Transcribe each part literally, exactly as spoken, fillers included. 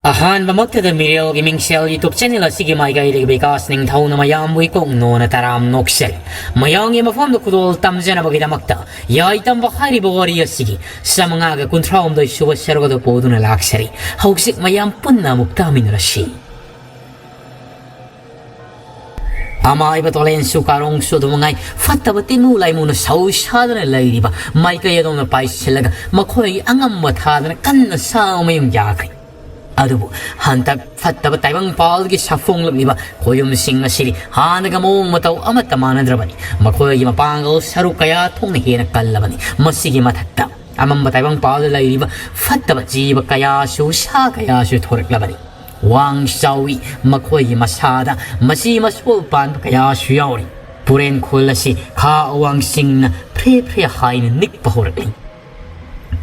ꯑꯍꯥꯟꯕꯃꯛꯇꯗ ꯃꯤꯔꯦꯜꯒꯤ ꯃꯤꯡꯁꯦꯜ YouTube channel ꯑꯁꯤꯒꯤ ꯃꯥꯏꯀꯩꯗꯒꯤ ꯕꯤꯀꯥꯁ ꯅꯤꯡꯊꯧꯅ ꯃꯌꯥꯝꯕꯨ ꯏꯀꯣꯛ ꯅꯣꯟꯅ ꯇꯔꯥꯝ ꯅꯣꯛꯆꯔꯤ꯫ ꯃꯌꯥꯝꯒꯤ ꯃꯐꯝꯗ ꯈꯨꯗꯣꯜ ꯇꯝꯖꯅꯕꯒꯤꯗꯃꯛꯇ ꯌꯥꯏ ꯇꯝꯕ ꯍꯥꯏꯔꯤꯕ ꯋꯥꯔꯤ ꯑꯁꯤꯒꯤ ꯆꯥꯃꯉꯥꯒ ꯀꯨꯟꯊ꯭ꯔꯥꯍꯨꯝꯗꯣꯏ ꯁꯨꯕ ꯁꯔꯨꯛ ꯑꯗꯨ ꯄꯨꯗꯨꯅ ꯂꯥꯛꯆꯔꯤ꯫ ꯍꯧꯖꯤꯛ ꯃꯌꯥꯝ ꯄꯨꯟꯅ ꯑꯃꯨꯛ ꯇꯥꯃꯤꯟꯅꯔꯁꯤ꯫ ꯑꯃꯥꯏꯕ ꯇꯣꯂꯦꯟꯁꯨ ꯀꯥꯔꯣꯡꯁꯨ ꯑꯗꯨꯃꯉꯥꯏ ꯐꯠꯇꯕ ꯇꯤꯟꯃꯨ ꯂꯥꯏꯃꯨꯅ ꯁꯧ ꯁꯥꯗꯅ ꯂꯩꯔꯤꯕ ꯃꯥꯏꯀꯩ ꯑꯗꯣꯝꯗ ꯄꯥꯏꯁꯤꯜꯂꯒ ꯃꯈꯣꯏꯒꯤ ꯑꯉꯝꯕ ꯊꯥꯗꯅ ꯀꯟꯅ ꯁꯥꯎ ꯃꯌꯨꯝ ꯌꯥꯈ꯭ꯔꯦ꯫ ꯑꯗꯨꯕꯨ ꯍꯟꯗꯛ ꯐꯠꯇꯕ ꯇꯥꯏꯕꯪ ꯄꯥꯜꯒꯤ ꯁꯥꯐꯣꯡꯂꯛꯂꯤꯕ ꯈꯣꯌꯨꯝꯁꯤꯡ ꯑꯁꯤꯗꯤ ꯍꯥꯟꯅꯒ ꯃꯑꯣꯡ ꯃꯇꯧ ꯑꯃꯠꯇ ꯃꯥꯟꯅꯗ꯭ꯔꯕꯅꯤ꯫ ꯃꯈꯣꯏꯒꯤ ꯃꯄꯥꯡꯒꯜ ꯁꯔꯨꯛ ꯀꯌꯥ ꯊꯣꯛꯅ ꯍꯦꯟꯅ ꯀꯜꯂꯕꯅꯤ꯫ ꯃꯁꯤꯒꯤ ꯃꯊꯛꯇ ꯑꯃꯝꯕ ꯇꯥꯏꯕꯪ ꯄꯥꯜꯗ ꯂꯩꯔꯤꯕ ꯐꯠꯇꯕ ꯖꯤꯕ ꯀꯌꯥꯁꯨ, ꯁꯥ ꯀꯌꯥꯁꯨ ꯊꯣꯔꯛꯂꯕꯅꯤ꯫ ꯋꯥꯡ ꯆꯥꯎꯏ, ꯃꯈꯣꯏꯒꯤ ꯃꯁꯥꯗ ꯃꯆꯤ ꯃꯁꯣꯜ ꯄꯥꯟꯕ ꯀꯌꯥꯁꯨ ꯌꯥꯎꯔꯤ꯫ ꯄꯨꯔꯦꯟ ꯈꯨꯜ ꯑꯁꯤ ꯈꯥ ꯑꯋꯥꯡꯁꯤꯡꯅ ꯐ꯭ꯔꯦ ꯐ꯭ꯔꯦ ꯍꯥꯏꯅ ꯅꯤꯛꯄ ꯍꯧꯔꯛꯂꯤ꯫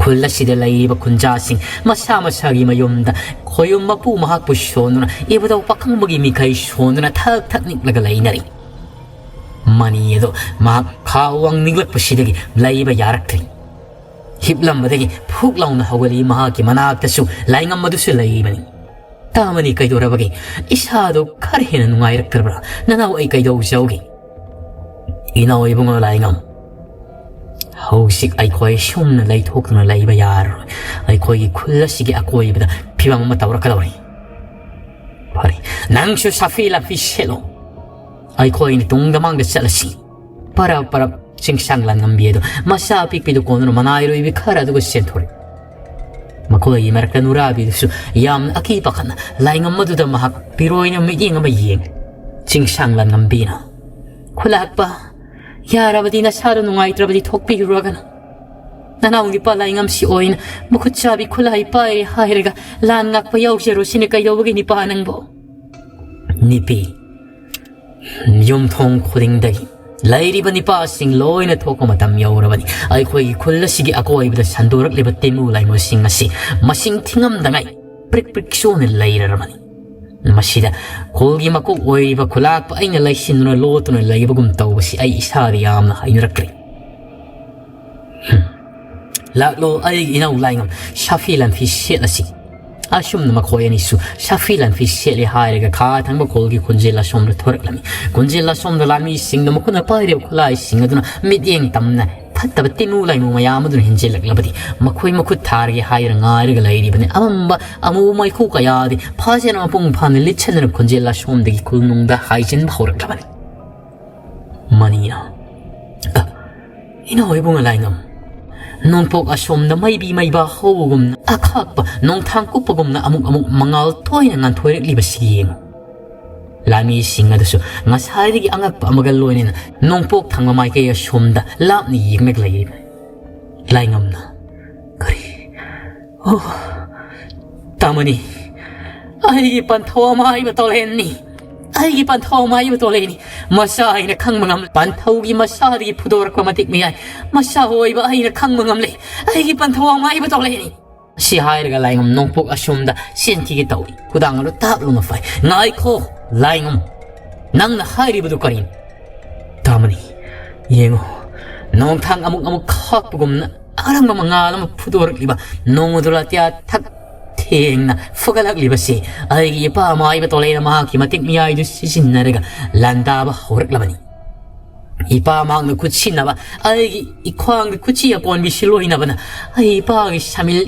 ꯈꯨꯜ ꯑꯁꯤꯗ ꯂꯩꯔꯤꯕ ꯈꯨꯟꯖꯥꯁꯤꯡ ꯃꯁꯥ ꯃꯁꯥꯒꯤ ꯃꯌꯨꯝꯗ ꯈꯣꯌꯨꯝ ꯃꯄꯨ ꯃꯍꯥꯛꯄꯨ ꯁꯣꯟꯗꯨꯅ, ꯏꯕꯨꯙꯧ ꯄꯥꯈꯪꯕꯒꯤ ꯃꯤꯈꯩ ꯁꯣꯟꯗꯨꯅ ꯊꯛ ꯊꯛ ꯅꯤꯛꯂꯒ ꯂꯩꯅꯔꯤ꯫ ꯃꯅꯤ ꯑꯗꯣ ꯃꯍꯥꯛ ꯈꯥ ꯋꯥꯡ ꯅꯤꯛꯂꯛꯄꯁꯤꯗꯒꯤ ꯂꯩꯕ ꯌꯥꯔꯛꯇ꯭ꯔꯤ꯫ ꯍꯤꯞꯂꯝꯕꯗꯒꯤ ꯐꯨꯛ ꯂꯥꯎꯅ ꯍꯧꯒꯠꯂꯤ꯫ ꯃꯍꯥꯛꯀꯤ ꯃꯅꯥꯛꯇꯁꯨ ꯂꯥꯏꯉꯝ ꯑꯗꯨꯁꯨ ꯂꯩꯔꯤꯕꯅꯤ꯫ "ꯇꯥꯃꯅꯤ, ꯀꯩꯗꯧꯔꯕꯒꯦ? ꯏꯁꯥꯗꯣ ꯈꯔ ꯍꯦꯟꯅ ꯅꯨꯡꯉꯥꯏꯔꯛꯇ꯭ꯔꯕ꯭ꯔꯥ? ꯅꯅꯥꯎ ꯑꯩ ꯀꯩꯗꯧꯖꯧꯒꯦ?" "ꯏꯅꯥꯎ ꯏꯕꯨꯡꯉꯣ ꯂꯥꯏꯉꯝ, ꯍꯧꯖꯤꯛ ꯑꯩꯈꯣꯏ ꯁꯨꯝꯅ ꯂꯩꯊꯣꯛꯇꯨꯅ ꯂꯩꯕ ꯌꯥꯔꯔꯣꯏ꯫ ꯑꯩꯈꯣꯏꯒꯤ ꯈꯨꯜ ꯑꯁꯤꯒꯤ ꯑꯀꯣꯏꯕꯗ ꯐꯤꯕꯝ ꯑꯃ ꯇꯧꯔꯛꯀꯗꯧꯔꯤ꯫" "ꯐꯔꯦ, ꯅꯪꯁꯨ ꯁꯥꯐꯤ ꯂꯥꯐꯤ ꯁꯦꯠꯂꯣ, ꯑꯩꯈꯣꯏꯅ ꯇꯨꯡꯗ ꯃꯥꯡꯗ ꯆꯠꯂꯁꯤ꯫" ꯄꯔꯞ ꯄꯔꯞ ꯆꯤꯡꯁꯥꯡ ꯂꯥꯟꯉꯝꯕꯤ ꯑꯗꯨ ꯃꯆꯥ ꯑꯄꯤꯛꯄꯤꯗꯨ ꯀꯣꯟꯗꯨꯅ ꯃꯅꯥꯏꯔꯣꯏꯕꯤ ꯈꯔ ꯑꯗꯨꯒ ꯆꯦꯟꯊꯣꯔꯛꯏ꯫ ꯃꯈꯣꯏꯒꯤ ꯃꯔꯛꯇ ꯅꯨꯔꯥꯕꯤꯗꯨꯁꯨ ꯌꯥꯝꯅ ꯑꯀꯤ ꯄꯥꯈꯠꯅ ꯂꯥꯏꯉꯝ ꯑꯗꯨꯗ ꯃꯍꯥꯛ ꯄꯤꯔꯣꯏꯅ ꯃꯤꯠꯌꯦꯡ ꯑꯃ ꯌꯦꯡꯂꯤ꯫ ꯆꯤꯡꯁꯥꯡ ꯂꯥꯟꯉꯝꯕꯤꯅ, "ꯈꯨꯂꯥꯛꯄ, ꯌꯥꯔꯕꯗꯤ ꯅꯁꯥꯗꯣ ꯅꯨꯡꯉꯥꯏꯇ꯭ꯔꯕꯗꯤ ꯊꯣꯛꯄꯤꯔꯨꯔꯒꯅꯨ꯫ ꯅꯅꯥꯎ ꯅꯤꯄꯥ ꯂꯥꯏꯉꯝꯁꯤ ꯑꯣꯏꯅ ꯃꯈꯨꯠ ꯆꯥꯕꯤ ꯈꯨꯠꯂꯥꯏ ꯄꯥꯏꯔꯦ ꯍꯥꯏꯔꯒ ꯂꯥꯟ ꯉꯥꯛꯄ ꯌꯥꯎꯖꯔꯨꯁꯤꯅꯦ꯫ ꯀꯩꯗꯧꯕꯒꯤ ꯅꯤꯄꯥ ꯅꯪꯕꯣ?" ꯅꯤꯄꯤ, ꯌꯨꯝꯊꯣꯡ ꯈꯨꯗꯤꯡꯗꯒꯤ ꯂꯩꯔꯤꯕ ꯅꯤꯄꯥꯁꯤꯡ ꯂꯣꯏꯅ ꯊꯣꯛꯄ ꯃꯇꯝ ꯌꯧꯔꯕꯅꯤ꯫ ꯑꯩꯈꯣꯏꯒꯤ ꯈꯨꯜ ꯑꯁꯤꯒꯤ ꯑꯀꯣꯏꯕꯗ ꯁꯟꯗꯣꯔꯛꯂꯤꯕ ꯇꯤꯟꯃꯨ ꯂꯥꯏꯃꯨꯁꯤꯡ ꯑꯁꯤ ꯃꯁꯤꯡ ꯊꯤꯉꯝꯗꯉꯩ ꯄ꯭ꯔꯤꯛ ꯄ꯭ꯔꯤꯛ ꯆꯣꯟꯅ ꯂꯩꯔꯔꯕꯅꯤ꯫ ꯃꯁꯤꯗ ꯈꯨꯜꯒꯤ ꯃꯀꯣꯛ ꯑꯣꯏꯔꯤꯕ ꯈꯨꯂꯥꯛꯄ ꯑꯩꯅ ꯂꯩꯁꯤꯟꯗꯨꯅ ꯂꯣꯠꯇꯨꯅ ꯂꯩꯕꯒꯨꯝ ꯇꯧꯕꯁꯤ ꯑꯩ ꯏꯁꯥꯗ ꯌꯥꯝꯅ ꯍꯩꯅꯔꯛꯇ꯭ꯔꯦ꯫ ꯍꯨꯝ꯫ "ꯂꯥꯛꯂꯣ, ꯑꯩꯒꯤ ꯏꯅꯥꯎ ꯂꯥꯏꯉꯝ, ꯁꯥꯐꯤ ꯂꯥꯟꯐꯤ ꯁꯦꯠꯂꯁꯤ꯫ ꯑꯁꯨꯝꯅ ꯃꯈꯣꯏ ꯑꯅꯤꯁꯨ ꯁꯥꯐꯤ ꯂꯥꯟꯐꯤ ꯁꯦꯠꯂꯦ ꯍꯥꯏꯔꯒ ꯈꯥ ꯊꯪꯕ ꯈꯨꯜꯒꯤ ꯈꯣꯟꯖꯦꯜ ꯑꯁꯣꯝꯗ ꯊꯣꯔꯛꯂꯝꯃꯤ꯫ ꯈꯣꯟꯖꯦꯜ ꯑꯁꯣꯝꯗ ꯂꯥꯟꯃꯤꯁꯤꯡꯅ ꯃꯈꯣꯏꯅ ꯄꯥꯏꯔꯤꯕ ꯈꯨꯠꯂꯥꯏꯁꯤꯡ ꯑꯗꯨꯅ ꯃꯤꯠꯌꯦꯡ ꯇꯝꯅ ꯐꯠꯇꯕ ꯇꯤꯟꯃꯨ ꯂꯥꯏꯃꯨ ꯃꯌꯥꯝ ꯑꯗꯨꯅ ꯍꯦꯟꯖꯤꯜꯂꯛꯂꯕꯗꯤ ꯃꯈꯣꯏ ꯃꯈꯨꯠ ꯊꯥꯔꯒꯦ ꯍꯥꯏꯗꯨꯅ ꯉꯥꯏꯔꯒ ꯂꯩꯔꯤꯕꯅꯤ꯫ ꯑꯃꯝꯕ ꯑꯃꯨꯕ ꯃꯩꯈꯨ ꯀꯌꯥꯗꯤ ꯐꯥꯖꯅ ꯃꯄꯨꯡ ꯐꯥꯅ ꯂꯤꯠꯁꯟꯗꯨꯅ ꯈꯣꯟꯖꯦꯜ ꯑꯁꯣꯝꯗꯒꯤ ꯈꯨꯜꯅꯨꯡꯗ ꯍꯥꯏꯖꯤꯟꯕ ꯍꯧꯔꯛꯂꯕꯅꯤ꯫ ꯃꯅꯤꯅ, "ꯑ, ꯏꯅꯥꯎ ꯏꯕꯨꯡꯉꯣ ꯂꯥꯏꯉꯝ, ꯅꯣꯡꯄꯣꯛ ꯑꯁꯣꯝꯗ ꯃꯩꯕꯤ ꯃꯩꯕꯥ ꯍꯧꯕꯒꯨꯝꯅ, ꯑꯈꯥꯛꯄ ꯅꯣꯡꯊꯥꯡ ꯀꯨꯞꯄꯒꯨꯝꯅ ꯑꯃꯨꯛ ꯑꯃꯨꯛ ꯃꯉꯥꯜ ꯇꯣꯏꯅ ꯉꯥꯟꯊꯣꯏꯔꯛꯂꯤꯕꯁꯤ ꯌꯦꯡꯉꯨ"꯫ ꯂꯥꯟꯃꯤꯁꯤꯡ ꯑꯗꯨꯁꯨ ꯉꯁꯥꯏꯗꯒꯤ ꯑꯉꯛꯄ ꯑꯃꯒ ꯂꯣꯏꯅꯅ ꯅꯣꯡꯄꯣꯛ ꯊꯪꯕ ꯃꯥꯏꯀꯩ ꯑꯁꯣꯝꯗ ꯂꯥꯞꯅ ꯌꯦꯡꯂꯒ ꯂꯩꯔꯤꯕꯅꯤ꯫ ꯂꯥꯏꯉꯝꯅ, "ꯀꯔꯤ? ꯑꯣ, ꯇꯥꯃꯅꯤ, ꯑꯩꯒꯤ ꯄꯟꯊꯧ ꯑꯃ ꯍꯥꯏꯕ ꯇꯣꯂꯦꯟꯅꯤ꯫ ꯑꯩꯒꯤ ꯄꯟꯊꯧ ꯑꯃ ꯍꯥꯏꯕ ꯇꯣꯂꯦꯟꯅꯤ꯫ ꯃꯁꯥ ꯑꯩꯅ ꯈꯪꯕ ꯉꯝꯂꯦ꯫ ꯄꯟꯊꯧꯒꯤ ꯃꯁꯥꯗꯒꯤ ꯐꯨꯗꯣꯔꯛꯄ ꯃꯇꯤꯛ ꯃꯌꯥꯏ ꯃꯁꯥ ꯑꯣꯏꯕ ꯑꯩꯅ ꯈꯪꯕ ꯉꯝꯂꯦ꯫ ꯑꯩꯒꯤ ꯄꯟꯊꯧ ꯑꯃ ꯍꯥꯏꯕ ꯇꯣꯂꯦꯟꯅꯤ"꯫ ꯁꯤ ꯍꯥꯏꯔꯒ ꯂꯥꯏꯉꯝ ꯅꯣꯡꯄꯣꯛ ꯑꯁꯣꯝꯗ ꯆꯦꯟꯈꯤꯒꯦ ꯇꯧꯏ꯫ ꯈꯨꯗꯥꯡ ꯑꯗꯨ ꯇꯥꯞ ꯂꯥꯎꯅ ꯐꯥꯏ꯫ "ꯉꯥꯏꯈꯣ, ꯂꯥꯏꯉꯝ, ꯅꯪꯅ ꯍꯥꯏꯔꯤꯕꯗꯨ ꯀꯔꯤꯅꯣ?" "ꯇꯥꯃꯅꯤ, ꯌꯦꯡꯉꯣ, ꯅꯣꯡꯊꯥꯡ ꯑꯃꯨꯛ ꯑꯃꯨꯛ ꯈꯥꯛꯄꯒꯨꯝꯅ ꯑꯔꯪꯕ ꯃꯉꯥꯜ ꯑꯃ ꯐꯨꯗꯣꯔꯛꯂꯤꯕ ꯅꯣꯡ ꯑꯗꯨ ꯑꯇꯤꯌꯥ ꯊꯛ ꯊꯦꯡꯅ ꯐꯨꯒꯠꯂꯛꯂꯤꯕꯁꯤ ꯑꯩꯒꯤ ꯏꯄꯥ ꯃꯥꯏꯕ ꯇꯣꯂꯩꯅ ꯃꯍꯥꯛꯀꯤ ꯃꯇꯤꯛ ꯃꯌꯥꯏꯗꯨ ꯁꯤꯖꯤꯟꯅꯔꯒ ꯂꯥꯟꯗꯥꯕ ꯍꯧꯔꯛꯂꯕꯅꯤ꯫ ꯏꯄꯥ ꯃꯍꯥꯛꯅ ꯈꯨꯠꯁꯤꯟꯅꯕ ꯑꯩꯒꯤ ꯏꯈ꯭ꯋꯥꯡꯗ ꯈꯨꯠꯁꯤ ꯑꯀꯣꯟꯕꯤ ꯁꯤꯜꯂꯣꯏꯅꯕꯅ ꯑꯩ ꯏꯄꯥꯒꯤ ꯁꯥꯃꯤꯜ,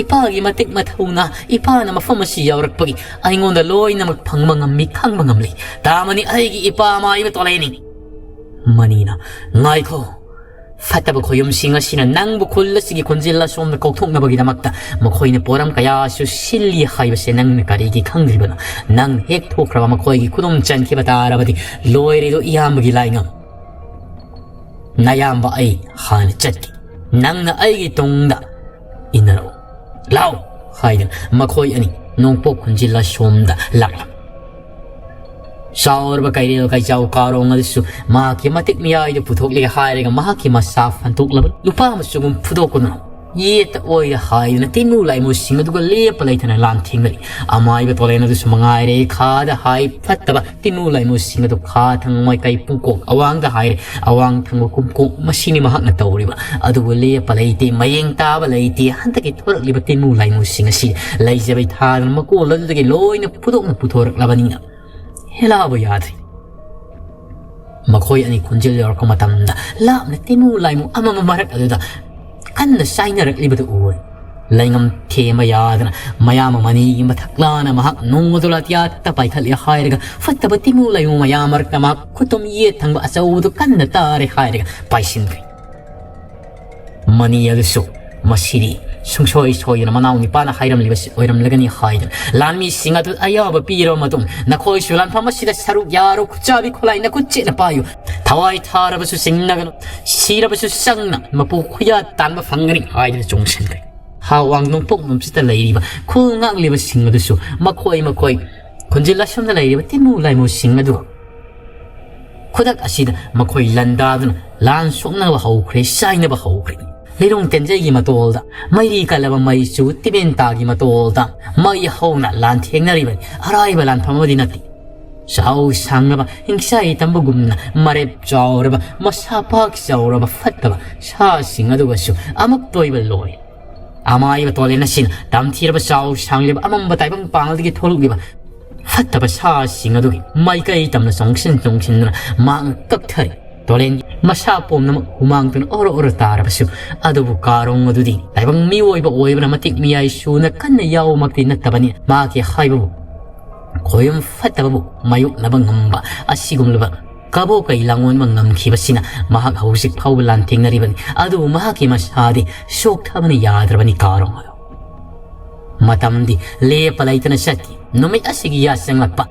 ꯏꯄꯥꯒꯤ ꯃꯇꯤꯛ ꯃꯊꯧꯅꯥ, ꯏꯄꯥꯅ ꯃꯐꯝ ꯑꯁꯤ ꯌꯧꯔꯛꯄꯒꯤ ꯑꯩꯉꯣꯟꯗ ꯂꯣꯏꯅꯃꯛ ꯐꯪꯕ ꯉꯝꯃꯤ, ꯈꯪꯕ ꯉꯝꯂꯤ꯫ ꯇꯥꯃꯅꯤ, ꯑꯩꯒꯤ ꯏꯄꯥ ꯃꯥꯏꯕ ꯇꯣꯂꯩꯅꯤ"꯫ ꯃꯅꯤꯅ, "ꯉꯥꯏꯈꯣ, ꯐꯠꯇꯕ ꯈꯣꯌꯨꯝꯁꯤꯡ ꯑꯁꯤꯅ ꯅꯪꯕꯨ ꯈꯨꯜ ꯑꯁꯤꯒꯤ ꯈꯣꯟꯖꯦꯜ ꯑꯁꯣꯝꯗ ꯀꯧꯊꯣꯛꯅꯕꯒꯤꯗꯃꯛꯇ ꯃꯈꯣꯏꯅ ꯄꯣꯔꯝ ꯀꯌꯥꯁꯨ ꯁꯤꯜꯂꯤ ꯍꯥꯏꯕꯁꯦ ꯅꯪꯅ ꯀꯔꯤꯒꯤ ꯈꯪꯗ꯭ꯔꯤꯕꯅꯣ? ꯅꯪꯅ ꯍꯦꯛ ꯊꯣꯛꯈ꯭ꯔꯕ ꯃꯈꯣꯏꯒꯤ ꯈꯨꯗꯨꯝ ꯆꯟꯈꯤꯕ ꯇꯥꯔꯕꯗꯤ ꯂꯣꯏꯔꯦꯗꯣ ꯏꯌꯥꯝꯕꯒꯤ ꯂꯥꯏꯉꯝ꯫ ꯅꯌꯥꯝꯕ ꯑꯩ ꯍꯥꯟꯅ ꯆꯠꯀꯦ꯫ ꯅꯪꯅ ꯑꯩꯒꯤ ꯇꯨꯡꯗ ꯏꯟꯅꯔꯛꯎ꯫ ꯂꯥꯎ!" ꯍꯥꯏꯗꯨꯅ ꯃꯈꯣꯏ ꯑꯅꯤ ꯅꯣꯡꯄꯣꯛ ꯈꯨꯟꯖꯤꯜꯂ ꯁꯣꯝꯗ ꯂꯥꯛꯂꯝꯃꯤ꯫ ꯆꯥꯎꯔꯕ ꯀꯩꯔꯦꯜ ꯀꯩꯆꯥꯎ ꯀꯥꯔꯣꯡ ꯑꯗꯨꯁꯨ ꯃꯍꯥꯛꯀꯤ ꯃꯇꯤꯛ ꯃꯌꯥꯏꯗ ꯄꯨꯊꯣꯛꯂꯦ ꯍꯥꯏꯔꯒ ꯃꯍꯥꯛꯀꯤ ꯃꯁꯥ ꯐꯟꯇꯣꯛꯂꯕ ꯂꯨꯄꯥ ꯃꯆꯨꯒꯨꯝ ꯐꯨꯗꯣꯛꯇꯨꯅ ꯌꯦꯠꯇ ꯑꯣꯏꯗ ꯍꯥꯏꯗꯨꯅ ꯇꯤꯟꯃꯨ ꯂꯥꯏꯃꯨꯁꯤꯡ ꯑꯗꯨꯒ ꯂꯦꯞꯄ ꯂꯩꯇꯅ ꯂꯥꯟꯊꯦꯡꯅꯔꯤ꯫ ꯑꯃꯥꯏꯕ ꯇꯣꯂꯦꯟ ꯑꯗꯨꯁꯨ ꯃꯉꯥꯏꯔꯦ, ꯈꯥꯗ ꯍꯥꯏ ꯐꯠꯇꯕ ꯇꯤꯟꯃꯨ ꯂꯥꯏꯃꯨꯁꯤꯡ ꯑꯗꯨ ꯈꯥ ꯊꯪ ꯃꯥꯏꯀꯩ ꯄꯨꯡꯀꯣꯛ ꯑꯋꯥꯡꯗ ꯍꯥꯏꯔꯦ, ꯑꯋꯥꯡ ꯊꯪꯕ ꯀꯨꯝꯀꯣꯛ, ꯃꯁꯤꯅꯤ ꯃꯍꯥꯛꯅ ꯇꯧꯔꯤꯕ꯫ ꯑꯗꯨꯕꯨ ꯂꯦꯞꯄ ꯂꯩꯇꯦ, ꯃꯌꯦꯡ ꯇꯥꯕ ꯂꯩꯇꯦ꯫ ꯍꯟꯗꯛꯀꯤ ꯊꯣꯔꯛꯂꯤꯕ ꯇꯤꯟꯃꯨ ꯂꯥꯏꯃꯨꯁꯤꯡ ꯑꯁꯤ ꯂꯩꯖꯕꯩ ꯊꯥꯗꯅ ꯃꯀꯣꯜ ꯑꯗꯨꯗꯒꯤ ꯂꯣꯏꯅ ꯐꯨꯗꯣꯛꯅ ꯄꯨꯊꯣꯔꯛꯂꯕꯅꯤꯅ ꯍꯦꯂꯥꯕꯨ ꯌꯥꯗ꯭ꯔꯤ꯫ ꯃꯈꯣꯏ ꯑꯅꯤ ꯈꯣꯟꯖꯦꯜ ꯌꯧꯔꯛꯄ ꯃꯇꯝꯗ ꯂꯥꯞꯅ ꯇꯤꯟꯃꯨ ꯂꯥꯏꯃꯨ ꯑꯃꯃ ꯃꯔꯛ ꯑꯗꯨꯗ ꯀꯟꯅ ꯆꯥꯏꯅꯔꯛꯂꯤꯕꯗꯨ ꯎꯔꯦ꯫ ꯂꯩꯉꯝ ꯊꯦꯝꯕ ꯌꯥꯗꯅ ꯃꯌꯥꯝ ꯑꯃꯅꯤꯒꯤ ꯃꯊꯛ ꯂꯥꯅ ꯃꯍꯥꯛ ꯅꯣꯡꯃꯗꯣ ꯂꯥꯇꯤꯌꯥꯠꯇ ꯄꯥꯏꯈꯠꯂꯦ ꯍꯥꯏꯔꯒ ꯐꯠꯇꯕ ꯇꯤꯟꯃꯨ ꯂꯥꯏꯃꯨ ꯃꯌꯥꯝ ꯃꯔꯛꯇ ꯃꯍꯥꯛ ꯈꯨꯇꯨꯝ ꯌꯦꯠ ꯊꯪꯕ ꯑꯆꯧꯕꯗꯨ ꯀꯟꯅ ꯇꯥꯔꯦ ꯍꯥꯏꯔꯒ ꯄꯥꯏꯁꯤꯟꯈ꯭ꯔꯦ꯫ ꯃꯅꯤ ꯑꯗꯨꯁꯨ ꯃꯁꯤꯗꯤ ꯁꯨꯡꯁꯣꯏ ꯁꯣꯏꯗꯅ ꯃꯅꯥꯎ ꯅꯤꯄꯥꯅ ꯍꯥꯏꯔꯝꯂꯤꯕꯁꯤ ꯑꯣꯏꯔꯝꯂꯒꯅꯤ ꯍꯥꯏꯗꯨꯅ ꯂꯥꯟꯃꯤꯁꯤꯡ ꯑꯗꯨ ꯑꯌꯥꯕ ꯄꯤꯔꯕ ꯃꯇꯨꯡ, "ꯅꯈꯣꯏꯁꯨ ꯂꯥꯟꯐꯝ ꯑꯁꯤꯗ ꯁꯔꯨꯛ ꯌꯥꯔꯣ, ꯈꯨꯠꯆꯥꯕꯤ ꯈꯨꯠꯂꯥꯏ ꯅꯈꯨꯠ ꯆꯦꯠꯅ ꯄꯥꯏꯌꯨ, ꯊꯋꯥꯏ ꯊꯥꯔꯕꯁꯨ ꯆꯤꯡꯅꯒꯅꯨ, ꯁꯤꯔꯕꯁꯨ ꯆꯪꯅ ꯃꯄꯨ ꯈꯨꯌꯥ ꯇꯥꯟꯕ ꯐꯪꯒꯅꯤ" ꯍꯥꯏꯗꯨꯅ ꯆꯣꯡꯁꯤꯟꯈ꯭ꯔꯦ꯫ ꯍꯥꯋꯥꯡ ꯅꯣꯡꯄꯣꯛ ꯅꯨꯡꯁꯤꯠꯇ ꯂꯩꯔꯤꯕ ꯈꯨꯜ ꯉꯥꯛꯂꯤꯕꯁꯤꯡ ꯑꯗꯨꯁꯨ ꯃꯈꯣꯏ ꯃꯈꯣꯏ ꯈꯨꯟꯖꯤꯜ ꯑꯁꯣꯝꯗ ꯂꯩꯔꯤꯕ ꯇꯤꯟꯃꯨ ꯂꯥꯏꯃꯨꯁꯤꯡ ꯑꯗꯨ ꯈꯨꯗꯛ ꯑꯁꯤꯗ ꯃꯈꯣꯏ ꯂꯥꯟꯗꯥꯗꯨꯅ ꯂꯥꯟ ꯁꯣꯛꯅꯕ ꯍꯧꯈ꯭ꯔꯦ, ꯆꯥꯏꯅꯕ ꯍꯧꯈ꯭ꯔꯦ꯫ ꯂꯤꯔꯣꯡ ꯇꯦꯟꯖꯩꯒꯤ ꯃꯇꯣꯜꯗ ꯃꯩꯔꯤ ꯀꯜꯂꯕ ꯃꯩꯁꯨ ꯇꯤꯕꯦꯟꯇꯥꯒꯤ ꯃꯇꯣꯜꯗ ꯃꯩ ꯍꯧꯅ ꯂꯥꯟꯊꯦꯡꯅꯔꯤꯕꯅꯤ꯫ ꯑꯔꯥꯏꯕ ꯂꯥꯟꯐꯝ ꯑꯃꯗꯤ ꯅꯠꯇꯦ꯫ ꯆꯥꯎ ꯁꯥꯡꯂꯕ ꯍꯤꯡꯆꯥꯏ ꯇꯝꯕꯒꯨꯝꯅ ꯃꯔꯦꯞ ꯆꯥꯎꯔꯕ, ꯃꯁꯥ ꯄꯥꯛ ꯆꯥꯎꯔꯕ ꯐꯠꯇꯕ ꯁꯥꯁꯤꯡ ꯑꯗꯨꯒꯁꯨ ꯑꯃꯨꯛ ꯇꯣꯏꯕ ꯂꯣꯏ꯫ ꯑꯃꯥꯏꯕ ꯇꯣꯂꯦꯟ ꯑꯁꯤꯅ ꯇꯝꯊꯤꯔꯕ ꯆꯥꯎ ꯁꯥꯡꯂꯤꯕ ꯑꯃꯝꯕ ꯇꯥꯏꯕꯪ ꯄꯥꯡꯗꯒꯤ ꯊꯣꯛꯂꯛꯂꯤꯕ ꯐꯠꯇꯕ ꯁꯥꯁꯤꯡ ꯑꯗꯨꯒꯤ ꯃꯥꯏꯀꯩ ꯇꯝꯅ ꯆꯣꯡꯁꯤꯟ ꯆꯣꯡꯁꯤꯟꯗꯨꯅ ꯃꯍꯥꯛꯅ ꯀꯛꯊꯔꯤ꯫ ꯇꯣꯂꯦꯟꯒꯤ ꯃꯁꯥ ꯄꯨꯝꯅꯃꯛ ꯍꯨꯃꯥꯡꯗꯨꯅ ꯑꯣꯔꯣ ꯑꯣꯔꯣ ꯇꯥꯔꯕꯁꯨ, ꯑꯗꯨꯕꯨ ꯀꯥꯔꯣꯡ ꯑꯗꯨꯗꯤ ꯇꯥꯏꯕꯪ ꯃꯤꯑꯣꯏꯕ ꯑꯣꯏꯕꯅ ꯃꯇꯤꯛ ꯃꯤꯌꯥꯏ ꯁꯨꯅ ꯀꯟꯅ ꯌꯥꯎꯕꯃꯛꯇꯤ ꯅꯠꯇꯕꯅꯤ꯫ ꯃꯍꯥꯛꯀꯤ ꯍꯥꯏꯕꯕꯨ ꯈꯣꯏꯔꯝ ꯐꯠꯇꯕꯕꯨ ꯃꯥꯌꯣꯛꯅꯕ ꯉꯝꯕ ꯑꯁꯤꯒꯨꯝꯂꯕ ꯀꯕꯣꯀꯩ ꯂꯥꯡꯑꯣꯟꯕ ꯉꯝꯈꯤꯕꯁꯤꯅ ꯃꯍꯥꯛ ꯍꯧꯖꯤꯛ ꯐꯥꯎꯕ ꯂꯥꯟꯊꯦꯡꯅꯔꯤꯕꯅꯤ꯫ ꯑꯗꯨꯕꯨ ꯃꯍꯥꯛꯀꯤ ꯃꯁꯥꯗꯤ ꯁꯣꯛꯊꯕꯅ ꯌꯥꯗ꯭ꯔꯕꯅꯤ ꯀꯥꯔꯣꯡ ꯑꯗꯨ꯫ ꯃꯇꯝꯗꯤ ꯂꯦꯞꯄ ꯂꯩꯇꯅ ꯆꯠꯈꯤ꯫ ꯅꯨꯃꯤꯠ ꯑꯁꯤꯒꯤ ꯌꯥꯆꯪꯂꯛꯄ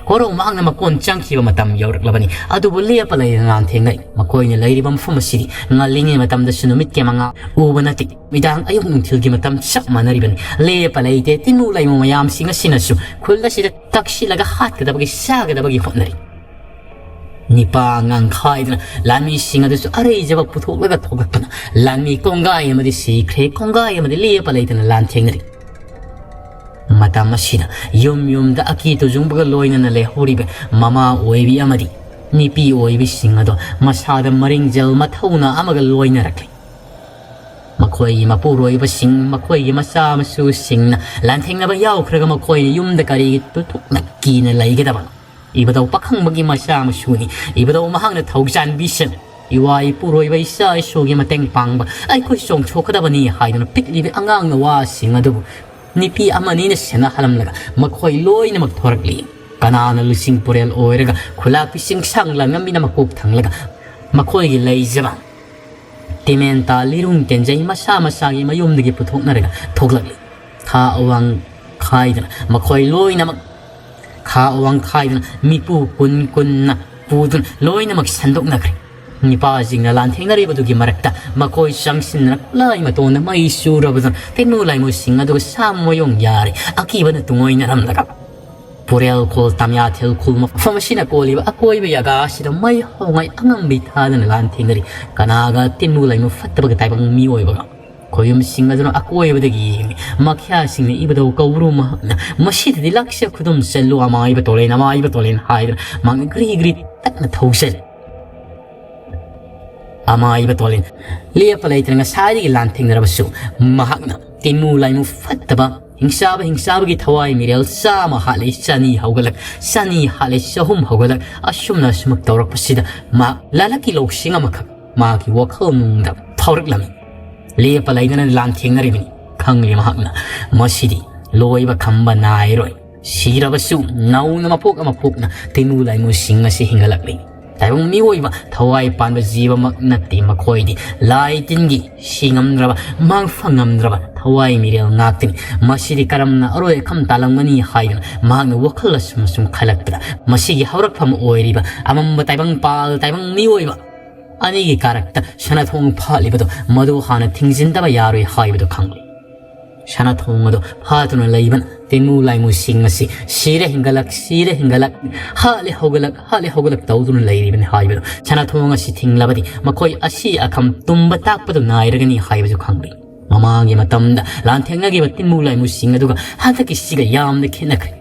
ꯀꯣꯔꯧ ꯃꯍꯥꯛꯅ ꯃꯀꯣꯟ ꯆꯪꯈꯤꯕ ꯃꯇꯝ ꯌꯧꯔꯛꯂꯕꯅꯤ꯫ ꯑꯗꯨꯕꯨ ꯂꯦꯞꯄ ꯂꯩꯇꯅ ꯂꯥꯟꯊꯦꯡꯅꯩ꯫ ꯃꯈꯣꯏꯅ ꯂꯩꯔꯤꯕ ꯃꯐꯝ ꯑꯁꯤꯗꯤ ꯉꯜꯂꯤꯉꯩ ꯃꯇꯝꯗꯁꯨ ꯅꯨꯃꯤꯠꯀꯤ ꯃꯉꯥꯜ ꯎꯕ ꯅꯠꯇꯦ꯫ ꯅꯨꯃꯤꯗꯥꯡ ꯑꯌꯨꯛ ꯅꯨꯡꯊꯤꯜꯒꯤ ꯃꯇꯝ ꯆꯞ ꯃꯥꯟꯅꯔꯤꯕꯅꯤ꯫ ꯂꯦꯞꯄ ꯂꯩꯇꯦ꯫ ꯇꯤꯟꯃꯨ ꯂꯩꯃꯨ ꯃꯌꯥꯝꯁꯤꯡ ꯑꯁꯤꯅꯁꯨ ꯈꯨꯜ ꯑꯁꯤꯗ ꯇꯛꯁꯤꯜꯂꯒ ꯍꯥꯠꯀꯗꯕꯒꯤ, ꯆꯥꯒꯗꯕꯒꯤ ꯍꯣꯠꯅꯔꯤ꯫ ꯅꯤꯄꯥ ꯉꯥꯡꯈꯥꯏꯗꯨꯅ ꯂꯥꯟꯃꯤꯁꯤꯡ ꯑꯗꯨꯁꯨ ꯑꯔꯩꯖꯕ ꯄꯨꯊꯣꯛꯂꯒ ꯊꯣꯛꯂꯛꯄꯅ ꯂꯥꯟꯃꯤ ꯀꯣꯡꯒꯥꯏ ꯑꯃꯗꯤ ꯁꯤꯈ꯭ꯔꯦ, ꯀꯣꯡꯒꯥꯏ ꯑꯃꯗꯤ ꯂꯦꯞꯄ ꯂꯩꯇꯅ ꯂꯥꯟꯊꯦꯡꯅꯔꯤ꯫ ꯃꯇꯝ ꯑꯁꯤꯗ ꯌꯨꯝ ꯌꯨꯝꯗ ꯑꯀꯤ ꯇꯨꯖꯨꯡꯕꯒ ꯂꯣꯏꯅꯅ ꯂꯩꯍꯧꯔꯤꯕ ꯃꯃꯥ ꯑꯣꯏꯕꯤ ꯑꯃꯗꯤ ꯅꯨꯄꯤ ꯑꯣꯏꯕꯤꯁꯤꯡ ꯑꯗꯣ ꯃꯁꯥꯗ ꯃꯔꯤꯡꯖꯦꯜ ꯃꯊꯧꯅꯥ ꯑꯃꯒ ꯂꯣꯏꯅꯔꯛꯂꯤ꯫ ꯃꯈꯣꯏꯒꯤ ꯃꯄꯨꯔꯣꯏꯕꯁꯤꯡ, ꯃꯈꯣꯏꯒꯤ ꯃꯆꯥ ꯃꯁꯨꯁꯤꯡꯅ ꯂꯥꯟꯊꯦꯡꯅꯕ ꯌꯥꯎꯈ꯭ꯔꯒ ꯃꯈꯣꯏꯅ ꯌꯨꯝꯗ ꯀꯔꯤꯒꯤ ꯇꯨꯊꯣꯛꯅ ꯀꯤꯅ ꯂꯩꯒꯗꯕꯅꯣ? ꯏꯕꯨꯙꯧ ꯄꯥꯈꯪꯕꯒꯤ ꯃꯆꯥ ꯃꯁꯨꯅꯤ꯫ ꯏꯕꯨꯙꯧ ꯃꯍꯥꯛꯅ ꯊꯧꯖꯥꯟꯕꯤꯁꯅꯨ꯫ ꯏꯋꯥ ꯏꯄꯨꯔꯣꯏꯕ ꯏꯆꯥ ꯏꯁꯨꯒꯤ ꯃꯇꯦꯡ ꯄꯥꯡꯕ ꯑꯩꯈꯣꯏ ꯆꯣꯡꯊꯣꯛꯀꯗꯕꯅꯤ ꯍꯥꯏꯗꯨꯅ ꯄꯤꯛꯂꯤꯕ ꯑꯉꯥꯡ ꯅꯋꯥꯁꯤꯡ ꯑꯗꯨꯕꯨ ꯅꯨꯄꯤ ꯑꯃꯅꯤꯅ ꯁꯦꯟꯅꯍꯜꯂꯝꯂꯒ ꯃꯈꯣꯏ ꯂꯣꯏꯅꯃꯛ ꯊꯣꯔꯛꯂꯤ꯫ ꯀꯅꯥꯅ ꯂꯨꯆꯤꯡ ꯄꯨꯔꯦꯜ ꯑꯣꯏꯔꯒ ꯈꯨꯂꯥꯛꯄꯤ ꯆꯤꯡꯁꯥꯡ ꯂꯪꯉꯝꯃꯤꯅ ꯃꯀꯣꯛ ꯊꯪꯂꯒ ꯃꯈꯣꯏꯒꯤ ꯂꯩꯖꯕ ꯇꯤꯃꯦꯟꯇꯥ ꯂꯤꯔꯨꯡ ꯇꯦꯟꯖꯩ ꯃꯁꯥ ꯃꯁꯥꯒꯤ ꯃꯌꯨꯝꯗꯒꯤ ꯄꯨꯊꯣꯛꯅꯔꯒ ꯊꯣꯛꯂꯛꯂꯤ꯫ ꯈꯥ ꯑꯋꯥꯡ ꯈꯥꯏꯗꯅ ꯃꯈꯣꯏ ꯂꯣꯏꯅꯃꯛ ꯈꯥ ꯑꯋꯥꯡ ꯈꯥꯏꯗꯨꯅ ꯃꯤꯄꯨ ꯀꯨꯟ ꯀꯨꯟꯅ ꯄꯨꯗꯨꯅ ꯂꯣꯏꯅꯃꯛ ꯁꯟꯗꯣꯛꯅꯈ꯭ꯔꯦ꯫ ꯅꯤꯄꯥꯁꯤꯡꯅ ꯂꯥꯟꯊꯦꯡꯅꯔꯤꯕꯗꯨꯒꯤ ꯃꯔꯛꯇ ꯃꯈꯣꯏ ꯆꯪꯁꯤꯟꯗꯨꯅ ꯈꯨꯠꯂꯥꯏ ꯃꯇꯣꯟꯗ ꯃꯩ ꯆꯨꯔꯕꯗꯨꯅ ꯇꯦꯅꯨ ꯂꯥꯏꯃꯨꯁꯤꯡ ꯑꯗꯨꯒ ꯁꯥ ꯃꯌꯣꯡ ꯌꯥꯔꯦ꯫ ꯑꯀꯤꯕꯅ ꯇꯨꯡꯑꯣꯏꯅꯔꯝꯂꯒ ꯄꯨꯔꯦꯜ ꯈꯣꯜ ꯇꯥꯃꯤꯌꯥꯊꯦꯜ ꯈꯨꯜ ꯃꯐꯝ ꯑꯁꯤꯅ ꯀꯣꯜꯂꯤꯕ ꯑꯀꯣꯏꯕ ꯖꯒꯥ ꯑꯁꯤꯗ ꯃꯩ ꯍꯧꯉꯩ ꯑꯉꯝꯕꯤ ꯊꯥꯗꯨꯅ ꯂꯥꯟꯊꯦꯡꯅꯔꯤ꯫ ꯀꯅꯥꯒ ꯇꯤꯟꯃꯨ ꯂꯩꯃꯨ ꯐꯠꯇꯕꯒ ꯇꯥꯏꯕꯪ ꯃꯤꯑꯣꯏꯕꯒ ꯈꯣꯌꯨꯝꯁꯤꯡ ꯑꯗꯨꯅ ꯑꯀꯣꯏꯕꯗꯒꯤ ꯌꯦꯡꯂꯤ꯫ ꯃꯈ꯭ꯌꯥꯁꯤꯡꯅ ꯏꯕꯨꯙꯧ ꯀꯧꯕ꯭ꯔꯨ ꯃꯍꯥꯛꯅ ꯃꯁꯤꯗꯗꯤ ꯂꯥꯛꯆ ꯈꯨꯗꯨꯝ ꯆꯠꯂꯨ ꯑꯃꯥꯏꯕ ꯇꯣꯂꯦꯟ ꯑꯃꯥꯏꯕ ꯇꯣꯂꯦꯟ ꯍꯥꯏꯗꯨꯅ ꯃꯍꯥꯛꯅ ꯒ꯭ꯔꯤ ꯒ꯭ꯔꯤ ꯇꯛꯅ ꯊꯧꯖꯜꯂꯤ꯫ ꯑꯃꯥꯏꯕ ꯇꯣꯂꯦꯟ ꯂꯦꯞꯄ ꯂꯩꯇꯅ ꯉꯁꯥꯏꯗꯒꯤ ꯂꯥꯟꯊꯦꯡꯅꯔꯕꯁꯨ ꯃꯍꯥꯛꯅ ꯇꯤꯟꯃꯨ ꯂꯥꯏꯃꯨ ꯐꯠꯇꯕ ꯍꯤꯡꯆꯥꯕ ꯍꯤꯡꯆꯥꯕꯒꯤ ꯊꯋꯥꯏ ꯃꯤꯔꯦꯜ ꯆꯥꯝꯃ ꯍꯥꯠꯂꯦ ꯆꯅꯤ ꯍꯧꯒꯠꯂꯛ ꯆꯅꯤ ꯍꯥꯠꯂꯦ ꯆꯍꯨꯝ ꯍꯧꯒꯠꯂꯛ ꯑꯁꯨꯝꯅ ꯑꯁꯨꯃꯛ ꯇꯧꯔꯛꯄꯁꯤꯗ ꯃꯍꯥꯛ ꯂꯥꯂꯛꯀꯤ ꯂꯧꯁꯤꯡ ꯑꯃꯈꯛ ꯃꯍꯥꯛꯀꯤ ꯋꯥꯈꯜ ꯅꯨꯡꯗ ꯐꯥꯎꯔꯛꯂꯝꯃꯤ꯫ ꯂꯦꯞꯄ ꯂꯩꯗꯅ ꯂꯥꯟꯊꯦꯡꯅꯔꯤꯕꯅꯤ꯫ ꯈꯪꯂꯤ ꯃꯍꯥꯛꯅ ꯃꯁꯤꯗꯤ ꯂꯣꯏꯕ ꯈꯝꯕ ꯅꯥꯏꯔꯣꯏ꯫ ꯁꯤꯔꯕꯁꯨ ꯅꯧꯅ ꯃꯄꯣꯛ ꯑꯃ ꯄꯣꯛꯅ ꯇꯤꯟꯃꯨ ꯂꯥꯏꯃꯨꯁꯤꯡ ꯑꯁꯤ ꯍꯤꯡꯒꯠꯂꯛꯂꯤ꯫ ꯇꯥꯏꯕꯪ ꯃꯤꯑꯣꯏꯕ ꯊꯋꯥꯏ ꯄꯥꯟꯕ ꯖꯤꯕꯃꯛ ꯅꯠꯇꯦ ꯃꯈꯣꯏꯗꯤ꯫ ꯂꯥꯏ ꯇꯤꯟꯒꯤ ꯁꯤ ꯉꯝꯗ꯭ꯔꯕ ꯃꯥꯡꯐ ꯉꯝꯗ꯭ꯔꯕ ꯊꯋꯥꯏ ꯃꯤꯔꯦꯜ ꯉꯥꯛꯇꯅꯤ꯫ ꯃꯁꯤꯗꯤ ꯀꯔꯝꯅ ꯑꯔꯣꯏ ꯑꯈꯝ ꯇꯥꯂꯝꯒꯅꯤ ꯍꯥꯏꯗꯨꯅ ꯃꯍꯥꯛꯅ ꯋꯥꯈꯜ ꯑꯁꯨꯝ ꯑꯁꯨꯝ ꯈꯜꯂꯛꯄꯗ ꯃꯁꯤꯒꯤ ꯍꯧꯔꯛꯐꯝ ꯑꯣꯏꯔꯤꯕ ꯑꯃꯝꯕ ꯇꯥꯏꯕꯪ ꯄꯥꯜ ꯇꯥꯏꯕꯪ ꯃꯤꯑꯣꯏꯕ ꯑꯅꯤꯒꯤ ꯀꯥꯔꯛꯇ ꯁꯅꯥꯊꯣꯡ ꯐꯥꯠꯂꯤꯕꯗꯣ ꯃꯗꯨ ꯍꯥꯟꯅ ꯊꯤꯡꯖꯤꯟꯗꯕ ꯌꯥꯔꯣꯏ ꯍꯥꯏꯕꯗꯨ ꯈꯪꯂꯤ꯫ ꯁꯅꯥꯊꯣꯡ ꯑꯗꯨ ꯐꯥꯗꯨꯅ ꯂꯩꯕꯅ ꯇꯤꯃꯨ ꯂꯥꯏꯃꯨꯁꯤꯡ ꯑꯁꯤ ꯁꯤꯔꯦ ꯍꯤꯡꯒꯠꯂꯛ, ꯁꯤꯔꯦ ꯍꯤꯡꯒꯠꯂꯛ, ꯍꯥꯠꯂꯦ ꯍꯧꯒꯠꯂꯛ, ꯍꯥꯠꯂꯦ ꯍꯧꯒꯠꯂꯛ ꯇꯧꯗꯨꯅ ꯂꯩꯔꯤꯕꯅꯤ ꯍꯥꯏꯕꯗꯣ꯫ ꯁꯅꯥꯊꯣꯡ ꯑꯁꯤ ꯊꯤꯡꯂꯕꯗꯤ ꯃꯈꯣꯏ ꯑꯁꯤ ꯑꯈꯝ ꯇꯨꯝꯕ ꯇꯥꯛꯄꯗꯨ ꯅꯥꯏꯔꯒꯅꯤ ꯍꯥꯏꯕꯁꯨ ꯈꯪꯂꯤ꯫ ꯃꯃꯥꯡꯒꯤ ꯃꯇꯝꯗ ꯂꯥꯟꯊꯦꯡꯅꯈꯤꯕ ꯇꯤꯃꯨ ꯂꯥꯏꯃꯨꯁꯤꯡ ꯑꯗꯨꯒ ꯍꯟꯗꯛꯀꯤꯁꯤꯒ ꯌꯥꯝꯅ ꯈꯦꯠꯅꯈ꯭ꯔꯦ꯫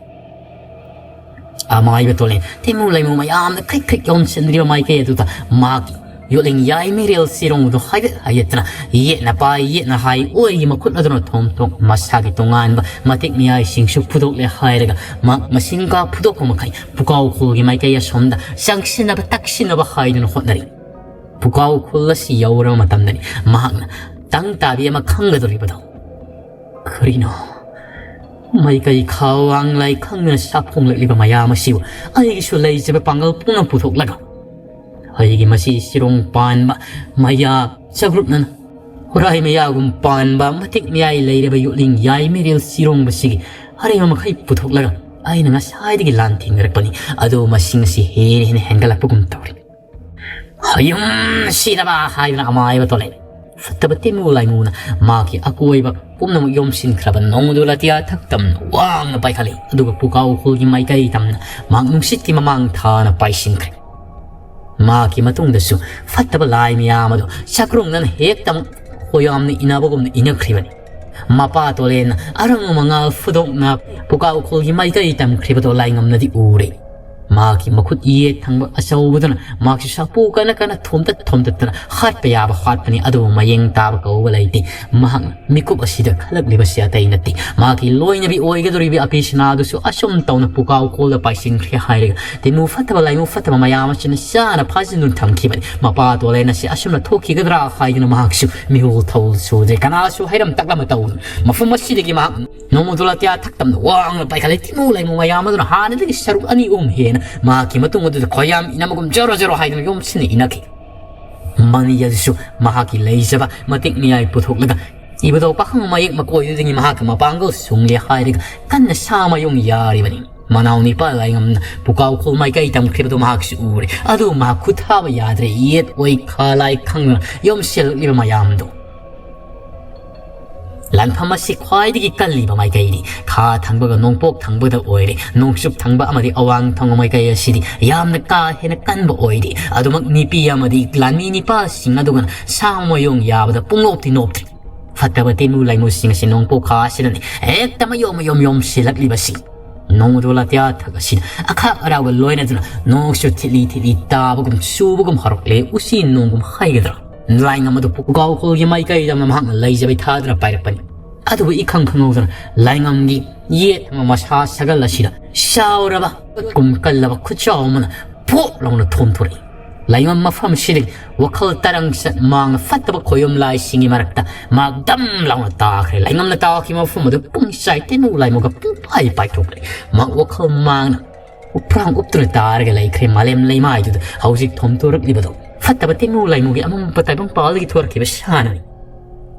ꯑꯃꯥꯏꯕ ꯇꯣꯂꯦꯟ ꯇꯤꯃꯨ ꯂꯩꯃꯨ ꯃꯌꯥꯝꯅ ꯈ꯭ꯔꯤꯛ ꯈ꯭ꯔꯤꯛ ꯌꯣꯝꯁꯤꯟꯗ꯭ꯔꯤꯕ ꯃꯥꯏꯀꯩ ꯑꯗꯨꯗ ꯃꯥꯒꯤ ꯌꯣꯠꯂꯤꯡ ꯌꯥꯏ ꯃꯤꯔꯦꯜ ꯁꯤꯔꯣꯡꯗꯣ ꯍꯥꯏꯒꯠ ꯍꯥꯏꯒꯠꯇꯅ, ꯌꯦꯠꯅ ꯄꯥꯏ ꯌꯦꯠꯅ ꯍꯥꯏ, ꯑꯣꯏꯒꯤ ꯃꯈꯨꯠ ꯑꯗꯨꯅ ꯊꯣꯝ ꯊꯣꯝ ꯃꯁꯥꯒꯤ ꯇꯣꯉꯥꯟꯕ ꯃꯇꯤꯛ ꯃꯌꯥꯏꯁꯤꯡꯁꯨ ꯐꯨꯗꯣꯛꯂꯦ ꯍꯥꯏꯔꯒ ꯃꯍꯥꯛ ꯃꯁꯤꯡ ꯀꯥ ꯐꯨꯗꯣꯛꯄ ꯃꯈꯩ ꯄꯨꯀꯥꯎ ꯈꯨꯜꯒꯤ ꯃꯥꯏꯀꯩ ꯑꯁꯣꯝꯗ ꯆꯪꯁꯤꯟꯅꯕ ꯇꯛꯁꯤꯟꯅꯕ ꯍꯥꯏꯗꯨꯅ ꯍꯣꯠꯅꯔꯤ꯫ ꯄꯨꯀꯥꯎ ꯈꯨꯜ ꯑꯁꯤ ꯌꯧꯔꯕ ꯃꯇꯝꯗꯅꯤ ꯃꯍꯥꯛꯅ ꯇꯪ ꯇꯥꯕꯤ ꯑꯃ ꯈꯪꯒꯗꯧꯔꯤꯕꯗꯣ꯫ ꯀꯔꯤꯅꯣ? ꯃꯥꯏꯀꯩ ꯈꯥ ꯋꯥꯡ ꯂꯥꯏ ꯈꯪꯗꯅ ꯁꯥꯐꯣꯡꯂꯛꯂꯤꯕ ꯃꯌꯥꯝ ꯑꯁꯤꯕꯨ ꯑꯩꯒꯤꯁꯨ ꯂꯩꯖꯕ ꯄꯥꯡꯒꯜ ꯄꯨꯝꯅ ꯄꯨꯊꯣꯛꯂꯒ ꯑꯩꯒꯤ ꯃꯁꯤ ꯁꯤꯔꯣꯡ ꯄꯥꯟꯕ ꯃꯌꯥ ꯆꯒ꯭ꯔꯨꯞꯅꯅ ꯍꯨꯔꯥꯏ ꯃꯌꯥꯒꯨꯝ ꯄꯥꯟꯕ ꯃꯇꯤꯛ ꯃꯌꯥꯏ ꯂꯩꯔꯕ ꯌꯣꯠꯂꯤꯡ ꯌꯥꯏ ꯃꯤꯔꯦꯜ ꯁꯤꯔꯣꯡꯕꯁꯤꯒꯤ ꯑꯔꯦꯝꯕ ꯃꯈꯩ ꯄꯨꯊꯣꯛꯂꯒ ꯑꯩꯅ ꯉꯁꯥꯏꯗꯒꯤ ꯂꯥꯟ ꯊꯦꯡꯅꯔꯛꯄꯅꯤ꯫ ꯑꯗꯣ ꯃꯁꯤꯡ ꯑꯁꯤ ꯍꯦꯟꯅ ꯍꯦꯟꯅ ꯍꯦꯟꯒꯠꯂꯛꯄꯒꯨꯝ ꯇꯧꯔꯤ꯫ ꯍꯌꯨꯝ ꯁꯤꯗꯕ ꯍꯥꯏꯗꯨꯅ ꯑꯃꯥꯏꯕ ꯇꯣꯂꯦ꯫ ꯐꯠꯇꯕ ꯇꯤꯃꯨ ꯂꯥꯏꯃꯨꯅ ꯃꯥꯒꯤ ꯑꯀꯣꯏꯕ ꯄꯨꯝꯅꯃꯛ ꯌꯣꯝꯁꯤꯟꯈ꯭ꯔꯕ ꯅꯣꯡꯃꯗꯨ ꯂꯥꯇꯤꯌꯥ ꯊꯛ ꯇꯝꯅ ꯋꯥꯡꯅ ꯄꯥꯏꯈꯠꯂꯤ꯫ ꯑꯗꯨꯒ ꯄꯨꯀꯥꯎ ꯈꯨꯜꯒꯤ ꯃꯥꯏꯀꯩ ꯇꯝꯅ ꯃꯍꯥꯛ ꯅꯨꯡꯁꯤꯠꯀꯤ ꯃꯃꯥꯡ ꯊꯥꯅ ꯄꯥꯏꯁꯤꯟꯈ꯭ꯔꯦ꯫ ꯃꯍꯥꯛꯀꯤ ꯃꯇꯨꯡꯗꯁꯨ ꯐꯠꯇꯕ ꯂꯥꯏ ꯃꯌꯥꯝ ꯑꯗꯨ ꯆꯥꯀ꯭ꯔꯨꯡꯅꯅ ꯍꯦꯛꯇꯃꯛ ꯍꯣꯌꯥꯝꯅ ꯏꯅꯕꯒꯨꯝꯅ ꯏꯅꯈ꯭ꯔꯤꯕꯅꯤ꯫ ꯃꯄꯥ ꯇꯣꯂꯦꯟꯅ ꯑꯔꯪꯕ ꯃꯉꯥꯜ ꯐꯨꯗꯣꯛꯅ ꯄꯨꯀꯥꯎ ꯈꯨꯜꯒꯤ ꯃꯥꯏꯀꯩ ꯇꯝꯈ꯭ꯔꯤꯕꯗꯣ ꯂꯥꯏꯉꯝꯅꯗꯤ ꯎꯔꯦ꯫ ꯃꯍꯥꯛꯀꯤ ꯃꯈꯨꯠ ꯌꯦꯠ ꯊꯪꯕ ꯑꯆꯧꯕꯗꯨꯅ ꯃꯍꯥꯛꯁꯨ ꯁꯥꯐꯨ ꯀꯟꯅ ꯀꯟꯅ ꯊꯣꯝꯇꯠ ꯊꯣꯝꯇꯠꯇꯅ ꯍꯥꯠꯄ ꯌꯥꯕ ꯍꯥꯠꯄꯅꯤ, ꯑꯗꯨꯕꯨ ꯃꯌꯦꯡ ꯇꯥꯕ ꯀꯧꯕ ꯂꯩꯇꯦ꯫ ꯃꯍꯥꯛꯅ ꯃꯤꯀꯨꯞ ꯑꯁꯤꯗ ꯈꯜꯂꯛꯂꯤꯕꯁꯤ ꯑꯇꯩ ꯅꯠꯇꯦ꯫ ꯃꯍꯥꯛꯀꯤ ꯂꯣꯏꯅꯕꯤ ꯑꯣꯏꯒꯗꯧꯔꯤꯕ ꯑꯄꯤꯁꯅꯥꯗꯨꯁꯨ ꯑꯁꯨꯝ ꯇꯧꯅ ꯄꯨꯀꯥꯎ ꯈꯨꯜꯗ ꯄꯥꯏꯁꯤꯟꯈ꯭ꯔꯦ ꯍꯥꯏꯔꯒ ꯇꯤꯃꯨ ꯐꯠꯇꯕ ꯂꯥꯏꯃꯨ ꯐꯠꯇꯕ ꯃꯌꯥꯝ ꯑꯁꯤꯅ ꯆꯥꯅ ꯐꯥꯖꯤꯟꯗꯨꯅ ꯊꯝꯈꯤꯕꯅꯤ꯫ ꯃꯄꯥ ꯇꯣꯂꯦꯟ ꯑꯁꯤ ꯑꯁꯨꯝꯅ ꯊꯣꯛꯈꯤꯒꯗ꯭ꯔꯥ ꯍꯥꯏꯗꯨꯅ ꯃꯍꯥꯛꯁꯨ ꯃꯤꯍꯨꯜ ꯊꯧ ꯁꯨꯗ꯭ꯔꯦ꯫ ꯀꯅꯥꯁꯨ ꯍꯩꯔꯝ ꯇꯛꯂꯝ ꯇꯧꯗꯨꯅ ꯃꯐꯝ ꯑꯁꯤꯗꯒꯤ ꯃꯍꯥꯛ ꯅꯣꯡꯃꯗꯨ ꯂꯥꯇꯤꯌꯥ ꯊꯛ ꯇꯝꯅ ꯋꯥꯡꯅ ꯄꯥꯏꯈꯠꯂꯦ꯫ ꯇꯤꯃꯨ ꯂꯩꯃꯨ ꯃꯌꯥꯝ ꯑꯗꯨꯅ ꯍꯥꯟꯅꯗꯒꯤ ꯁꯔꯨꯛ ꯑꯅꯤ ꯑꯍꯨꯝ ꯍꯦꯟꯅ ꯃꯍꯥꯛꯀꯤ ꯃꯇꯨꯡ ꯑꯗꯨꯗ ꯈꯣꯌꯥꯝ ꯏꯅꯕꯒꯨꯝ ꯖꯔꯣ ꯖꯔꯣ ꯍꯥꯏꯗꯨꯅ ꯌꯣꯝꯁꯤꯟꯅ ꯏꯅꯈꯤ꯫ ꯃꯅꯤ ꯑꯗꯨꯁꯨ ꯃꯍꯥꯛꯀꯤ ꯂꯩꯖꯕ ꯃꯇꯤꯛ ꯃꯌꯥꯏ ꯄꯨꯊꯣꯛꯂꯒ ꯏꯕꯗꯧ ꯄꯥꯈꯪ ꯃꯌꯦꯛ ꯃꯀꯣꯏꯗꯨꯗꯒꯤ ꯃꯍꯥꯛꯀꯤ ꯃꯄꯥꯡꯒꯜ ꯁꯨꯡꯂꯦ ꯍꯥꯏꯔꯒ ꯀꯟꯅ ꯁꯥ ꯃꯌꯨꯡ ꯌꯥꯔꯤꯕꯅꯤ꯫ ꯃꯅꯥꯎ ꯅꯤꯄꯥ ꯂꯥꯏꯉꯝꯅ ꯄꯨꯀꯥꯎ ꯈꯨꯜ ꯃꯥꯏꯀꯩ ꯇꯝꯈ꯭ꯔꯤꯕꯗꯨ ꯃꯍꯥꯛꯁꯨ ꯎꯔꯦ꯫ ꯑꯗꯨ ꯃꯍꯥꯛ ꯈꯨꯠ ꯊꯥꯕ ꯌꯥꯗ꯭ꯔꯦ꯫ ꯌꯦꯠ ꯑꯣꯏ ꯈꯥ ꯂꯥꯏ ꯈꯪꯗꯅ ꯌꯣꯝꯁꯤꯜꯂꯛꯂꯤꯕ ꯃꯌꯥꯝꯗꯨ꯫ ꯂꯥꯟꯐꯝ ꯑꯁꯤ ꯈ꯭ꯋꯥꯏꯗꯒꯤ ꯀꯜꯂꯤꯕ ꯃꯥꯏꯀꯩꯗꯤ ꯈꯥ ꯊꯪꯕꯒ ꯅꯣꯡꯄꯣꯛ ꯊꯪꯕꯗ ꯑꯣꯏꯔꯦ꯫ ꯅꯣꯡꯆꯨꯞ ꯊꯪꯕ ꯑꯃꯗꯤ ꯑꯋꯥꯡ ꯊꯪꯕ ꯃꯥꯏꯀꯩ ꯑꯁꯤꯗꯤ ꯌꯥꯝꯅ ꯀꯥ ꯍꯦꯟꯅ ꯀꯟꯕ ꯑꯣꯏꯗꯦ꯫ ꯑꯗꯨꯃꯛ ꯅꯨꯄꯤ ꯑꯃꯗꯤ ꯂꯥꯟꯃꯤ ꯅꯤꯄꯥꯁꯤꯡ ꯑꯗꯨꯒꯅ ꯁꯥ ꯃꯌꯣꯡ ꯌꯥꯕꯗ ꯄꯨꯡꯅꯣꯞꯇꯤ ꯅꯣꯞꯇ꯭ꯔꯤ꯫ ꯐꯠꯇꯕ ꯇꯦꯅꯨ ꯂꯩꯃꯨꯁꯤꯡ ꯑꯁꯤ ꯅꯣꯡꯄꯣꯛ ꯈꯥ ꯑꯁꯤꯗꯅꯤ ꯍꯦꯛꯇ ꯃꯌꯣꯝ ꯃꯌꯣꯝ ꯌꯣꯝꯁꯤꯜꯂꯛꯂꯤꯕꯁꯤ꯫ ꯅꯣꯡꯖꯨ ꯂꯥꯇꯤꯌꯥ ꯊꯛ ꯑꯁꯤꯗ ꯑꯈꯥꯛ ꯑꯔꯥꯎꯒ ꯂꯣꯏꯅꯗꯨꯅ ꯅꯣꯡꯁꯨ ꯊꯤꯠꯂꯤ ꯊꯤꯠꯂꯤ ꯇꯥꯕꯒꯨꯝ ꯆꯨꯕꯒꯨꯝ ꯍꯧꯔꯛꯂꯦ꯫ ꯎꯆꯤ ꯅꯣꯡꯒꯨꯝ ꯍꯩꯒꯗ꯭ꯔꯥ? ꯂꯥꯏꯉꯝ ꯑꯗꯨ ꯄꯨꯀꯥꯎꯈꯣꯜꯒꯤ ꯃꯥꯏꯀꯩꯗ ꯃꯍꯥꯛꯅ ꯂꯩꯖꯕꯩ ꯊꯥꯗꯨꯅ ꯄꯥꯏꯔꯛꯄꯅꯤ꯫ ꯑꯗꯨꯕꯨ ꯏꯈꯪ ꯈꯪꯍꯧꯗꯅ ꯂꯥꯏꯉꯝꯒꯤ ꯌꯦꯠ ꯑꯃ ꯃꯁꯥ ꯁꯒꯜ ꯑꯁꯤꯗ ꯆꯥꯎꯔꯕ ꯀꯨꯝ ꯀꯜꯂꯕ ꯈꯨꯠꯆꯥꯎ ꯑꯃꯅ ꯄꯣꯞ ꯂꯥꯎꯅ ꯊꯣꯝꯊꯣꯔꯛꯏ꯫ ꯂꯥꯏꯉꯝ ꯃꯐꯝꯁꯤꯗꯒꯤ ꯋꯥꯈꯜ ꯇꯔꯪ ꯆꯠ ꯃꯥꯡꯅ ꯐꯠꯇꯕ ꯈꯣꯏꯌꯨꯝ ꯂꯥꯏꯁꯤꯡꯒꯤ ꯃꯔꯛꯇ ꯃꯍꯥꯛ ꯗꯝ ꯂꯥꯎꯅ ꯇꯥꯈ꯭ꯔꯦ꯫ ꯂꯥꯏꯉꯝꯅ ꯇꯥꯈꯤꯕ ꯃꯐꯝ ꯑꯗꯨ ꯄꯨꯡꯆꯥꯏ ꯇꯦꯅꯨ ꯂꯥꯏꯃꯨꯒ ꯄꯨꯡꯄꯥꯏ ꯄꯥꯏꯊꯣꯛꯈ꯭ꯔꯦ꯫ ꯃꯍꯥꯛ ꯋꯥꯈꯜ ꯃꯥꯡꯅ ꯎꯞꯐ꯭ꯔꯥꯡ ꯎꯞꯇꯨꯅ ꯇꯥꯔꯒ ꯂꯩꯈ꯭ꯔꯦ꯫ ꯃꯥꯂꯦꯝ ꯂꯩꯃꯥꯏꯗꯨꯗ ꯍꯧꯖꯤꯛ ꯊꯣꯝꯊꯣꯔꯛꯂꯤꯕꯗꯣ ꯐꯠꯇꯕ ꯇꯦꯅꯨ ꯂꯥꯏꯃꯨꯒꯤ ꯑꯃꯝꯕ ꯇꯥꯏꯕꯪ ꯄꯥꯜꯗꯒꯤ ꯊꯣꯔꯛꯈꯤꯕ ꯁꯥꯅꯅꯤ꯫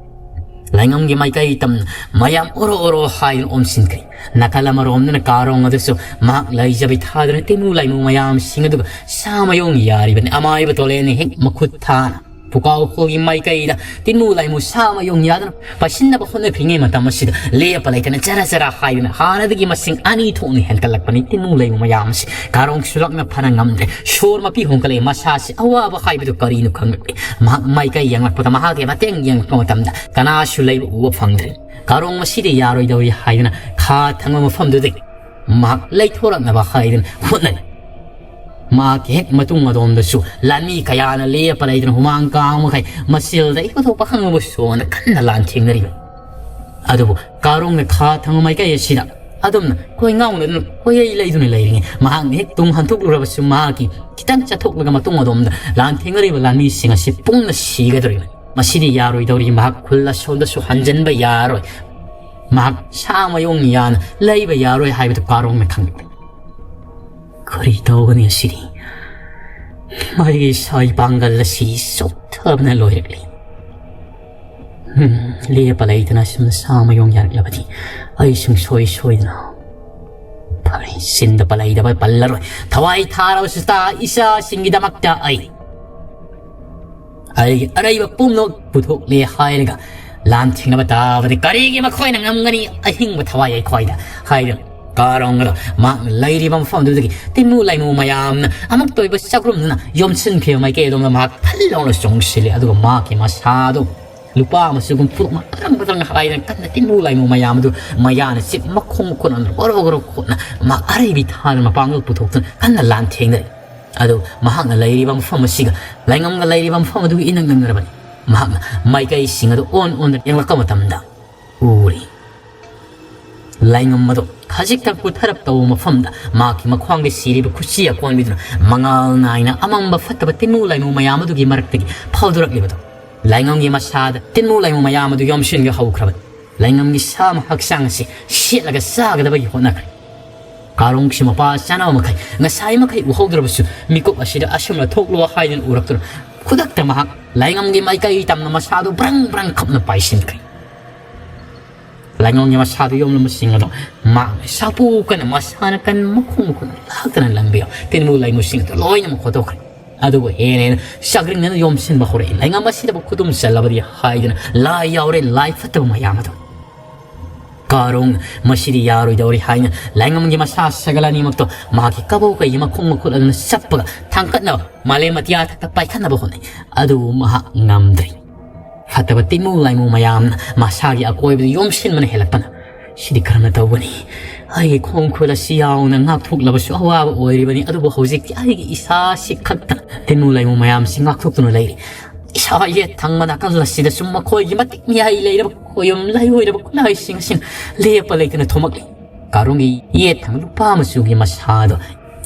ꯂꯥꯏꯉꯝꯒꯤ ꯃꯥꯏꯀꯩ ꯇꯝꯅ ꯃꯌꯥꯝ ꯑꯣꯔꯣ ꯑꯣꯔꯣ ꯍꯥꯏꯗꯨꯅ ꯑꯣꯝꯁꯤꯟꯈ꯭ꯔꯦ꯫ ꯅꯥꯀꯜ ꯑꯃꯔꯣꯝꯗꯅ ꯀꯥꯔꯣꯡ ꯑꯗꯨꯁꯨ ꯃꯍꯥꯛ ꯂꯩꯖꯕꯩ ꯊꯥꯗꯨꯅ ꯇꯦꯅꯨ ꯂꯥꯏꯃꯨ ꯃꯌꯥꯝꯁꯤꯡ ꯑꯗꯨꯒ ꯁꯥ ꯃꯌꯣꯡ ꯌꯥꯔꯤꯕꯅꯤ꯫ ꯑꯃꯥꯏꯕ ꯇꯣꯂꯦꯟꯅ ꯍꯦꯛ ꯃꯈꯨꯠ ꯊꯥꯅ ꯄꯨꯀꯥꯎꯈꯣꯜꯒꯤ ꯃꯥꯏꯀꯩꯗ ꯇꯤꯟꯃꯨ ꯂꯥꯏꯃꯨ ꯁꯥ ꯃꯌꯣꯡ ꯌꯥꯗꯨꯅ ꯄꯥꯏꯁꯤꯟꯅꯕ ꯍꯣꯠꯅꯈ꯭ꯔꯤꯉꯩ ꯃꯇꯝ ꯑꯁꯤꯗ ꯂꯦꯞꯄ ꯂꯩꯇꯅ ꯆꯔꯥ ꯆꯔꯥ ꯍꯥꯏꯗꯨꯅ ꯍꯥꯟꯅꯗꯒꯤ ꯃꯁꯤꯡ ꯑꯅꯤ ꯊꯣꯛꯅ ꯍꯦꯟꯒꯠꯂꯛꯄꯅꯤ꯫ ꯇꯤꯟꯃꯨ ꯂꯥꯏꯃꯨ ꯃꯌꯥꯝ ꯑꯁꯤ ꯀꯥꯔꯣꯡ ꯁꯨꯂꯛꯅ ꯐꯅ ꯉꯝꯗ꯭ꯔꯦ꯫ ꯁꯣꯔ ꯃꯄꯤ ꯍꯣꯡꯒꯠꯂꯛꯏ꯫ ꯃꯁꯥꯁꯤ ꯑꯋꯥꯕ ꯍꯥꯏꯕꯗꯨ ꯀꯔꯤꯅꯣ ꯈꯪꯂꯛꯂꯦ꯫ ꯃꯍꯥꯛ ꯃꯥꯏꯀꯩ ꯌꯦꯡꯂꯛꯄꯗ, ꯃꯍꯥꯛꯀꯤ ꯃꯇꯦꯡ ꯌꯦꯡꯂꯛꯄ ꯃꯇꯝꯗ ꯀꯅꯥꯁꯨ ꯂꯩꯕ ꯎꯕ ꯐꯪꯗ꯭ꯔꯦ꯫ ꯀꯥꯔꯣꯡ ꯃꯁꯤꯗꯤ ꯌꯥꯔꯣꯏꯗꯧꯔꯤ ꯍꯥꯏꯗꯨꯅ ꯈꯥ ꯊꯪꯕ ꯃꯐꯝꯗꯨꯗꯒꯤ ꯃꯍꯥꯛ ꯂꯩꯊꯣꯔꯛꯅꯕ ꯍꯥꯏꯗꯨꯅ ꯍꯣꯠꯅꯔꯤ꯫ ꯃꯍꯥꯛꯀꯤ ꯍꯦꯛ ꯃꯇꯨꯡ ꯑꯗꯣꯝꯗꯁꯨ ꯂꯥꯟꯃꯤ ꯀꯌꯥꯅ ꯂꯦꯞꯄ ꯂꯩꯗꯨꯅ ꯍꯨꯃꯥꯡ ꯀꯥꯡ ꯃꯈꯩ ꯃꯆꯤꯜꯗ ꯏꯀꯣꯊꯣꯛꯄ ꯈꯪꯕꯕꯨ ꯁꯣꯟꯅ ꯀꯟꯅ ꯂꯥꯟꯊꯦꯡꯅꯔꯤꯕ꯫ ꯑꯗꯨꯕꯨ ꯀꯥꯔꯣꯡꯅ ꯈꯥ ꯊꯪꯕ ꯃꯥꯏꯀꯩ ꯑꯁꯤꯗ ꯑꯗꯨꯝꯅ ꯀꯣꯏ ꯉꯥꯎꯅꯗꯨꯅ ꯀꯣꯏꯂꯩ ꯂꯩꯗꯨꯅ ꯂꯩꯔꯤꯉꯩ ꯃꯍꯥꯛꯅ ꯍꯦꯛ ꯇꯨꯡ ꯍꯟꯊꯣꯛꯂꯨꯔꯕꯁꯨ ꯃꯍꯥꯛꯀꯤ ꯈꯤꯇꯪ ꯆꯠꯊꯣꯛꯂꯒ ꯃꯇꯨꯡ ꯑꯗꯣꯝꯗ ꯂꯥꯟꯊꯦꯡꯅꯔꯤꯕ ꯂꯥꯟꯃꯤꯁꯤꯡ ꯑꯁꯤ ꯄꯨꯡꯅ ꯁꯤꯒꯗꯧꯔꯤꯕꯅꯤ꯫ ꯃꯁꯤꯗꯤ ꯌꯥꯔꯣꯏꯗꯧꯔꯤ꯫ ꯃꯍꯥꯛ ꯈꯨꯜ ꯑꯁꯣꯝꯗꯁꯨ ꯍꯟꯖꯤꯟꯕ ꯌꯥꯔꯣꯏ꯫ ꯃꯍꯥꯛ ꯁꯥ ꯃꯌꯣꯡ ꯌꯥꯅ ꯂꯩꯕ ꯌꯥꯔꯣꯏ ꯍꯥꯏꯕꯗꯨ ꯀꯥꯔꯣꯡꯅ ꯈꯪꯂꯛꯂꯦ꯫ ꯀꯔꯤ ꯇꯧꯒꯅꯤ ꯑꯁꯤꯗꯤ? ꯃꯥꯒꯤ ꯁꯥꯏ ꯄꯥꯡꯒꯜ ꯑꯁꯤ ꯆꯣꯛꯊꯕꯅ ꯂꯣꯏꯔꯛꯂꯤ꯫ ꯎꯝ, ꯂꯦꯞꯄ ꯂꯩꯇꯅ ꯑꯁꯨꯝꯅ ꯁꯥ ꯃꯌꯣꯡ ꯌꯥꯔꯛꯂꯕꯗꯤ ꯑꯩ ꯁꯨꯡꯁꯣꯏ ꯁꯣꯏꯗꯅ ꯐꯔꯦ꯫ ꯆꯤꯟꯗ ꯄꯜꯂꯩꯗꯕ ꯄꯜꯂꯔꯣꯏ꯫ ꯊꯋꯥꯏ ꯊꯥꯔꯕꯁꯨ ꯇꯥ ꯏꯆꯥꯁꯤꯡꯒꯤꯗꯃꯛꯇ ꯑꯩ ꯑꯩꯒꯤ ꯑꯔꯩꯕ ꯄꯨꯝꯅꯃꯛ ꯄꯨꯊꯣꯛꯂꯦ ꯍꯥꯏꯔꯒ ꯂꯥꯟ ꯊꯦꯡꯅꯕ ꯇꯥꯕꯗꯤ ꯀꯔꯤꯒꯤ ꯃꯈꯣꯏꯅ ꯉꯝꯒꯅꯤ? ꯑꯍꯤꯡꯕ ꯊꯋꯥꯏ ꯑꯩꯈꯣꯏꯗ ꯍꯥꯏꯗꯨꯅ ꯀꯥꯔꯣꯡ ꯑꯗꯣ ꯃꯍꯥꯛꯅ ꯂꯩꯔꯤꯕ ꯃꯐꯝꯗꯨꯗꯒꯤ ꯇꯤꯟꯃꯨ ꯂꯥꯏꯃꯨ ꯃꯌꯥꯝꯅ ꯑꯃꯨꯛꯇ ꯑꯣꯏꯕ ꯆꯥꯛꯔꯨꯝꯗꯨꯅ ꯌꯣꯝꯁꯤꯟꯈꯤꯕ ꯃꯥꯏꯀꯩ ꯑꯗꯣꯝꯗ ꯃꯍꯥꯛ ꯐꯜ ꯂꯥꯎꯅ ꯆꯣꯡꯁꯤꯜꯂꯤ꯫ ꯑꯗꯨꯒ ꯃꯍꯥꯛꯀꯤ ꯃꯁꯥꯗꯨ ꯂꯨꯄꯥ ꯑꯃꯁꯨꯒꯨꯝ ꯐꯨꯔꯨꯞ ꯃꯇ꯭ꯔꯪ ꯃꯇ꯭ꯔꯪ ꯍꯥꯏꯗꯅ ꯀꯟꯅ ꯇꯤꯟꯃꯨ ꯂꯥꯏꯃꯨ ꯃꯌꯥꯝ ꯑꯗꯨ ꯃꯌꯥꯅ ꯆꯤꯞ ꯃꯈꯣꯡ ꯃꯈꯨꯠꯅ ꯒꯣꯔꯣ ꯒꯣꯔꯣ ꯈꯣꯠꯅ ꯃꯍꯥꯛ ꯑꯔꯩꯕꯤ ꯊꯥꯗꯅ ꯃꯄꯥꯡꯒꯜ ꯄꯨꯊꯣꯛꯇꯨꯅ ꯀꯟꯅ ꯂꯥꯟ ꯊꯦꯡꯅꯔꯤ꯫ ꯑꯗꯨ ꯃꯍꯥꯛꯅ ꯂꯩꯔꯤꯕ ꯃꯐꯝ ꯑꯁꯤꯒ ꯂꯥꯏꯉꯝꯒ ꯂꯩꯔꯤꯕ ꯃꯐꯝ ꯑꯗꯨꯒ ꯏꯅꯛ ꯅꯛꯅꯔꯕꯅꯤ꯫ ꯃꯍꯥꯛꯅ ꯃꯥꯏꯀꯩꯁꯤꯡ ꯑꯗꯨ ꯑꯣꯟ ꯑꯣꯟꯗꯨꯅ ꯌꯦꯡꯂꯛꯄ ꯃꯇꯝꯗ ꯎꯔꯤ꯫ ꯂꯥꯏꯉꯝ ꯑꯗꯨ ꯈꯖꯤꯛꯇꯪ ꯀꯨꯊꯔꯞ ꯇꯧꯕ ꯃꯐꯝꯗ ꯃꯍꯥꯛꯀꯤ ꯃꯈ꯭ꯋꯥꯡꯗ ꯁꯤꯔꯤꯕ ꯈꯨꯠꯁꯤ ꯑꯀꯣꯟꯕꯤꯗꯨꯅ ꯃꯉꯥꯜ ꯅꯥꯏꯅ ꯑꯃꯝꯕ ꯐꯠꯇꯕ ꯇꯤꯟꯃꯨ ꯂꯥꯏꯃꯨ ꯃꯌꯥꯝ ꯑꯗꯨꯒꯤ ꯃꯔꯛꯇꯒꯤ ꯐꯥꯎꯗꯣꯔꯛꯂꯤꯕꯗꯨ ꯂꯥꯏꯉꯝꯒꯤ ꯃꯁꯥꯗ ꯇꯤꯟꯃꯨ ꯂꯥꯏꯃꯨ ꯃꯌꯥꯝ ꯑꯗꯨ ꯌꯣꯝꯁꯤꯟꯒꯦ ꯍꯧꯈ꯭ꯔꯕꯅꯤ꯫ ꯂꯥꯏꯉꯝꯒꯤ ꯁꯥ ꯑꯃ ꯍꯛꯆꯥꯡ ꯑꯁꯤ ꯁꯦꯠꯂꯒ ꯆꯥꯒꯗꯕꯒꯤ ꯍꯣꯠꯅꯈ꯭ꯔꯦ꯫ ꯀꯥꯔꯣꯡꯁꯤ ꯃꯄꯥ ꯆꯥꯅꯕ ꯃꯈꯩ ꯉꯁꯥꯏ ꯃꯈꯩ ꯎꯍꯧꯗ꯭ꯔꯕꯁꯨ ꯃꯤꯀꯨꯞ ꯑꯁꯤꯗ ꯑꯁꯨꯝꯅ ꯊꯣꯛꯂꯣ ꯍꯥꯏꯗꯨꯅ ꯎꯔꯛꯇꯨꯅ ꯈꯨꯗꯛꯇ ꯃꯍꯥꯛ ꯂꯥꯏꯉꯝꯒꯤ ꯃꯥꯏꯀꯩ ꯇꯝꯅ ꯃꯁꯥꯗꯨ ꯕ꯭ꯔꯪ ꯕ꯭ꯔꯪ ꯈꯞꯅ ꯄꯥꯏꯁꯤꯟꯈ꯭ꯔꯦ꯫ ꯂꯥꯏꯉꯝꯒꯤ ꯃꯁꯥꯗꯨ ꯌꯣꯝꯂꯝꯕꯁꯤꯡ ꯑꯗꯣ ꯃꯍꯥꯛꯅ ꯁꯥꯄꯨ ꯀꯟꯅ ꯃꯁꯥꯅ ꯀꯟ ꯃꯈꯣꯡ ꯃꯈꯨꯠꯅ ꯂꯥꯛꯇꯅ ꯂꯪꯕꯤꯌꯣ ꯇꯤꯟꯃꯨ ꯂꯥꯏꯃꯨꯁꯤꯡ ꯑꯗꯨ ꯂꯣꯏꯅꯃꯛ ꯈꯣꯠꯇꯣꯛꯈ꯭ꯔꯦ꯫ ꯑꯗꯨꯕꯨ ꯍꯦꯟꯅ ꯍꯦꯟꯅ ꯆꯥꯛꯔꯤꯡꯅꯅ ꯌꯣꯝꯁꯤꯟꯕ ꯍꯧꯔꯛꯏ꯫ ꯂꯥꯏꯉꯝ ꯑꯁꯤꯗꯕꯨ ꯈꯨꯗꯨꯝ ꯆꯜꯂꯕꯗꯤ ꯍꯥꯏꯗꯨꯅ ꯂꯥꯏ ꯌꯥꯎꯔꯦ ꯂꯥꯏ ꯐꯠꯇꯕ ꯃꯌꯥꯝ ꯑꯗꯣ ꯀꯥꯔꯣꯡ ꯃꯁꯤꯗꯤ ꯌꯥꯔꯣꯏꯗꯧꯔꯤ ꯍꯥꯏꯅ ꯂꯥꯏꯉꯝꯒꯤ ꯃꯁꯥ ꯁꯒꯜ ꯑꯅꯤꯃꯛꯇꯣ ꯃꯍꯥꯛꯀꯤ ꯀꯕꯧ ꯀꯩꯒꯤ ꯃꯈꯣꯡ ꯃꯈꯨꯠ ꯑꯗꯨꯅ ꯆꯞꯄꯒ ꯊꯥꯡꯒꯠꯅꯕ ꯃꯥꯂꯦꯝ ꯑꯇꯤꯌꯥ ꯊꯛꯇ ꯄꯥꯏꯈꯠꯅꯕ ꯍꯣꯠꯅꯩ꯫ ꯑꯗꯨꯕꯨ ꯃꯍꯥꯛ ꯉꯝꯗ꯭ꯔꯤ꯫ ꯐꯠꯇꯕ ꯇꯤꯟꯃꯨ ꯂꯥꯏꯃꯨ ꯃꯌꯥꯝꯅ ꯃꯁꯥꯒꯤ ꯑꯀꯣꯏꯕꯗ ꯌꯣꯝꯁꯤꯟꯕꯅ ꯍꯦꯜꯂꯛꯄꯅ ꯁꯤꯗꯤ ꯀꯔꯝꯅ ꯇꯧꯒꯅꯤ? ꯑꯩꯒꯤ ꯈꯣꯡ ꯈꯨꯠ ꯑꯁꯤ ꯌꯥꯎꯅ ꯉꯥꯛꯊꯣꯛꯂꯕꯁꯨ ꯑꯋꯥꯕ ꯑꯣꯏꯔꯤꯕꯅꯤ꯫ ꯑꯗꯨꯕꯨ ꯍꯧꯖꯤꯛꯇꯤ ꯑꯩꯒꯤ ꯏꯁꯥꯁꯤ ꯈꯛꯇꯅ ꯇꯤꯟꯃꯨ ꯂꯥꯏꯃꯨ ꯃꯌꯥꯝꯁꯤ ꯉꯥꯛꯊꯣꯛꯇꯨꯅ ꯂꯩꯔꯤ꯫ ꯏꯁꯥ ꯌꯦꯠ ꯊꯪꯕ ꯅꯥꯀꯜ ꯑꯁꯤꯗꯁꯨ ꯃꯈꯣꯏꯒꯤ ꯃꯇꯤꯛ ꯃꯌꯥꯏ ꯂꯩꯔꯕ ꯈꯣꯌꯨꯝ ꯂꯩꯔꯣꯏꯔꯕ ꯈꯨꯠꯂꯥꯏꯁꯤꯡ ꯑꯁꯤꯅ ꯂꯦꯞꯄ ꯂꯩꯇꯅ ꯊꯣꯝꯂꯛꯂꯤ꯫ ꯀꯥꯔꯣꯡꯒꯤ ꯌꯦꯠ ꯊꯪꯕ ꯂꯨꯄꯥ ꯃꯆꯨꯒꯤ ꯃꯁꯥꯗꯣ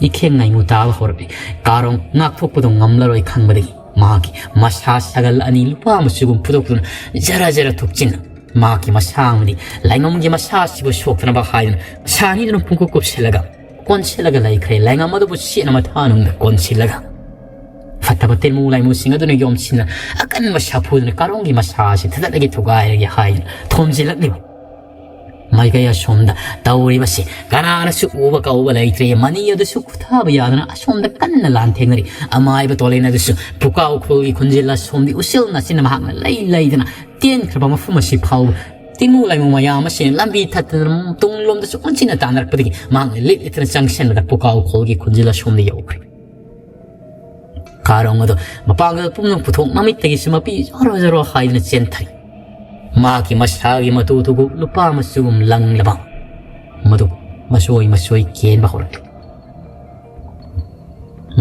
ꯏꯈꯦꯡ ꯉꯥꯏꯉꯨ ꯇꯥꯕ ꯍꯧꯔꯛꯂꯤ꯫ ꯀꯥꯔꯣꯡ ꯉꯥꯛꯊꯣꯛꯄꯗꯣ ꯉꯝꯂꯔꯣꯏ ꯈꯪꯕꯗꯒꯤ ꯃꯍꯥꯛꯀꯤ ꯃꯁꯥ ꯁꯒꯜ ꯑꯅꯤ ꯂꯨꯄꯥ ꯃꯆꯨꯒꯨꯝ ꯐꯨꯗꯣꯛꯇꯨꯅ ꯖꯔ ꯖꯔ ꯊꯨꯞꯆꯤꯟꯅ ꯃꯍꯥꯛꯀꯤ ꯃꯁꯥ ꯑꯃꯗꯤ ꯂꯥꯏꯉꯝꯒꯤ ꯃꯁꯥ ꯑꯁꯤꯕꯨ ꯁꯣꯛꯇꯅꯕ ꯍꯥꯏꯗꯨꯅ ꯃꯁꯥ ꯑꯅꯤꯗꯨꯅ ꯄꯨꯡꯀꯨꯞ ꯀꯨꯞꯁꯤꯜꯂꯒ ꯀꯣꯟꯁꯤꯜꯂꯒ ꯂꯩꯈ꯭ꯔꯦ꯫ ꯂꯥꯏꯉꯝ ꯑꯗꯨꯕꯨ ꯆꯦꯠꯅ ꯃꯊꯥꯅꯨꯡꯗ ꯀꯣꯟꯁꯤꯜꯂꯒ ꯐꯠꯇꯕ ꯇꯤꯟꯃꯨ ꯂꯥꯏꯃꯨꯁꯤꯡ ꯑꯗꯨꯅ ꯌꯣꯝꯁꯤꯟꯅ ꯑꯀꯟꯕ ꯁꯥꯐꯨꯗꯨꯅ ꯀꯥꯔꯣꯡꯒꯤ ꯃꯁꯥ ꯑꯁꯤ ꯊꯗꯠꯂꯒꯦ ꯊꯨꯒꯥꯏꯔꯒꯦ ꯍꯥꯏꯗꯨꯅ ꯊꯣꯝꯖꯤꯜꯂꯛꯂꯤꯕ ꯃꯥꯏꯀꯩ ꯑꯁꯣꯝꯗ ꯇꯧꯔꯤꯕꯁꯤ ꯀꯅꯥꯅꯁꯨ ꯎꯕ ꯀꯧꯕ ꯂꯩꯇ꯭ꯔꯦ꯫ ꯃꯅꯤ ꯑꯗꯨꯁꯨ ꯈꯨꯊꯥꯕ ꯌꯥꯗꯅ ꯑꯁꯣꯝꯗ ꯀꯟꯅ ꯂꯥꯟꯊꯦꯡꯅꯔꯤ꯫ ꯑꯃꯥꯏꯕ ꯇꯣꯂꯦꯟ ꯑꯗꯨꯁꯨ ꯄꯨꯀꯥꯎ ꯈꯨꯜꯒꯤ ꯈꯨꯟꯖꯤꯜ ꯑꯁꯣꯝꯗꯤ ꯎꯆꯦꯜ ꯅꯥꯆꯤꯟꯅ ꯃꯍꯥꯛꯅ ꯂꯩ ꯂꯩꯗꯅ ꯇꯦꯟꯈ꯭ꯔꯕ ꯃꯐꯝ ꯑꯁꯤ ꯐꯥꯎꯕ ꯇꯤꯃꯨ ꯂꯥꯏꯃꯨ ꯃꯌꯥꯝ ꯑꯁꯤꯅ ꯂꯝꯕꯤ ꯊꯠꯇꯅ ꯇꯨꯡꯂꯣꯝꯗꯁꯨ ꯑꯣꯟꯁꯤꯟꯅ ꯇꯥꯟꯅꯔꯛꯄꯗꯒꯤ ꯃꯍꯥꯛꯅ ꯂꯤꯠ ꯂꯤꯠꯇꯅ ꯆꯪꯁꯤꯟꯂꯒ ꯄꯨꯀꯥꯎ ꯈꯨꯜꯒꯤ ꯈꯨꯟꯖꯤꯜ ꯑꯁꯣꯝꯗ ꯌꯧꯈ꯭ꯔꯦ꯫ ꯀꯥꯔꯣꯡ ꯑꯗꯣ ꯃꯄꯥꯡꯒꯜ ꯄꯨꯝꯅꯃꯛ ꯄꯨꯊꯣꯛ ꯃꯃꯤꯠꯇꯒꯤꯁꯨ ꯃꯄꯤ ꯖꯣꯔꯣ ꯖꯣꯔꯣ ꯍꯥꯏꯗꯨꯅ ꯆꯦꯟꯊꯔꯤ꯫ ꯃꯍꯥꯛꯀꯤ ꯃꯁꯥꯒꯤ ꯃꯇꯨ ꯊꯨꯒꯨ ꯂꯨꯄꯥ ꯃꯆꯨꯒꯨꯝ ꯂꯪꯂꯕ ꯃꯗꯨ ꯃꯁꯣꯏ ꯃꯁꯣꯏ ꯀꯦꯟꯕ ꯍꯧꯔꯛꯂꯤ꯫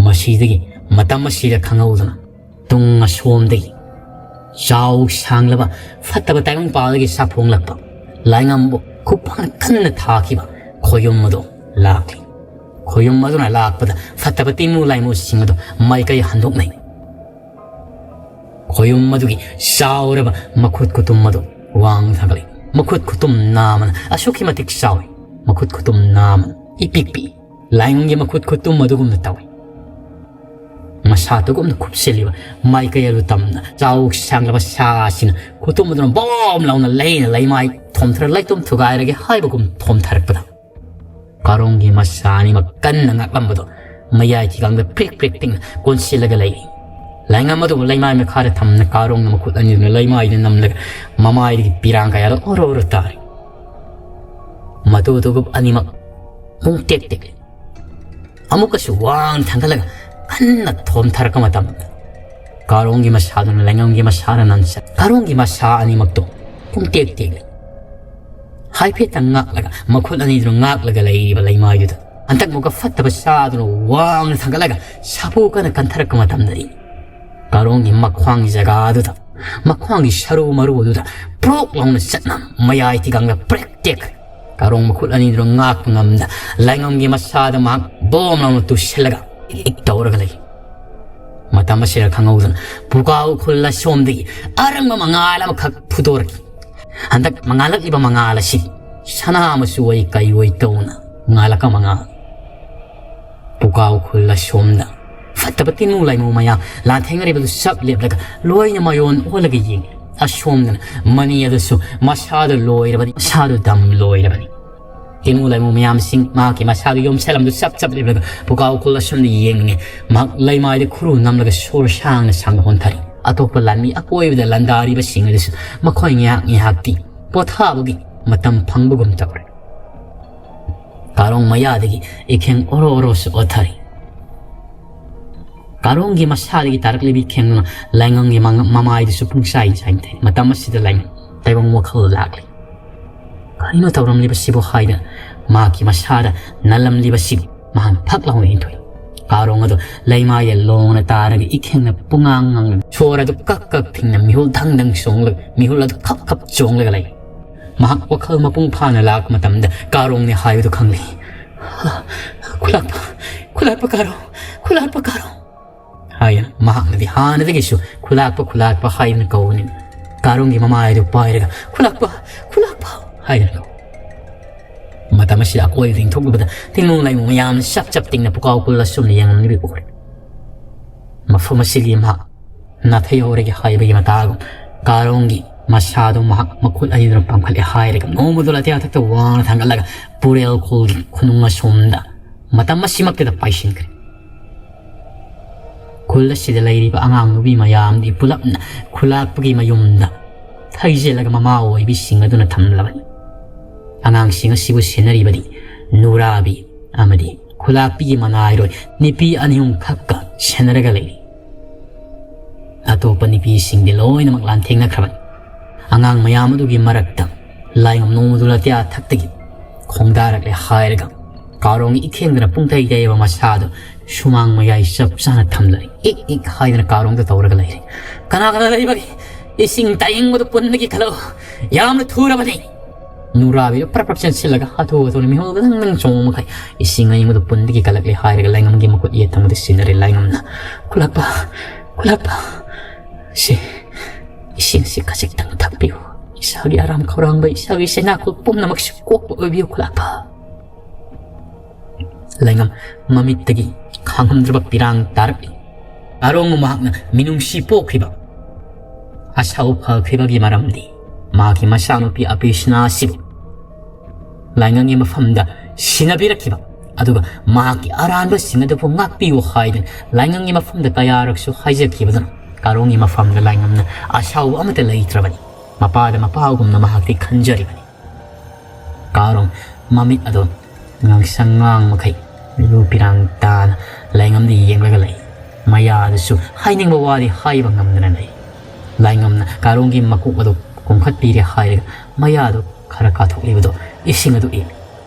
ꯃꯁꯤꯗꯒꯤ ꯃꯇꯝ ꯑꯁꯤꯗ ꯈꯪꯍꯧꯗꯅ ꯇꯨꯡ ꯑꯁꯣꯝꯗꯒꯤ ꯆꯥꯎ ꯁꯥꯡꯂꯕ ꯐꯠꯇꯕ ꯇꯥꯏꯕꯪꯄꯥꯜꯗꯒꯤ ꯁꯥꯐꯣꯡꯂꯛꯄ ꯂꯥꯏꯉꯝꯕꯨ ꯈꯨꯄꯥꯛꯅ ꯀꯟꯅ ꯊꯥꯈꯤꯕ ꯈꯣꯌꯨꯝ ꯑꯗꯨ ꯂꯥꯛꯂꯤ꯫ ꯈꯣꯌꯨꯝ ꯑꯗꯨꯅ ꯂꯥꯛꯄꯗ ꯐꯠꯇꯕ ꯇꯤꯃꯨ ꯂꯥꯏꯃꯨꯁꯤꯡ ꯑꯗꯨ ꯃꯥꯏꯀꯩ ꯍꯟꯗꯣꯛꯅꯩ꯫ ꯈꯣꯌꯨꯝ ꯑꯗꯨꯒꯤ ꯆꯥꯎꯔꯕ ꯃꯈꯨꯠ ꯈꯨꯇꯨꯝ ꯑꯗꯨ ꯋꯥꯡꯅ ꯊꯥꯡꯒꯠꯂꯤ꯫ ꯃꯈꯨꯠ ꯈꯨꯇꯨꯝ ꯅꯥꯝꯃꯅ ꯑꯁꯨꯛꯀꯤ ꯃꯇꯤꯛ ꯆꯥꯎꯏ꯫ ꯃꯈꯨꯠ ꯈꯨꯇꯨꯝ ꯅꯥꯝꯃꯅ ꯏꯄꯤꯛ ꯄꯤꯛꯏ꯫ ꯂꯥꯏꯑꯣꯟꯒꯤ ꯃꯈꯨꯠ ꯈꯨꯇꯨꯝ ꯑꯗꯨꯒꯨꯝꯅ ꯇꯧꯏ꯫ ꯃꯁꯥ ꯇꯨꯒꯨꯝꯅ ꯈꯨꯞꯆꯤꯜꯂꯤꯕ ꯃꯥꯏꯀꯩ ꯑꯗꯨ ꯇꯝꯅ ꯆꯥꯎ ꯁꯥꯡꯂꯕ ꯁꯥ ꯑꯁꯤꯅ ꯈꯨꯇꯨꯝ ꯑꯗꯨꯅ ꯕꯣꯝ ꯂꯥꯎꯅ ꯂꯩꯅ ꯂꯩꯃꯥꯏ ꯊꯣꯝꯊꯔ ꯂꯩꯇꯨꯝ ꯊꯨꯒꯥꯏꯔꯒꯦ ꯍꯥꯏꯕꯒꯨꯝ ꯊꯣꯝꯊꯔꯛꯄꯗ ꯀꯥꯔꯣꯡꯒꯤ ꯃꯁꯥ ꯑꯅꯤꯃꯛ ꯀꯟꯅ ꯉꯥꯛꯂꯝꯕꯗꯣ ꯃꯌꯥꯏ ꯊꯤꯒꯥꯡꯗ ꯄ꯭ꯔꯤꯛ ꯄ꯭ꯔꯤꯛ ꯄꯤꯛꯅ ꯀꯣꯟꯁꯤꯜꯂꯒ ꯂꯩꯔꯤ꯫ ꯂꯥꯏꯉꯝ ꯑꯗꯨꯕꯨ ꯂꯩꯃꯥꯏ ꯃꯈꯥꯗ ꯊꯝꯅ ꯀꯥꯔꯣꯡꯅ ꯃꯈꯨꯠ ꯑꯅꯤꯗꯨꯅ ꯂꯩꯃꯥꯏꯗ ꯅꯝꯂꯒ ꯃꯃꯥꯏꯗꯒꯤ ꯄꯤꯔꯥꯡ ꯀꯌꯥꯗ ꯑꯣꯔꯣ ꯑꯣꯔꯣ ꯇꯥꯔꯤ꯫ ꯃꯇꯨ ꯇꯨꯒꯨꯞ ꯑꯅꯤꯃꯛ ꯄꯨꯡ ꯇꯦꯛ ꯇꯦꯛꯂꯤ꯫ ꯑꯃꯨꯛꯀꯁꯨ ꯋꯥꯡ ꯊꯥꯡꯒꯠꯂꯒ ꯀꯟꯅ ꯊꯣꯝꯊꯔꯛꯄ ꯃꯇꯝꯗ ꯀꯥꯔꯣꯡꯒꯤ ꯃꯁꯥꯗꯨꯅ ꯂꯥꯏꯉꯝꯒꯤ ꯃꯁꯥꯗ ꯅꯟꯁ ꯀꯥꯔꯣꯡꯒꯤ ꯃꯁꯥ ꯑꯅꯤꯃꯛꯇꯣ ꯄꯨꯡ ꯇꯦꯛ ꯇꯦꯛꯂꯤ꯫ ꯍꯥꯏꯐꯦꯠꯇꯪ ꯉꯥꯛꯂꯒ ꯃꯈꯨꯠ ꯑꯅꯤꯗꯨꯅ ꯉꯥꯛꯂꯒ ꯂꯩꯔꯤꯕ ꯂꯩꯃꯥꯏꯗꯨꯗ ꯍꯟꯗꯛ ꯑꯃꯨꯛꯀ ꯐꯠꯇꯕ ꯁꯥꯗꯨꯅ ꯋꯥꯡꯅ ꯊꯥꯡꯒꯠꯂꯒ ꯁꯥꯐꯨ ꯀꯟꯅ ꯀꯟꯊꯔꯛꯄ ꯃꯇꯝꯗꯗꯤ ꯀꯥꯔꯣꯡꯒꯤ ꯃꯈ꯭ꯋꯥꯡꯒꯤ ꯖꯒꯥꯗꯨꯗ ꯃꯈ꯭ꯋꯥꯡꯒꯤ ꯁꯔꯨ ꯃꯔꯨ ꯑꯗꯨꯗ ꯄ꯭ꯔꯣꯛ ꯂꯥꯎꯅ ꯆꯠꯅ ꯃꯌꯥꯏ ꯊꯤꯒꯥꯡꯗ ꯄ꯭ꯔꯦꯛ ꯇꯦꯛ ꯀꯥꯔꯣꯡ ꯃꯈꯨꯠ ꯑꯅꯤꯗꯨꯅ ꯉꯥꯛꯄ ꯉꯝꯗ ꯂꯥꯏꯉꯝꯒꯤ ꯃꯁꯥꯗ ꯃꯍꯥꯛ ꯕꯣꯝ ꯂꯥꯎꯅ ꯇꯨꯁꯤꯜꯂꯒ ꯏꯛ ꯇꯧꯔꯒ ꯂꯩ꯫ ꯃꯇꯝ ꯑꯁꯤꯗ ꯈꯪꯍꯧꯗꯅ ꯄꯨꯀꯥꯎ ꯈꯨꯜ ꯑꯁꯣꯝꯗꯒꯤ ꯑꯔꯪꯕ ꯃꯉꯥꯜ ꯑꯃꯈꯛ ꯐꯨꯗꯣꯔꯛꯈꯤ꯫ ꯍꯟꯗꯛ ꯃꯉꯥꯜꯂꯛꯂꯤꯕ ꯃꯉꯥꯜ ꯑꯁꯤ ꯁꯅꯥ ꯃꯆꯨ ꯑꯣꯏ ꯀꯩ ꯑꯣꯏ ꯇꯧꯅ ꯉꯥꯜꯂꯛꯄ ꯃꯉꯥꯜ꯫ ꯄꯨꯀꯥꯎ ꯈꯨꯜ ꯑꯁꯣꯝꯗ ꯐꯠꯇꯕ ꯇꯤꯟꯃꯨ ꯂꯥꯏꯃꯨ ꯃꯌꯥꯝ ꯂꯥꯟꯊꯦꯡꯅꯔꯤꯕꯗꯨ ꯆꯞ ꯂꯦꯞꯂꯒ ꯂꯣꯏꯅ ꯃꯌꯣꯟ ꯑꯣꯜꯂꯒ ꯌꯦꯡꯏ꯫ ꯑꯁꯣꯝꯗꯅ ꯃꯅꯤ ꯑꯗꯨꯁꯨ ꯃꯁꯥꯗꯨ ꯂꯣꯏꯔꯕꯅꯤ, ꯃꯁꯥꯗꯨ ꯗꯝ ꯂꯣꯏꯔꯕꯅꯤ꯫ ꯇꯤꯅꯨ ꯂꯩꯃꯨ ꯃꯌꯥꯝꯁꯤꯡ ꯃꯍꯥꯛꯀꯤ ꯃꯁꯥꯗꯨ ꯌꯣꯝꯁꯜꯂꯝꯗꯨ ꯆꯞ ꯆꯞ ꯂꯦꯞꯂꯒ ꯄꯨꯀꯥꯎ ꯀꯨꯜ ꯑꯁꯣꯝꯗ ꯌꯦꯡꯂꯤꯉꯩ ꯃꯍꯥꯛ ꯂꯩꯃꯥꯏꯗ ꯈꯨꯔꯨ ꯅꯝꯂꯒ ꯁꯣꯔ ꯁꯥꯡꯅ ꯁꯥꯡꯅ ꯍꯣꯟꯊꯔꯤ꯫ ꯑꯇꯣꯞꯄ ꯂꯥꯟꯃꯤ ꯑꯀꯣꯏꯕꯗ ꯂꯥꯟꯗꯥꯔꯤꯕꯁꯤꯡ ꯑꯗꯨꯁꯨ ꯃꯈꯣꯏ ꯉꯥꯏꯍꯥꯛ ꯉꯥꯏꯍꯥꯛꯇꯤ ꯄꯣꯊꯥꯕꯒꯤ ꯃꯇꯝ ꯐꯪꯕꯒꯨꯝ ꯇꯧꯔꯦ꯫ ꯀꯥꯔꯣꯡ ꯃꯌꯥꯗꯒꯤ ꯏꯈꯦꯡ ꯑꯣꯔꯣ ꯑꯣꯔꯣꯁꯨ ꯑꯣꯊꯔꯤ꯫ ꯀꯥꯔꯣꯡꯒꯤ ꯃꯁꯥꯗꯒꯤ ꯇꯥꯔꯛꯂꯤꯕ ꯏꯈꯦꯡꯗꯨꯅ ꯂꯥꯏꯉꯝꯒꯤ ꯃꯉ-, ꯃꯃꯥꯏꯗꯨꯁꯨ ꯄꯨꯡꯆꯥꯏ ꯆꯥꯏꯊꯩ꯫ ꯃꯇꯝ ꯑꯁꯤꯗ ꯂꯥꯏꯉꯝ ꯇꯥꯏꯕꯪ ꯋꯥꯈꯜ ꯂꯥꯛꯂꯤ꯫ "ꯀꯔꯤꯅꯣ ꯇꯧꯔꯝꯂꯤꯕꯁꯤꯕꯨ?" ꯍꯥꯏꯗꯅ ꯃꯍꯥꯛꯀꯤ ꯃꯁꯥꯗ ꯅꯜꯂꯝꯂꯤꯕꯁꯤꯕꯨ ꯃꯍꯥꯛ ꯐꯛ ꯂꯥꯎꯅ ꯏꯟꯊꯣꯛꯏ꯫ ꯀꯥꯔꯣꯡ ꯑꯗꯨ ꯂꯩꯃꯥꯏꯗ ꯂꯣꯡꯅ ꯇꯥꯔꯒ ꯏꯈꯦꯡꯅ ꯄꯨꯡꯉꯥꯡ ꯉꯥꯡꯂꯒ ꯁꯣꯔ ꯑꯗꯨ ꯀꯛ ꯀꯛ ꯊꯤꯡꯅ ꯃꯤꯍꯨꯜ ꯙꯪ ꯙꯪ ꯆꯣꯡꯂꯒ, ꯃꯤꯍꯨꯜ ꯑꯗꯨ ꯈꯞ ꯈꯞ ꯆꯣꯡꯂꯒ ꯂꯩ꯫ ꯃꯍꯥꯛ ꯋꯥꯈꯜ ꯃꯄꯨꯡ ꯐꯥꯅ ꯂꯥꯛꯄ ꯃꯇꯝꯗ ꯀꯥꯔꯣꯡꯅꯦ ꯍꯥꯏꯕꯗꯨ ꯈꯪꯂꯤ꯫ "ꯈꯨꯂꯥꯛꯄ, ꯈꯨꯂꯥꯛꯄ ꯀꯥꯔꯣꯡ, ꯈꯨꯂꯥꯛꯄ ꯀꯥꯔꯣꯡ" ꯍꯥꯏꯅ ꯃꯍꯥꯛꯅꯗꯤ ꯍꯥꯟꯅꯗꯒꯤꯁꯨ "ꯈꯨꯂꯥꯛꯄ, ꯈꯨꯂꯥꯛꯄ" ꯍꯥꯏꯗꯨꯅ ꯀꯧꯕꯅꯤ꯫ ꯀꯥꯔꯣꯡꯒꯤ ꯃꯃꯥꯏ ꯑꯗꯨ ꯄꯥꯏꯔꯒ "ꯈꯨꯂꯥꯛꯄ, ꯈꯨꯂꯥꯛꯄ" ꯍꯥꯏꯗꯨꯅ ꯀꯧꯏ꯫ ꯃꯇꯝ ꯑꯁꯤꯗ ꯑꯀꯣꯏꯕꯗ ꯏꯟꯊꯣꯛꯂꯨꯕꯗ ꯇꯤꯡꯂꯣꯡ ꯂꯥꯏꯃꯨ ꯃꯌꯥꯝꯅ ꯆꯞ ꯆꯞ ꯇꯤꯡꯅ ꯄꯨꯀꯥꯎ ꯀꯨꯜ ꯑꯁꯨꯝꯅ ꯌꯦꯡꯂꯝꯂꯤꯕ ꯎꯔꯦ꯫ ꯃꯐꯝ ꯑꯁꯤꯒꯤ ꯃꯍꯥꯛ ꯅꯥꯊꯩꯍꯧꯔꯒꯦ ꯍꯥꯏꯕꯒꯤ ꯃꯇꯥꯒꯨꯝ ꯀꯥꯔꯣꯡꯒꯤ ꯃꯁꯥꯗꯨ ꯃꯍꯥꯛ ꯃꯈꯨꯠ ꯑꯅꯤꯗꯨꯅ ꯄꯥꯡꯈꯠꯂꯦ ꯍꯥꯏꯔꯒ ꯅꯣꯡꯃꯗꯨ ꯂꯥꯇꯦ ꯃꯊꯛꯇ ꯋꯥꯡꯅ ꯊꯥꯡꯒꯠꯂꯒ ꯄꯨꯔꯦꯜ ꯈꯨꯜꯒꯤ ꯈꯨꯅꯨꯡ ꯑꯁꯣꯝꯗ ꯃꯇꯝ ꯑꯁꯤꯃꯛꯇꯗ ꯄꯥꯏꯁꯤꯟꯈ꯭ꯔꯦ꯫ ꯈꯨꯜ ꯑꯁꯤꯗ ꯂꯩꯔꯤꯕ ꯑꯉꯥꯡ ꯅꯨꯄꯤ ꯃꯌꯥꯝꯗꯤ ꯄꯨꯂꯞꯅ ꯈꯨꯂꯥꯛꯄꯒꯤ ꯃꯌꯨꯝꯗ ꯊꯩꯖꯤꯜꯂꯒ ꯃꯃꯥ ꯑꯣꯏꯕꯤꯁꯤꯡ ꯑꯗꯨꯅ ꯊꯝꯂꯕꯅꯤ꯫ ꯑꯉꯥꯡꯁꯤꯡ ꯑꯁꯤꯕꯨ ꯁꯦꯟꯅꯔꯤꯕꯗꯤ ꯅꯨꯔꯥꯕꯤ ꯑꯃꯗꯤ ꯈꯨꯂꯥꯛꯄꯤꯒꯤ ꯃꯅꯥꯏꯔꯣꯏ ꯅꯨꯄꯤ ꯑꯅꯤ ꯑꯍꯨꯝ ꯈꯛꯀ ꯁꯦꯟꯅꯔꯒ ꯂꯩꯔꯤ꯫ ꯑꯇꯣꯞꯄ ꯅꯨꯄꯤꯁꯤꯡꯗꯤ ꯂꯣꯏꯅꯃꯛ ꯂꯥꯟꯊꯦꯡꯅꯈ꯭ꯔꯕꯅꯤ꯫ ꯑꯉꯥꯡ ꯃꯌꯥꯝ ꯑꯗꯨꯒꯤ ꯃꯔꯛꯇ ꯂꯥꯏꯉꯝ ꯅꯣꯡꯃꯗꯨ ꯂꯥꯇꯤꯌꯥ ꯊꯛꯇꯒꯤ ꯈꯣꯡꯗꯥꯔꯛꯂꯦ ꯍꯥꯏꯔꯒ ꯀꯥꯔꯣꯡ ꯏꯈꯦꯡꯗꯨꯅ ꯄꯨꯡꯇꯩ ꯇꯩꯕ ꯃꯁꯥꯗꯨ ꯁꯨꯃꯥꯡ ꯃꯌꯥꯏ ꯆꯞ ꯆꯥꯅ ꯊꯝꯂꯔꯤ꯫ "ꯏꯛ ꯏꯛ" ꯍꯥꯏꯗꯨꯅ ꯀꯥꯔꯣꯡꯗ ꯇꯧꯔꯒ ꯂꯩꯔꯤ꯫ "ꯀꯅꯥ ꯀꯅꯥ ꯂꯩꯕꯒꯦ? ꯏꯁꯤꯡ ꯇꯥꯏꯌꯦꯡꯕꯗꯨ ꯄꯨꯟꯗꯒꯤ ꯈꯜꯂꯛꯎ꯫ ꯌꯥꯝꯅ ꯊꯨꯔꯕꯅꯤ!" ꯅꯨꯔꯥꯕꯤꯗꯨ ꯄ꯭ꯔꯞ ꯄ꯭ꯔꯞ ꯆꯦꯟꯁꯤꯜꯂꯒ ꯍꯥꯊꯨ ꯍꯥꯊꯨꯅ ꯃꯤꯍꯨꯜ ꯒꯗꯪ ꯒꯗꯪ ꯆꯣꯡꯕ ꯃꯈꯩ ꯏꯁꯤꯡ ꯑꯏꯪꯕꯗꯨ ꯄꯨꯟꯗꯒꯤ ꯀꯜꯂꯛꯂꯦ ꯍꯥꯏꯔꯒ ꯂꯥꯏꯉꯝꯒꯤ ꯃꯈꯨꯠ ꯌꯦꯠ ꯊꯪꯕꯗ ꯁꯤꯟꯅꯔꯦ꯫ ꯂꯥꯏꯉꯝꯅ, "ꯈꯨꯂꯥꯛꯄ, ꯈꯨꯂꯥꯛꯄ, ꯁꯤ ꯏꯁꯤꯡꯁꯤ ꯈꯖꯤꯛꯇꯪ ꯊꯛꯄꯤꯌꯨ꯫ ꯏꯁꯥꯒꯤ ꯑꯔꯥꯝ ꯈꯧꯔꯥꯡꯕ, ꯏꯁꯥꯒꯤ ꯆꯩꯅꯥꯈꯣꯜ ꯄꯨꯝꯅꯃꯛꯁꯨ ꯀꯣꯛꯄ ꯑꯣꯏꯕꯤꯌꯨ ꯈꯨꯂꯥꯛꯄ꯫" ꯂꯥꯏꯉꯝ ꯃꯃꯤꯠꯇꯒꯤ ꯈꯥꯡꯉꯝꯗ꯭ꯔꯕ ꯄꯤꯔꯥꯡ ꯇꯥꯔꯛꯂꯤ꯫ ꯀꯥꯔꯣꯡ ꯃꯍꯥꯛꯅ ꯃꯤꯅꯨꯡꯁꯤ ꯄꯣꯛꯈꯤꯕ ꯑꯁꯥꯎ ꯐꯈ꯭ꯔꯤꯕꯒꯤ ꯃꯔꯝꯗꯤ ꯃꯍꯥꯛꯀꯤ ꯃꯆꯥꯅꯨꯄꯤ ꯑꯄꯤꯁꯅꯥ ꯑꯁꯤꯕꯨ ꯂꯥꯏꯉꯝꯒꯤ ꯃꯐꯝꯗ ꯁꯤꯟꯅꯕꯤꯔꯛꯈꯤꯕ, ꯑꯗꯨꯒ ꯃꯍꯥꯛꯀꯤ ꯑꯔꯥꯟꯕꯁꯤꯡ ꯑꯗꯨꯕꯨ ꯉꯥꯛꯄꯤꯌꯨ ꯍꯥꯏꯗꯨꯅ ꯂꯥꯏꯉꯝꯒꯤ ꯃꯐꯝꯗ ꯀꯌꯥꯔꯛꯁꯨ ꯍꯥꯏꯖꯈꯤꯕꯗꯨꯅ ꯀꯥꯔꯣꯡꯒꯤ ꯃꯐꯝꯗ ꯂꯥꯏꯉꯝꯅ ꯑꯁꯥꯎꯕ ꯑꯃꯠꯇ ꯂꯩꯇ꯭ꯔꯕꯅꯤ꯫ ꯃꯄꯥꯗ ꯃꯄꯥꯒꯨꯝꯅ ꯃꯍꯥꯛꯇꯤ ꯈꯟꯖꯔꯤꯕꯅꯤ꯫ ꯀꯥꯔꯣꯡ ꯃꯃꯤꯠ ꯑꯗꯣ ꯉꯥꯡꯁꯪ ꯉꯥꯡ ꯃꯈꯩ ꯂꯨ ꯄꯤꯔꯥꯡ ꯇꯥꯅ ꯂꯥꯏꯉꯝꯗ ꯌꯦꯡꯂꯒ ꯂꯩ꯫ ꯃꯌꯥꯗꯨꯁꯨ ꯍꯥꯏꯅꯤꯡꯕ ꯋꯥꯗꯤ ꯍꯥꯏꯕ ꯉꯝꯗꯅ ꯂꯩ꯫ ꯂꯥꯏꯉꯝꯅ ꯀꯥꯔꯣꯡꯒꯤ ꯃꯀꯣꯛ ꯑꯗꯨ ꯀꯣꯝꯈꯠꯄꯤꯔꯦ ꯍꯥꯏꯔꯒ ꯃꯌꯥꯗꯨ ꯈꯔ ꯀꯥꯊꯣꯛꯂꯤꯕꯗꯣ ꯏꯁꯤꯡ ꯑꯗꯨ ꯏꯜꯂꯤ꯫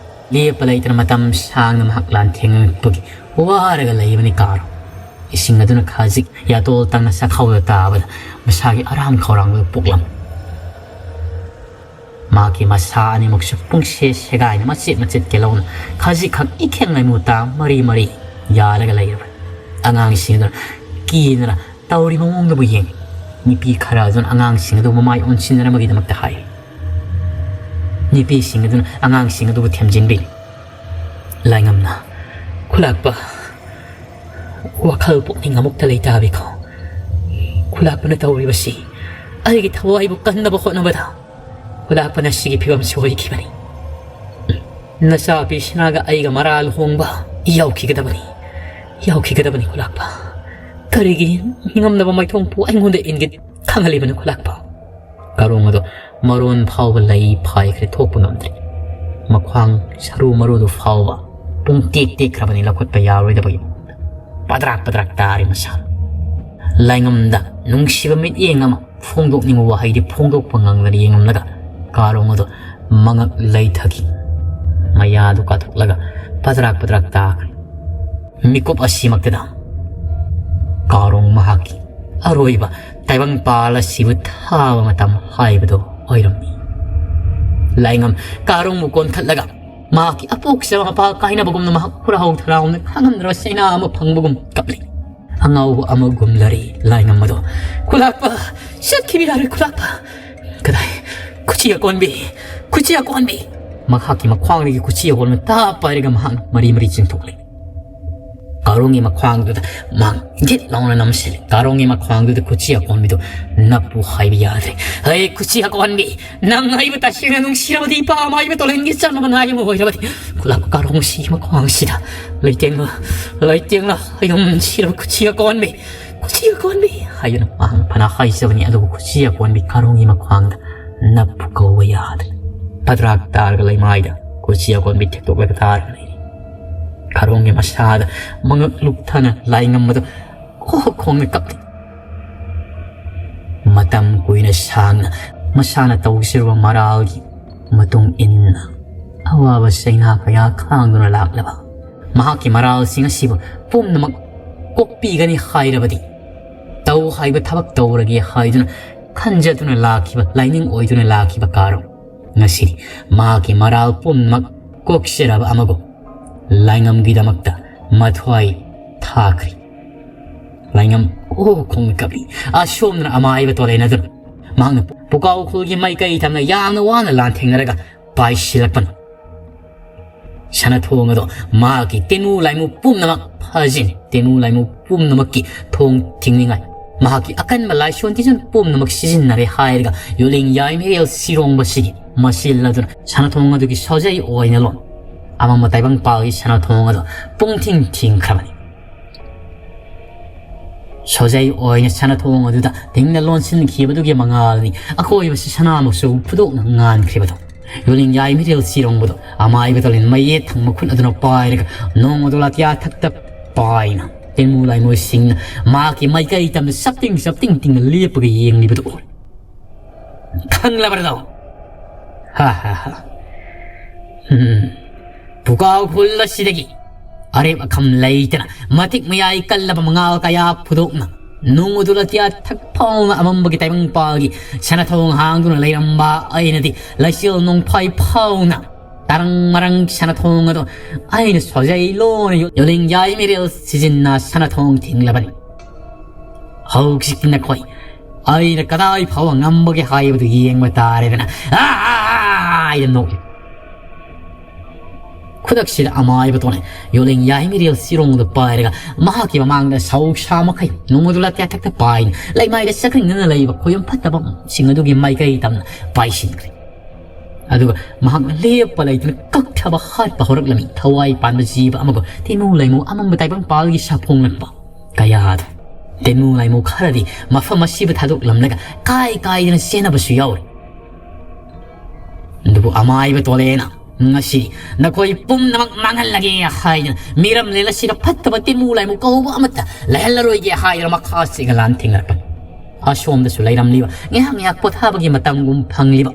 ꯂꯦꯞꯄ ꯂꯩꯇꯅ ꯃꯇꯝ ꯁꯥꯡꯅ ꯃꯍꯥꯛ ꯂꯥꯟꯊꯦꯡꯉꯛꯄꯒꯤ ꯋꯥꯔꯒ ꯂꯩꯕꯅꯤ ꯀꯥꯔꯣꯡ꯫ ꯏꯁꯤꯡ ꯑꯗꯨꯅ ꯈꯖꯤꯛ ꯌꯥꯇꯣꯜ ꯇꯪꯅ ꯆꯥꯛꯈꯥꯎꯗ ꯇꯥꯕꯗ ꯃꯁꯥꯒꯤ ꯑꯔꯥꯝ ꯈꯧꯔꯥꯡꯕꯗꯨ ꯄꯣꯛꯂꯝꯃꯤ꯫ ꯃꯍꯥꯛꯀꯤ ꯃꯁꯥ ꯑꯅꯤꯃꯛꯁꯨ ꯄꯨꯡꯁꯦ ꯁꯦꯒꯥꯏꯅ ꯃꯆꯦꯠ ꯃꯆꯦꯠ ꯀꯦꯜꯍꯧꯅ ꯈꯖꯤꯛꯈꯛ ꯏꯈꯦꯡ ꯂꯩꯃꯨ ꯇꯥ ꯃꯔꯤ ꯃꯔꯤ ꯌꯥꯜꯂꯒ ꯂꯩꯔꯕꯅꯤ꯫ ꯑꯉꯥꯡꯁꯤꯡ ꯑꯗꯨꯅ ꯀꯤꯗꯅ ꯇꯧꯔꯤꯕ ꯃꯑꯣꯡꯗꯨꯕꯨ ꯌꯦꯡꯏ꯫ ꯅꯨꯄꯤ ꯈꯔ ꯑꯗꯨꯅ ꯑꯉꯥꯡꯁꯤꯡ ꯑꯗꯨ ꯃꯃꯥꯏ ꯑꯣꯟꯁꯤꯟꯅꯅꯕꯒꯤꯗꯃꯛꯇ ꯍꯥꯏꯔꯤ꯫ ꯅꯨꯄꯤꯁꯤꯡ ꯑꯗꯨꯅ ꯑꯉꯥꯡꯁꯤꯡ ꯑꯗꯨꯕꯨ ꯊꯦꯝꯖꯤꯟꯕꯤꯔꯤ꯫ ꯂꯥꯏꯉꯝꯅ, "ꯈꯨꯂꯥꯛꯄ, ꯋꯥꯈꯜ ꯄꯨꯛꯅꯤꯡ ꯑꯃꯨꯛꯇ ꯂꯩꯇꯥꯕꯤꯈꯣ꯫ ꯈꯨꯂꯥꯛꯄꯅ ꯇꯧꯔꯤꯕꯁꯤ ꯑꯩꯒꯤ ꯊꯋꯥꯏꯕꯨ ꯀꯟꯅꯕ ꯍꯣꯠꯅꯕꯗ ꯈꯨꯂꯥꯛꯄꯅ ꯁꯤꯒꯤ ꯐꯤꯕꯝ ꯁꯣꯏꯈꯤꯕꯅꯤ꯫ ꯅꯆꯥ ꯑꯄꯤꯁꯅꯥꯒ ꯑꯩꯒ ꯃꯔꯥ ꯂꯨꯍꯣꯡꯕ ꯌꯥꯎꯈꯤꯒꯗꯕꯅꯤ, ꯌꯥꯎꯈꯤꯒꯗꯕꯅꯤ ꯈꯨꯂꯥꯛꯄ꯫ ꯀꯔꯤꯒꯤ ꯅꯤꯡꯉꯝꯗꯕ ꯃꯥꯏꯊꯣꯡ ꯄꯨ ꯑꯩꯉꯣꯟꯗ ꯏꯟꯒꯦ ꯈꯪꯍꯜꯂꯤꯕꯅꯣ ꯈꯨꯂꯥꯛꯄ?" ꯀꯥꯔꯣꯡ ꯑꯗꯣ ꯃꯔꯣꯟ ꯐꯥꯎꯕ ꯂꯩ ꯐꯥꯏꯈ꯭ꯔꯦ, ꯊꯣꯛꯄ ꯉꯝꯗ꯭ꯔꯦ꯫ ꯃꯈ꯭ꯋꯥꯡ ꯁꯔꯨ ꯃꯔꯨꯗꯨ ꯐꯥꯎꯕ ꯄꯨꯡ ꯇꯦꯛ ꯇꯦꯛꯈ꯭ꯔꯕꯅꯤ, ꯂꯧꯈꯠꯄ ꯌꯥꯔꯣꯏꯗꯕꯒꯤ ꯃꯑꯣꯡꯗ ꯄꯗ꯭ꯔꯥꯛ ꯄꯗ꯭ꯔꯥꯛ ꯇꯥꯔꯦ ꯃꯁꯥ꯫ ꯂꯥꯏꯉꯝꯗ ꯅꯨꯡꯁꯤꯕ ꯃꯤꯠꯌꯦꯡ ꯑꯃ ꯐꯣꯡꯗꯣꯛꯅꯤꯡꯕ ꯋꯥꯍꯩꯗꯤ ꯐꯣꯡꯗꯣꯛꯄ ꯉꯝꯗꯅ ꯌꯦꯡꯂꯝꯂꯒ ꯀꯥꯔꯣꯡ ꯑꯗꯣ ꯃꯉꯛ ꯂꯩꯊꯈꯤ꯫ ꯃꯌꯥꯗꯨ ꯀꯥꯊꯣꯛꯂꯒ ꯄꯗ꯭ꯔꯥꯛ ꯄꯗ꯭ꯔꯥꯛ ꯇꯥꯈ꯭ꯔꯦ꯫ ꯃꯤꯀꯨꯞ ꯑꯁꯤꯃꯛꯇꯗ ꯀꯥꯔꯣꯡ ꯃꯍꯥꯛꯀꯤ ꯑꯔꯣꯏꯕ ꯇꯥꯏꯕꯪ ꯄꯥꯜ ꯑꯁꯤꯕꯨ ꯊꯥꯕ ꯃꯇꯝ ꯍꯥꯏꯕꯗꯨ ꯑꯣꯏꯔꯝꯃꯤ꯫ ꯂꯥꯏꯉꯝ ꯀꯥꯔꯣꯡꯕꯨ ꯀꯣꯟꯈꯠꯂꯒ ꯃꯍꯥꯛꯀꯤ ꯑꯄꯣꯛꯆꯕ ꯃꯄꯥ ꯀꯥꯏꯅꯕꯒꯨꯝꯅ ꯃꯍꯥꯛ ꯍꯨꯔꯥꯍꯧ ꯊꯔꯥꯎꯅ ꯈꯥꯡꯉꯝꯗ꯭ꯔꯕ ꯆꯩꯅꯥ ꯑꯃ ꯐꯪꯕꯒꯨꯝ ꯀꯞꯂꯤ꯫ ꯑꯉꯥꯎꯕ ꯑꯃꯒꯨꯝꯂꯔꯤ ꯂꯥꯏꯉꯝ ꯑꯗꯣ꯫ "ꯈꯨꯂꯥꯛꯄ, ꯆꯠꯈꯤꯕ ꯌꯥꯔꯣꯏ ꯈꯨꯂꯥꯛꯄ꯫ ꯀꯗꯥꯏ? ꯈꯨꯆꯤ ꯑꯀꯣꯟꯕꯤ, ꯈꯨꯆꯤ ꯑꯀꯣꯟꯕꯤ!" ꯃꯍꯥꯛꯀꯤ ꯃꯈ꯭ꯋꯥꯡꯗꯒꯤ ꯈꯨꯆꯤ ꯑꯀꯣꯟꯕ ꯇꯥꯞ ꯄꯥꯏꯔꯒ ꯃꯍꯥꯛꯅ ꯃꯔꯤ ꯃꯔꯤ ꯆꯤꯡꯊꯣꯛꯂꯤ꯫ ꯀꯥꯔꯣꯡꯒꯤ ꯃꯈ꯭ꯋꯥꯡꯗꯨꯗ ꯃꯥꯡ ꯒꯤꯠ ꯂꯥꯎꯅ ꯅꯝꯁꯤꯜꯂꯦ꯫ ꯀꯥꯔꯣꯡꯒꯤ ꯃꯈ꯭ꯋꯥꯡꯗꯨꯗ ꯈꯨꯠꯁꯤ ꯑꯀꯣꯟꯕꯤꯗꯨ ꯅꯞꯄꯨ ꯍꯥꯏꯕ ꯌꯥꯗ꯭ꯔꯦ꯫ "ꯍꯩ, ꯈꯨꯠꯁꯤ ꯑꯀꯣꯟꯕꯤ, ꯅꯪ ꯑꯩꯕꯨ ꯇꯁꯦꯡꯅ ꯅꯨꯡꯁꯤꯔꯕꯗꯤ ꯏꯄꯥ ꯃꯥꯏꯕ ꯇꯣꯂꯦꯟꯒꯤ ꯆꯝꯂꯕ ꯅꯥꯏ ꯑꯃ ꯑꯣꯏꯔꯕꯗꯤ ꯈꯨꯂꯥꯛꯄ ꯀꯥꯔꯣꯡꯁꯤ ꯃꯈ꯭ꯋꯥꯡꯁꯤꯗ ꯂꯩꯇꯦꯡꯂ, ꯂꯩꯇꯦꯡꯂ, ꯑꯩ ꯅꯨꯡꯁꯤꯔꯕ ꯈꯨꯠꯁꯤ ꯑꯀꯣꯟꯕꯤ, ꯈꯨꯠꯁꯤ ꯑꯀꯣꯟꯕꯤ" ꯍꯥꯏꯗꯨꯅ ꯃꯍꯥꯛꯅ ꯐꯅ ꯍꯥꯏꯖꯕꯅꯤ, ꯑꯗꯨꯕꯨ ꯈꯨꯠꯁꯤ ꯑꯀꯣꯟꯕꯤ ꯀꯥꯔꯣꯡꯒꯤ ꯃꯈ꯭ꯋꯥꯡꯗ ꯅꯞꯄꯨ ꯀꯧꯕ ꯌꯥꯗ꯭ꯔꯦ꯫ ꯐꯗ꯭ꯔꯥꯛ ꯇꯥꯔꯒ ꯂꯩꯃꯥꯏꯗ ꯈꯨꯠꯁꯤ ꯑꯀꯣꯟꯕꯤ ꯊꯦꯛꯇꯣꯛꯂꯒ ꯇꯥꯔꯒ ꯂꯩꯔꯤ꯫ ꯀꯥꯔꯣꯡꯒꯤ ꯃꯁꯥꯗ ꯃꯉꯛ ꯂꯨꯞꯊꯅ ꯂꯥꯏꯉꯝꯕꯗꯨ ꯈꯣꯛ ꯈꯣꯡꯅ ꯀꯞꯂꯤ꯫ ꯃꯇꯝ ꯀꯨꯏꯅ ꯁꯥꯡꯅ ꯃꯁꯥꯅ ꯇꯧꯖꯔꯨꯕ ꯃꯔꯥꯜꯒꯤ ꯃꯇꯨꯡ ꯏꯟꯅ ꯑꯋꯥꯕ ꯆꯩꯅꯥ ꯀꯌꯥ ꯈꯥꯡꯗꯨꯅ ꯂꯥꯛꯂꯕ ꯃꯍꯥꯛꯀꯤ ꯃꯔꯥꯜꯁꯤꯡ ꯑꯁꯤꯕꯨ ꯄꯨꯝꯅꯃꯛ ꯀꯣꯛꯄꯤꯒꯅꯤ ꯍꯥꯏꯔꯕꯗꯤ, ꯇꯧ ꯍꯥꯏꯕ ꯊꯕꯛ ꯇꯧꯔꯒꯦ ꯍꯥꯏꯗꯨꯅ ꯈꯟꯖꯗꯨꯅ ꯂꯥꯛꯈꯤꯕ, ꯂꯥꯏꯅꯤꯡ ꯑꯣꯏꯗꯨꯅ ꯂꯥꯛꯈꯤꯕ ꯀꯥꯔꯣꯡ ꯉꯁꯤꯗꯤ ꯃꯍꯥꯛꯀꯤ ꯃꯔꯥꯜ ꯄꯨꯝꯅꯃꯛ ꯀꯣꯛꯆꯔꯕ ꯑꯃꯒꯨꯝ ꯂꯥꯏꯉꯝꯒꯤꯗꯃꯛꯇ ꯃꯊ꯭ꯋꯥꯏ ꯊꯥꯈ꯭ꯔꯤ꯫ ꯂꯥꯏꯉꯝ ꯈꯣꯛ ꯈꯣꯡꯅ ꯀꯞꯂꯤ꯫ ꯑꯁꯣꯝꯗꯅ ꯑꯃꯥꯏꯕ ꯇꯣꯂꯦꯟ ꯑꯗꯨꯅ ꯃꯍꯥꯛꯅ ꯄꯨꯀꯥꯎ ꯈꯨꯜꯒꯤ ꯃꯥꯏꯀꯩ ꯇꯝꯅ ꯌꯥꯝꯅ ꯋꯥꯅ ꯂꯥꯟꯊꯦꯡꯅꯔꯒ ꯄꯥꯏꯁꯤꯜꯂꯛꯄꯅꯤ꯫ ꯁꯅꯥꯊꯣꯡ ꯑꯗꯣ ꯃꯍꯥꯛꯀꯤ ꯇꯦꯅꯨ ꯂꯥꯏꯃꯨ ꯄꯨꯝꯅꯃꯛ ꯐꯥꯖꯤꯟ, ꯇꯦꯅꯨ ꯂꯥꯏꯃꯨ ꯄꯨꯝꯅꯃꯛꯀꯤ ꯊꯣꯡ ꯊꯤꯡꯅꯤꯡꯉꯥꯏ, ꯃꯍꯥꯛꯀꯤ ꯑꯀꯟꯕ ꯂꯥꯏꯁꯣꯟ ꯇꯤꯖꯟ ꯄꯨꯝꯅꯃꯛ ꯁꯤꯖꯤꯟꯅꯔꯦ ꯍꯥꯏꯔꯒ ꯌꯣꯠꯂꯤꯡ ꯌꯥꯏꯃꯔꯦꯜ ꯁꯤꯔꯣꯡꯕꯁꯤꯒꯤ ꯃꯁꯤꯜ ꯑꯗꯨꯅ ꯁꯅꯥꯊꯣꯡ ꯑꯗꯨꯒꯤ ꯁꯣꯖꯩ ꯑꯣꯏꯅ ꯂꯣꯟ ꯑꯃꯝꯕ ꯇꯥꯏꯕꯪꯄꯥꯜꯒꯤ ꯁꯅꯥꯊꯣꯡ ꯑꯗꯣ ꯄꯨꯡꯊꯤꯡ ꯊꯤꯡꯈ꯭ꯔꯕꯅꯤ꯫ ꯁꯣꯖꯩ ꯑꯣꯏꯅ ꯁꯅꯥꯊꯣꯡ ꯑꯗꯨꯗ ꯇꯤꯡꯅ ꯂꯣꯟꯁꯤꯟꯈꯤꯕꯗꯨꯒꯤ ꯃꯉꯥꯜꯅꯤ ꯑꯀꯣꯏꯕꯁꯤ ꯁꯅꯥꯃꯆꯨ ꯐꯨꯗꯣꯛꯅ ꯉꯥꯟꯈ꯭ꯔꯤꯕꯗꯣ꯫ ꯌꯣꯠꯂꯤꯡ ꯌꯥꯏꯃꯔꯦꯜ ꯁꯤꯔꯣꯡꯕꯗꯣ ꯑꯃꯥꯏꯕ ꯇꯣꯂꯦꯟ ꯃꯌꯦꯠ ꯊꯪꯕ ꯈꯨꯠ ꯑꯗꯨꯅ ꯄꯥꯏꯔꯒ ꯅꯣꯡ ꯑꯗꯨ ꯂꯥꯇꯤꯌꯥ ꯊꯛꯇ ꯄꯥꯏꯅ ꯇꯦꯅꯨ ꯂꯥꯏꯃꯨꯁꯤꯡꯅ ꯃꯍꯥꯛꯀꯤ ꯃꯥꯏꯀꯩ ꯇꯝꯅ ꯆꯞꯇꯤꯡ ꯆꯞꯇꯤꯡ ꯇꯤꯡꯅ ꯂꯦꯞꯄꯒ ꯌꯦꯡꯂꯤꯕꯗꯨ ꯎꯔꯦ꯫ ꯈꯪꯂꯕ꯭ꯔꯗꯣ? ꯍꯥ ꯍꯥ ꯍꯥ꯫ ꯍꯝ꯫ ꯄꯨꯀꯥꯎ ꯈꯨꯜ ꯑꯁꯤꯗꯒꯤ ꯑꯔꯦꯞ ꯑꯈꯝ ꯂꯩꯇꯅ ꯃꯇꯤꯛ ꯃꯌꯥꯏ ꯀꯜꯂꯕ ꯃꯉꯥꯜ ꯀꯌꯥ ꯐꯨꯗꯣꯛꯅ ꯅꯣꯡ ꯑꯗꯨ ꯂꯥꯇꯤꯌꯥ ꯊꯛ ꯐꯥꯎꯅ ꯑꯃꯝꯕꯒꯤ ꯇꯥꯏꯕꯪꯄꯥꯜꯒꯤ ꯁꯅꯥꯊꯣꯡ ꯍꯥꯡꯗꯨꯅ ꯂꯩꯔꯝꯕ ꯑꯩꯅꯗꯤ ꯂꯩꯆꯤꯜ ꯅꯣꯡꯐꯥꯏ ꯐꯥꯎꯅ ꯇꯔꯪ ꯃꯔꯪ ꯁꯅꯥꯊꯣꯡ ꯑꯗꯣ ꯑꯩꯅ ꯁꯣꯖꯩ ꯂꯣꯟꯅ ꯌꯣ-, ꯌꯣꯠꯂꯤꯡ ꯌꯥꯏꯃꯔꯦꯜ ꯁꯤꯖꯤꯟꯅ ꯁꯅꯥꯊꯣꯡ ꯊꯤꯡꯂꯕꯅꯤ꯫ ꯍꯧꯖꯤꯛꯇꯤ ꯅꯈꯣꯏ ꯑꯩꯅ ꯀꯗꯥꯏ ꯐꯥꯎꯕ ꯉꯝꯕꯒꯦ ꯍꯥꯏꯕꯗꯨ ꯌꯦꯡꯕ ꯇꯥꯔꯦꯗꯅ꯫ "ꯑꯥ!" ꯍꯥꯏꯅ ꯅꯣꯛꯏ꯫ ꯈꯨꯗꯛꯁꯤꯗ ꯑꯃꯥꯏꯕ ꯇꯣꯟꯅ ꯌꯣꯂꯤꯡ ꯌꯥꯏꯃꯤꯔꯦꯜ ꯆꯤꯔꯣꯡꯗ ꯄꯥꯏꯔꯒ ꯃꯍꯥꯛꯀꯤ ꯃꯃꯥꯡꯗ ꯁꯧ ꯁꯥ ꯃꯈꯩ ꯅꯣꯡꯃꯗꯨ ꯂꯥꯇ꯭ꯌꯥ ꯊꯛꯇ ꯄꯥꯏꯅ ꯂꯩꯃꯥꯏꯗ ꯆꯠꯈ꯭ꯔꯤꯗꯨꯅ ꯂꯩꯕ ꯈꯣꯏꯔꯝ ꯐꯠꯇꯕꯁꯤꯡ ꯑꯗꯨꯒꯤ ꯃꯥꯏꯀꯩ ꯇꯝꯅ ꯄꯥꯏꯁꯤꯟꯈ꯭ꯔꯦ꯫ ꯑꯗꯨꯒ ꯃꯍꯥꯛꯅ ꯂꯦꯞꯄ ꯂꯩꯇꯅ ꯀꯛꯊꯕ ꯍꯥꯠꯄ ꯍꯧꯔꯛꯂꯝꯃꯤ꯫ ꯊꯋꯥꯏ ꯄꯥꯟꯕ ꯖꯤꯕ ꯑꯃꯒ ꯇꯤꯃꯨ ꯂꯩꯃꯨ ꯑꯃꯝꯕ ꯇꯥꯏꯕꯪ ꯄꯥꯜꯒꯤ ꯁꯥꯐꯣꯡꯂꯛꯄ ꯀꯌꯥꯗꯣ꯫ ꯇꯤꯃꯨ ꯂꯩꯃꯨ ꯈꯔꯗꯤ ꯃꯐꯝ ꯑꯁꯤꯕꯨ ꯊꯥꯗꯣꯛꯂꯝꯂꯒ ꯀꯥꯏ ꯀꯥꯏꯗꯅ ꯆꯦꯟꯅꯕꯁꯨ ꯌꯥꯎꯔꯤ꯫ ꯑꯗꯨꯕꯨ ꯑꯃꯥꯏꯕ ꯇꯣꯂꯦꯅ ꯉꯁꯤ ꯅꯈꯣꯏ ꯄꯨꯝꯅꯃꯛ ꯃꯥꯡꯍꯜꯂꯒꯦ ꯍꯥꯏꯗꯅ ꯃꯤꯔꯝꯂꯦꯟ ꯑꯁꯤꯗ ꯐꯠꯇꯕ ꯇꯤꯃꯨ ꯂꯩꯃꯨ ꯀꯧꯕ ꯑꯃꯠꯇ ꯂꯩꯍꯜꯂꯔꯣꯏꯒꯦ ꯍꯥꯏꯗꯅ ꯃꯈꯥ ꯆꯦꯛꯅ ꯂꯥꯟ ꯊꯦꯡꯅꯔꯛꯄꯅꯤ꯫ ꯑꯁꯣꯝꯗꯁꯨ ꯂꯩꯔꯝꯂꯤꯕ ꯉꯥꯏꯍꯥꯛ ꯉꯥꯏꯍꯥꯛ ꯄꯣꯊꯥꯕꯒꯤ ꯃꯇꯝꯒꯨꯝ ꯐꯪꯂꯤꯕ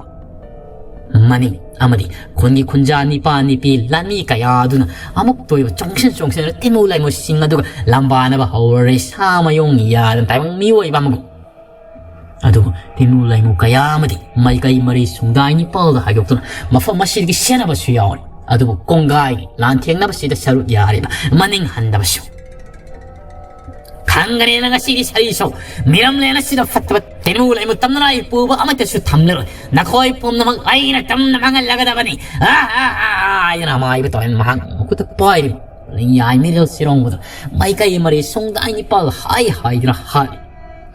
ꯃꯅꯤꯡ ꯑꯃꯗꯤ ꯈꯨꯟꯒꯤ ꯈꯨꯟꯖꯥ ꯅꯤꯄꯥ ꯅꯤꯄꯤ ꯂꯥꯟꯃꯤ ꯀꯌꯥ ꯑꯗꯨꯅ ꯑꯃꯨꯛꯇ ꯑꯣꯏꯕ ꯆꯣꯡꯁꯤꯟ ꯆꯣꯡꯁꯤꯟꯗꯨꯅ ꯇꯤꯃꯨ ꯂꯩꯃꯨꯁꯤꯡ ꯑꯗꯨꯒ ꯂꯝꯕꯥꯅꯕ ꯍꯧꯔꯦ꯫ ꯁꯥ ꯃꯌꯣꯡ ꯌꯥꯗꯅ ꯇꯥꯏꯕꯪ ꯃꯤꯑꯣꯏꯕ ꯑꯃꯒꯨꯝ꯫ ꯑꯗꯨꯕꯨ ꯇꯤꯃꯨ ꯂꯩꯃꯨ ꯀꯌꯥ ꯑꯃꯗꯤ ꯃꯥꯏꯀꯩ ꯃꯔꯤ ꯁꯨꯡꯗꯥꯏ ꯅꯤꯄꯥꯜꯗ ꯍꯥꯏꯗꯣꯛꯇꯨꯅ ꯃꯐꯝ ꯑꯁꯤꯗꯒꯤ ꯁꯦꯟꯅꯕꯁꯨ ꯌꯥꯎꯔꯤ꯫ ꯑꯗꯨꯕꯨ ꯀꯣꯡꯒꯥꯏ ꯂꯥꯟꯊꯦꯡꯅꯕꯁꯤꯗ ꯁꯔꯨꯛ ꯌꯥꯔꯤꯕ ꯃꯅꯤꯡ ꯍꯟꯗꯕꯁꯨ꯫ ꯈꯪꯒꯅꯦꯅ ꯉꯁꯤꯒꯤ ꯁꯔꯤꯁꯨ ꯃꯤꯔꯝꯂꯦꯟ ꯑꯁꯤꯗ ꯐꯠꯇꯕ ꯇꯤꯃꯨ ꯂꯩꯃꯨ ꯇꯝꯅꯔꯥꯏ ꯄꯨꯕ ꯑꯃꯠꯇꯁꯨ ꯊꯝꯂꯔꯣꯏ꯫ ꯅꯈꯣꯏ ꯄꯨꯝꯅꯃꯛ ꯑꯩꯅ ꯇꯝꯅ ꯃꯥꯡꯍꯜꯂꯒꯗꯕꯅꯤ꯫ ꯑꯥ, ꯑꯥ, ꯑꯥ, ꯑꯥ, ꯍꯥꯏꯗꯅ ꯑꯃꯥꯏꯕ ꯇꯧꯔꯦ꯫ ꯃꯍꯥꯛ ꯃꯈꯨꯠꯇ ꯄꯥꯏꯔꯤꯕ ꯌꯥꯏꯃꯤꯔꯦꯜ ꯆꯤꯔꯣꯡꯕꯗ ꯃꯥꯏꯀꯩ ꯃꯔꯤ ꯁꯨꯡꯗꯥꯏ ꯅꯤꯄꯥꯜ ꯍꯥꯏ ꯍꯥꯏꯗꯅ ꯍꯥꯠꯂꯤ꯫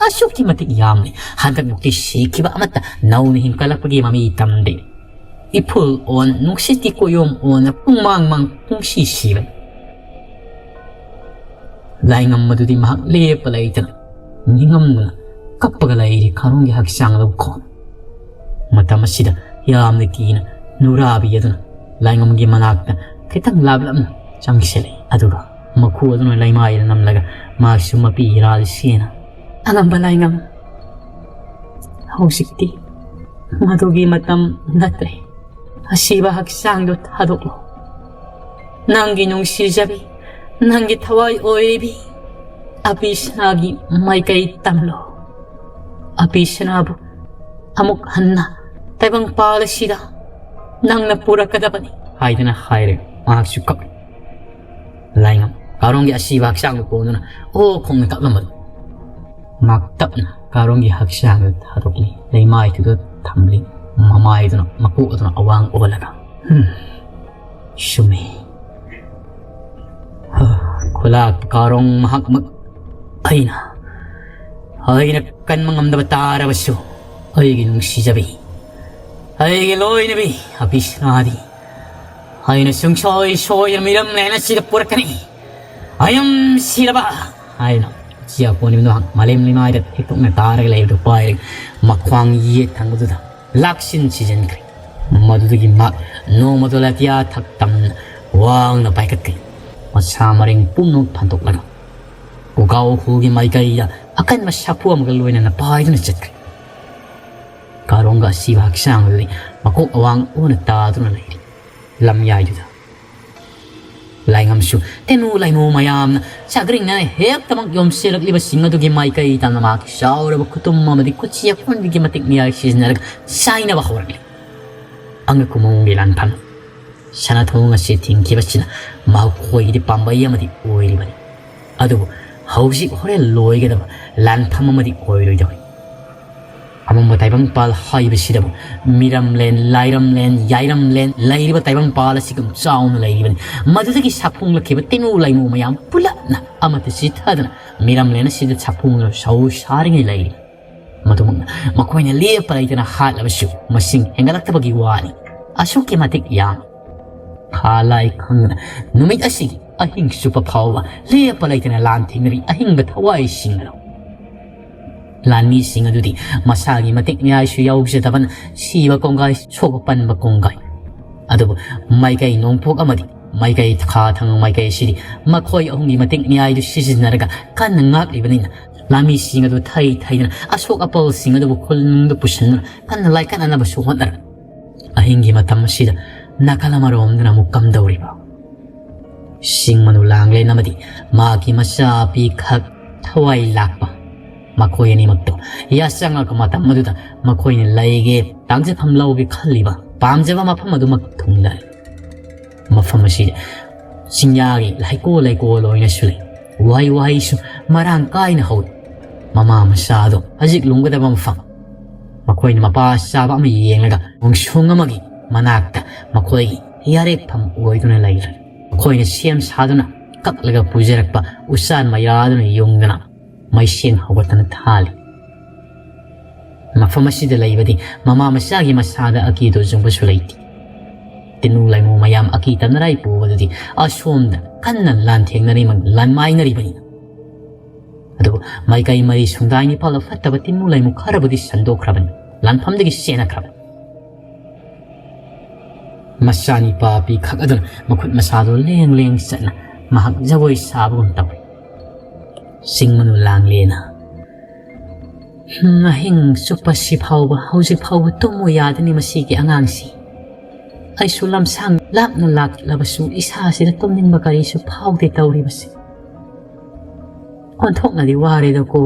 ꯑꯁꯨꯛꯀꯤ ꯃꯇꯤꯛ ꯌꯥꯝꯂꯦ꯫ ꯍꯟꯗꯛꯃꯨꯛꯇꯤ ꯁꯤꯈꯤꯕ ꯑꯃꯠꯇ ꯅꯧꯅ ꯍꯤꯡꯀꯠꯂꯛꯄꯒꯤ ꯃꯃꯤ ꯇꯝꯗꯦ꯫ ꯏꯐꯨꯜ ꯑꯣꯟ, ꯅꯨꯡꯁꯤꯠꯀꯤ ꯀꯣꯌꯣꯝ ꯑꯣꯟꯅ ꯄꯨꯡꯃꯥꯡ ꯃꯥꯡ ꯄꯨꯡꯁꯤ ꯁꯤꯕꯅꯤ꯫ ꯂꯥꯏꯉꯝ ꯑꯗꯨꯗꯤ ꯃꯍꯥꯛ ꯂꯦꯞꯄ ꯂꯩꯇꯅ ꯅꯤꯡꯉꯝꯗꯅ ꯀꯞꯄꯒ ꯂꯩꯔꯤ ꯈꯥꯔꯣꯡꯒꯤ ꯍꯛꯆꯥꯡ ꯑꯗꯨ ꯈꯣꯟ꯫ ꯃꯇꯝ ꯑꯁꯤꯗ ꯌꯥꯝꯅ ꯀꯤꯅ ꯅꯨꯔꯥꯕꯤ ꯑꯗꯨꯅ ꯂꯥꯏꯉꯝꯒꯤ ꯃꯅꯥꯛꯇ ꯈꯤꯇꯪ ꯂꯥꯞꯂꯞꯅ ꯆꯪꯁꯤꯜꯂꯛꯏ꯫ ꯑꯗꯨꯒ ꯃꯈꯨ ꯑꯗꯨꯅ ꯂꯩꯃꯥꯏꯗ ꯅꯝꯂꯒ ꯃꯍꯥꯛꯁꯨ ꯃꯄꯤ ꯏꯔꯥꯜ ꯁꯦꯟꯅ, "ꯑꯉꯝꯕ ꯂꯥꯏꯉꯝ, ꯍꯧꯖꯤꯛꯇꯤ ꯃꯗꯨꯒꯤ ꯃꯇꯝ ꯅꯠꯇ꯭ꯔꯦ꯫ ꯑꯁꯤꯕ ꯍꯛꯆꯥꯡꯗꯨ ꯊꯥꯗꯣꯛꯂꯣ꯫ ꯅꯪꯒꯤ ꯅꯨꯡꯁꯤꯖꯕꯤ, ꯅꯪꯒꯤ ꯊꯋꯥꯏ ꯑꯣꯏꯔꯤꯕꯤ ꯑꯄꯤ ꯁꯅꯥꯒꯤ ꯃꯥꯏꯀꯩ ꯇꯝꯂꯣ꯫ ꯑꯄꯤ ꯁꯅꯥꯕꯨ ꯑꯃꯨꯛ ꯍꯟꯅ ꯇꯥꯏꯕꯪꯄꯥꯜ ꯑꯁꯤꯗ ꯅꯪꯅ ꯄꯨꯔꯛꯀꯗꯕꯅꯤ" ꯍꯥꯏꯗꯅ ꯍꯥꯏꯔꯦ꯫ ꯃꯍꯥꯛꯁꯨ ꯀꯞꯂꯤ꯫ ꯂꯥꯏꯉꯝ ꯀꯥꯔꯣꯡꯒꯤ ꯑꯁꯤꯕ ꯍꯛꯆꯥꯡꯗꯨ ꯄꯣꯝꯗꯨꯅ ꯑꯣ ꯈꯣꯡꯅ ꯀꯞꯂꯝꯕꯗꯨ꯫ ꯃꯍꯥꯛ ꯇꯞꯅ ꯀꯥꯔꯣꯡꯒꯤ ꯍꯛꯆꯥꯡꯗꯨ ꯊꯥꯗꯣꯛꯂꯤ꯫ ꯂꯩꯃꯥꯏꯗꯨꯗ ꯊꯝꯂꯤ꯫ ꯃꯃꯥꯏꯗꯨꯅ ꯃꯀꯣꯛ ꯑꯗꯨꯅ ꯑꯋꯥꯡ ꯑꯣꯜꯂꯒ, "ꯍꯨꯝ, ꯆꯨꯝꯃꯤ꯫ ꯈꯨꯂꯥꯛ ꯀꯥꯔꯣꯡ ꯃꯍꯥꯛꯃꯛ ꯑꯩꯅ, ꯑꯩꯅ ꯀꯟꯕ ꯉꯝꯗꯕ ꯇꯥꯔꯕꯁꯨ, ꯑꯩꯒꯤ ꯅꯨꯡꯁꯤꯖꯕꯤ, ꯑꯩꯒꯤ ꯂꯣꯏꯅꯕꯤ ꯑꯕꯤꯁꯅꯥꯗꯤ ꯑꯩꯅ ꯁꯨꯡꯁꯣꯏ ꯁꯣꯏꯗꯅ ꯃꯤꯔꯝꯂꯦꯟ ꯑꯁꯤꯗ ꯄꯨꯔꯛꯀꯅꯤ꯫ ꯑꯌꯝ ꯁꯤꯔꯕ ꯍꯥꯏꯅ ꯎꯆꯤ ꯑꯀꯣꯟꯕꯗꯨ ꯃꯥꯂꯦꯝ ꯂꯩꯃꯥꯏꯗ ꯊꯦꯛꯇꯣꯛꯅ ꯇꯥꯔꯒ ꯂꯩꯕꯗꯨ ꯄꯥꯏꯔꯒ ꯃꯈ꯭ꯋꯥꯡ ꯌꯦꯠ ꯊꯪꯕꯗꯨꯗ ꯂꯥꯛꯁꯤꯟ ꯁꯤꯖꯤꯟꯈ꯭ꯔꯦ꯫ ꯃꯗꯨꯗꯒꯤ ꯃꯍꯥꯛ ꯅꯣꯡꯃꯗꯣ ꯑꯇꯤꯌꯥ ꯊꯛ ꯇꯝꯅ ꯋꯥꯡꯅ ꯄꯥꯏꯈꯠꯈ꯭ꯔꯦ꯫ ꯃꯁꯥ ꯃꯔꯦꯡ ꯄꯨꯝꯅꯃꯛ ꯐꯟꯗꯣꯛꯂꯒ ꯄꯨꯒꯥꯎ ꯍꯨꯒꯤ ꯃꯥꯏꯀꯩꯗ ꯑꯀꯟꯕ ꯁꯥꯐꯨ ꯑꯃꯒ ꯂꯣꯏꯅꯅ ꯄꯥꯏꯗꯨꯅ ꯆꯠꯈ꯭ꯔꯦ꯫ ꯀꯥꯔꯣꯡꯒ ꯑꯁꯤꯕ ꯍꯛꯆꯥꯡ ꯑꯗꯨꯗꯤ ꯃꯀꯣꯛ ꯑꯋꯥꯡ ꯑꯣꯟꯅ ꯇꯥꯗꯨꯅ ꯂꯩꯔꯤ꯫ ꯂꯝꯌꯥꯏꯗꯨꯗ ꯂꯥꯏꯉꯝꯁꯨ ꯇꯦꯅꯨ ꯂꯥꯏꯃꯨ ꯃꯌꯥꯝꯅ ꯆꯥꯒ꯭ꯔꯤꯡꯅ ꯍꯦꯛꯇꯃꯛ ꯌꯣꯝꯁꯤꯜꯂꯛꯂꯤꯕꯁꯤꯡ ꯑꯗꯨꯒꯤ ꯃꯥꯏꯀꯩ ꯇꯥꯅ ꯃꯍꯥꯛꯀꯤ ꯆꯥꯎꯔꯕ ꯈꯨꯇꯨꯝ ꯑꯃꯗꯤ ꯈꯨꯠꯁꯤ ꯑꯀꯣꯟꯕꯒꯤ ꯃꯇꯤꯛ ꯃꯌꯥꯏ ꯁꯤꯖꯤꯟꯅꯔꯒ ꯆꯥꯏꯅꯕ ꯍꯧꯔꯛꯂꯤ꯫ ꯑꯉꯛꯄ ꯃꯑꯣꯡꯒꯤ ꯂꯥꯟꯐꯝ꯫ ꯁꯅꯥꯊꯣꯡ ꯑꯁꯤ ꯊꯤꯡꯈꯤꯕꯁꯤꯅ ꯃꯈꯣꯏꯒꯤꯗꯤ ꯄꯥꯝꯕꯩ ꯑꯃꯗꯤ ꯑꯣꯏꯔꯤꯕꯅꯤ꯫ ꯑꯗꯨꯕꯨ ꯍꯧꯖꯤꯛ ꯍꯣꯔꯦꯟ ꯂꯣꯏꯒꯗꯕ ꯂꯥꯟꯐꯝ ꯑꯃꯗꯤ ꯑꯣꯏꯔꯣꯏꯗꯧꯔꯤ꯫ ꯑꯃꯝꯕ ꯇꯥꯏꯕꯪꯄꯥꯜ ꯍꯥꯏꯕꯁꯤꯗꯕꯨ ꯃꯤꯔꯝꯂꯦꯟ, ꯂꯥꯏꯔꯝꯂꯦꯟ, ꯌꯥꯏꯔꯝꯂꯦꯟ ꯂꯩꯔꯤꯕ ꯇꯥꯏꯕꯪꯄꯥꯜ ꯑꯁꯤꯒꯨꯝ ꯆꯥꯎꯅ ꯂꯩꯔꯤꯕꯅꯤ꯫ ꯃꯗꯨꯗꯒꯤ ꯁꯥꯐꯣꯡꯂꯛꯈꯤꯕ ꯇꯦꯅꯨ ꯂꯩꯃꯨ ꯃꯌꯥꯝ ꯄꯨꯂꯞꯅ ꯑꯃꯠꯇ ꯆꯤꯊꯗꯅ ꯃꯤꯔꯝꯂꯦꯟ ꯑꯁꯤꯗ ꯁꯥꯐꯣꯡꯗꯨꯅ ꯁꯧ ꯁꯥꯔꯤꯉꯩ ꯂꯩꯔꯤ꯫ ꯃꯗꯨꯃꯛꯅ ꯃꯈꯣꯏꯅ ꯂꯦꯞꯄ ꯂꯩꯇꯅ ꯍꯥꯠꯂꯕꯁꯨ ꯃꯁꯤꯡ ꯍꯦꯟꯒꯠꯂꯛꯇꯕꯒꯤ ꯋꯥꯅꯤ꯫ ꯑꯁꯨꯛꯀꯤ ꯃꯇꯤꯛ ꯌꯥꯝ ꯈꯥ ꯂꯥꯏ ꯈꯪꯗꯅ ꯅꯨꯃꯤꯠ ꯑꯁꯤꯒꯤ ꯑꯍꯤꯡ ꯆꯨꯞꯄ ꯐꯥꯎꯕ ꯂꯦꯞꯄ ꯂꯩꯇꯅ ꯂꯥꯟ ꯊꯦꯡꯅꯔꯤ ꯑꯍꯤꯡꯕ ꯊꯋꯥꯏꯁꯤꯡ ꯑꯗꯨ꯫ ꯂꯥꯟꯃꯤꯁꯤꯡ ꯑꯗꯨꯗꯤ ꯃꯁꯥꯒꯤ ꯃꯇꯤꯛ ꯃꯌꯥꯏꯁꯨ ꯌꯥꯎꯖꯗꯕꯅ ꯁꯤꯕ ꯀꯣꯡꯒꯥꯏ, ꯁꯣꯛꯄ ꯄꯟꯕ ꯀꯣꯡꯒꯥꯏ꯫ ꯑꯗꯨꯕꯨ ꯃꯥꯏꯀꯩ ꯅꯣꯡꯄꯣꯛ ꯑꯃꯗꯤ ꯃꯥꯏꯀꯩ ꯈꯥ ꯊꯪꯕ ꯃꯥꯏꯀꯩ ꯑꯁꯤꯗꯤ ꯃꯈꯣꯏ ꯑꯍꯨꯝꯒꯤ ꯃꯇꯤꯛ ꯃꯌꯥꯏꯗꯨ ꯁꯤꯖꯤꯟꯅꯔꯒ ꯀꯟꯅ ꯉꯥꯛꯂꯤꯕꯅꯤꯅ ꯂꯥꯟꯃꯤꯁꯤꯡ ꯑꯗꯨ ꯊꯩ ꯊꯩꯗꯅ ꯑꯁꯣꯛ ꯑꯄꯜꯁꯤꯡ ꯑꯗꯨꯕꯨ ꯈꯨꯜꯅꯨꯡꯗ ꯄꯨꯁꯤꯟꯗꯨꯅ ꯀꯟꯅ ꯂꯥꯏꯀꯠꯅꯅꯕꯁꯨ ꯍꯣꯠꯅꯔꯤ꯫ ꯑꯍꯤꯡꯒꯤ ꯃꯇꯝ ꯑꯁꯤꯗ ꯅꯥꯀꯜ ꯑꯃꯔꯣꯝꯗꯅ ꯑꯃꯨꯛ ꯀꯝꯗꯧꯔꯤꯕ? ꯁꯤꯡꯃꯅꯨ ꯂꯥꯡꯂꯦꯟ ꯑꯃꯗꯤ ꯃꯍꯥꯛꯀꯤ ꯃꯆꯥ ꯄꯤꯈꯛ ꯊꯋꯥꯏ ꯂꯥꯛꯄ ꯃꯈꯣꯏ ꯑꯅꯤꯃꯛꯇꯣ ꯌꯥꯆꯪꯉꯛꯄ ꯃꯇꯝ ꯑꯗꯨꯗ ꯃꯈꯣꯏꯅ ꯂꯩꯒꯦ, ꯇꯥꯡꯖꯐꯝ ꯂꯧꯒꯦ ꯈꯜꯂꯤꯕ ꯄꯥꯝꯖꯕ ꯃꯐꯝ ꯑꯗꯨꯃꯛ ꯊꯨꯡꯂꯔꯦ꯫ ꯃꯐꯝ ꯑꯁꯤ ꯆꯤꯡꯌꯥꯒꯤ ꯂꯩꯀꯣꯜ ꯂꯩꯀꯣꯜ ꯑꯣꯏꯅꯁꯨ ꯂꯩ꯫ ꯎꯍꯩ ꯋꯥꯍꯩꯁꯨ ꯃꯔꯥꯡ ꯀꯥꯏꯅ ꯍꯧꯏ꯫ ꯃꯃꯥ ꯃꯆꯥꯗꯣ ꯍꯧꯖꯤꯛ ꯂꯨꯝꯒꯗꯕ ꯃꯐꯝ꯫ ꯃꯈꯣꯏꯅ ꯃꯄꯥ ꯆꯥꯕ ꯑꯃ ꯌꯦꯡꯂꯒ ꯅꯣꯡꯁꯣꯡ ꯑꯃꯒꯤ ꯃꯅꯥꯛꯇ ꯃꯈꯣꯏꯒꯤ ꯌꯥꯔꯦꯛꯐꯝ ꯑꯣꯏꯗꯨꯅ ꯂꯩꯔꯦ꯫ ꯃꯈꯣꯏꯅ ꯁꯦꯝ ꯁꯥꯗꯨꯅ ꯀꯛꯂꯒ ꯄꯨꯖꯔꯛꯄ ꯎꯆꯥꯟ ꯃꯩꯔꯥꯗꯨꯅ ꯌꯨꯡꯗꯅ ꯃꯩꯁꯦꯡ ꯍꯧꯒꯠꯇꯅ ꯊꯥꯜꯂꯤ꯫ ꯃꯐꯝ ꯑꯁꯤꯗ ꯂꯩꯕꯗꯤ ꯃꯃꯥ ꯃꯆꯥꯒꯤ ꯃꯁꯥꯗ ꯑꯀꯤꯗꯨ ꯆꯨꯡꯕꯁꯨ ꯂꯩꯇꯦ꯫ ꯇꯤꯟꯅꯨ ꯂꯩꯃꯨ ꯃꯌꯥꯝ ꯑꯀꯤ ꯇꯝꯅꯔꯥꯏ ꯄꯨꯕꯗꯨꯗꯤ ꯑꯁꯣꯝꯗ ꯀꯟꯅ ꯂꯥꯟꯊꯦꯡꯅꯔꯤ, ꯂꯥꯟꯃꯥꯏꯅꯔꯤꯕꯅꯤꯅ꯫ ꯑꯗꯨꯕꯨ ꯃꯥꯏꯀꯩ ꯃꯔꯤ ꯁꯨꯡꯗꯥꯏ ꯅꯤꯄꯥꯜꯗ ꯐꯠꯇꯕ ꯇꯤꯟꯅꯨ ꯂꯩꯃꯨ ꯈꯔꯕꯨꯗꯤ ꯁꯟꯗꯣꯛꯈ꯭ꯔꯕꯅꯤ, ꯂꯥꯟꯐꯝꯗꯒꯤ ꯆꯦꯟꯅꯈ꯭ꯔꯕꯅꯤ꯫ ꯃꯆꯥꯅꯤꯄꯥ ꯄꯤꯈꯛ ꯑꯗꯨꯅ ꯃꯈꯨꯠ ꯃꯁꯥꯗꯨ ꯂꯦꯡ ꯂꯦꯡ ꯆꯠꯅ ꯃꯍꯥꯛ ꯖꯒꯣꯏ ꯁꯥꯕꯒꯨꯝ ꯇꯧꯏ꯫ ꯆꯤꯡ ꯃꯅꯨ ꯂꯥꯡꯂꯦꯅ꯫ "ꯍꯨꯝ, ꯑꯍꯤꯡ ꯆꯨꯞꯄ ꯁꯤ ꯐꯥꯎꯕ, ꯍꯧꯖꯤꯛ ꯐꯥꯎꯕ ꯇꯨꯝꯃꯨ ꯌꯥꯗꯅꯤ ꯃꯁꯤꯒꯤ ꯑꯉꯥꯡꯁꯤ꯫ ꯑꯩꯁꯨ ꯂꯝꯁꯥꯡ ꯂꯥꯞꯅ ꯂꯥꯛꯂꯕꯁꯨ ꯏꯁꯥꯁꯤꯗ ꯇꯨꯝꯅꯤꯡꯕ ꯀꯔꯤꯁꯨ ꯐꯥꯎꯗꯦ ꯇꯧꯔꯤꯕꯁꯤ꯫ ꯑꯣꯟꯊꯣꯛꯅꯗꯤ ꯋꯥꯔꯦꯗꯀꯣ꯫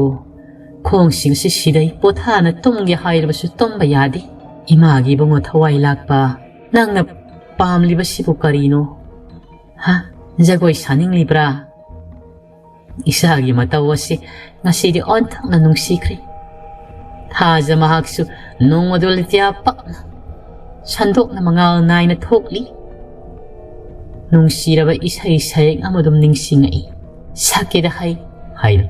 ꯈꯣꯡꯁꯤꯡꯁꯤ ꯁꯤꯗꯩ ꯄꯣꯊꯥꯅ ꯇꯨꯝꯒꯦ ꯍꯥꯏꯔꯕꯁꯨ ꯇꯨꯝꯕ ꯌꯥꯗꯦ꯫ ꯏꯃꯥꯒꯤ ꯏꯕꯨꯡꯉꯣ ꯊꯋꯥꯏ ꯂꯥꯛꯄ, ꯅꯪꯅ ꯄꯥꯝꯂꯤꯕꯁꯤꯕꯨ ꯀꯔꯤꯅꯣ? ꯍꯥ? ꯖꯒꯣꯏ ꯁꯥꯅꯤꯡꯂꯤꯕ꯭ꯔꯥ?" ꯏꯆꯥꯒꯤ ꯃꯇꯧ ꯑꯁꯤ ꯉꯁꯤꯗꯤ ꯑꯣꯟꯊꯣꯛꯅ ꯅꯨꯡꯁꯤꯈ꯭ꯔꯦ꯫ ꯊꯥꯖ ꯃꯍꯥꯛꯁꯨ ꯅꯣꯡꯃꯗꯨ ꯂꯤꯇꯤꯌꯥ ꯄꯛꯅ ꯁꯟꯗꯣꯛꯅ ꯃꯉꯥꯜ ꯅꯥꯏꯅ ꯊꯣꯛꯂꯤ꯫ "ꯅꯨꯡꯁꯤꯔꯕ ꯏꯁꯩ ꯁꯩꯔꯦꯡ ꯑꯃ ꯑꯗꯨꯝ ꯅꯤꯡꯁꯤꯡꯉꯛꯏ꯫ ꯁꯛꯀꯦꯗ ꯍꯥꯏ" ꯍꯥꯏꯅ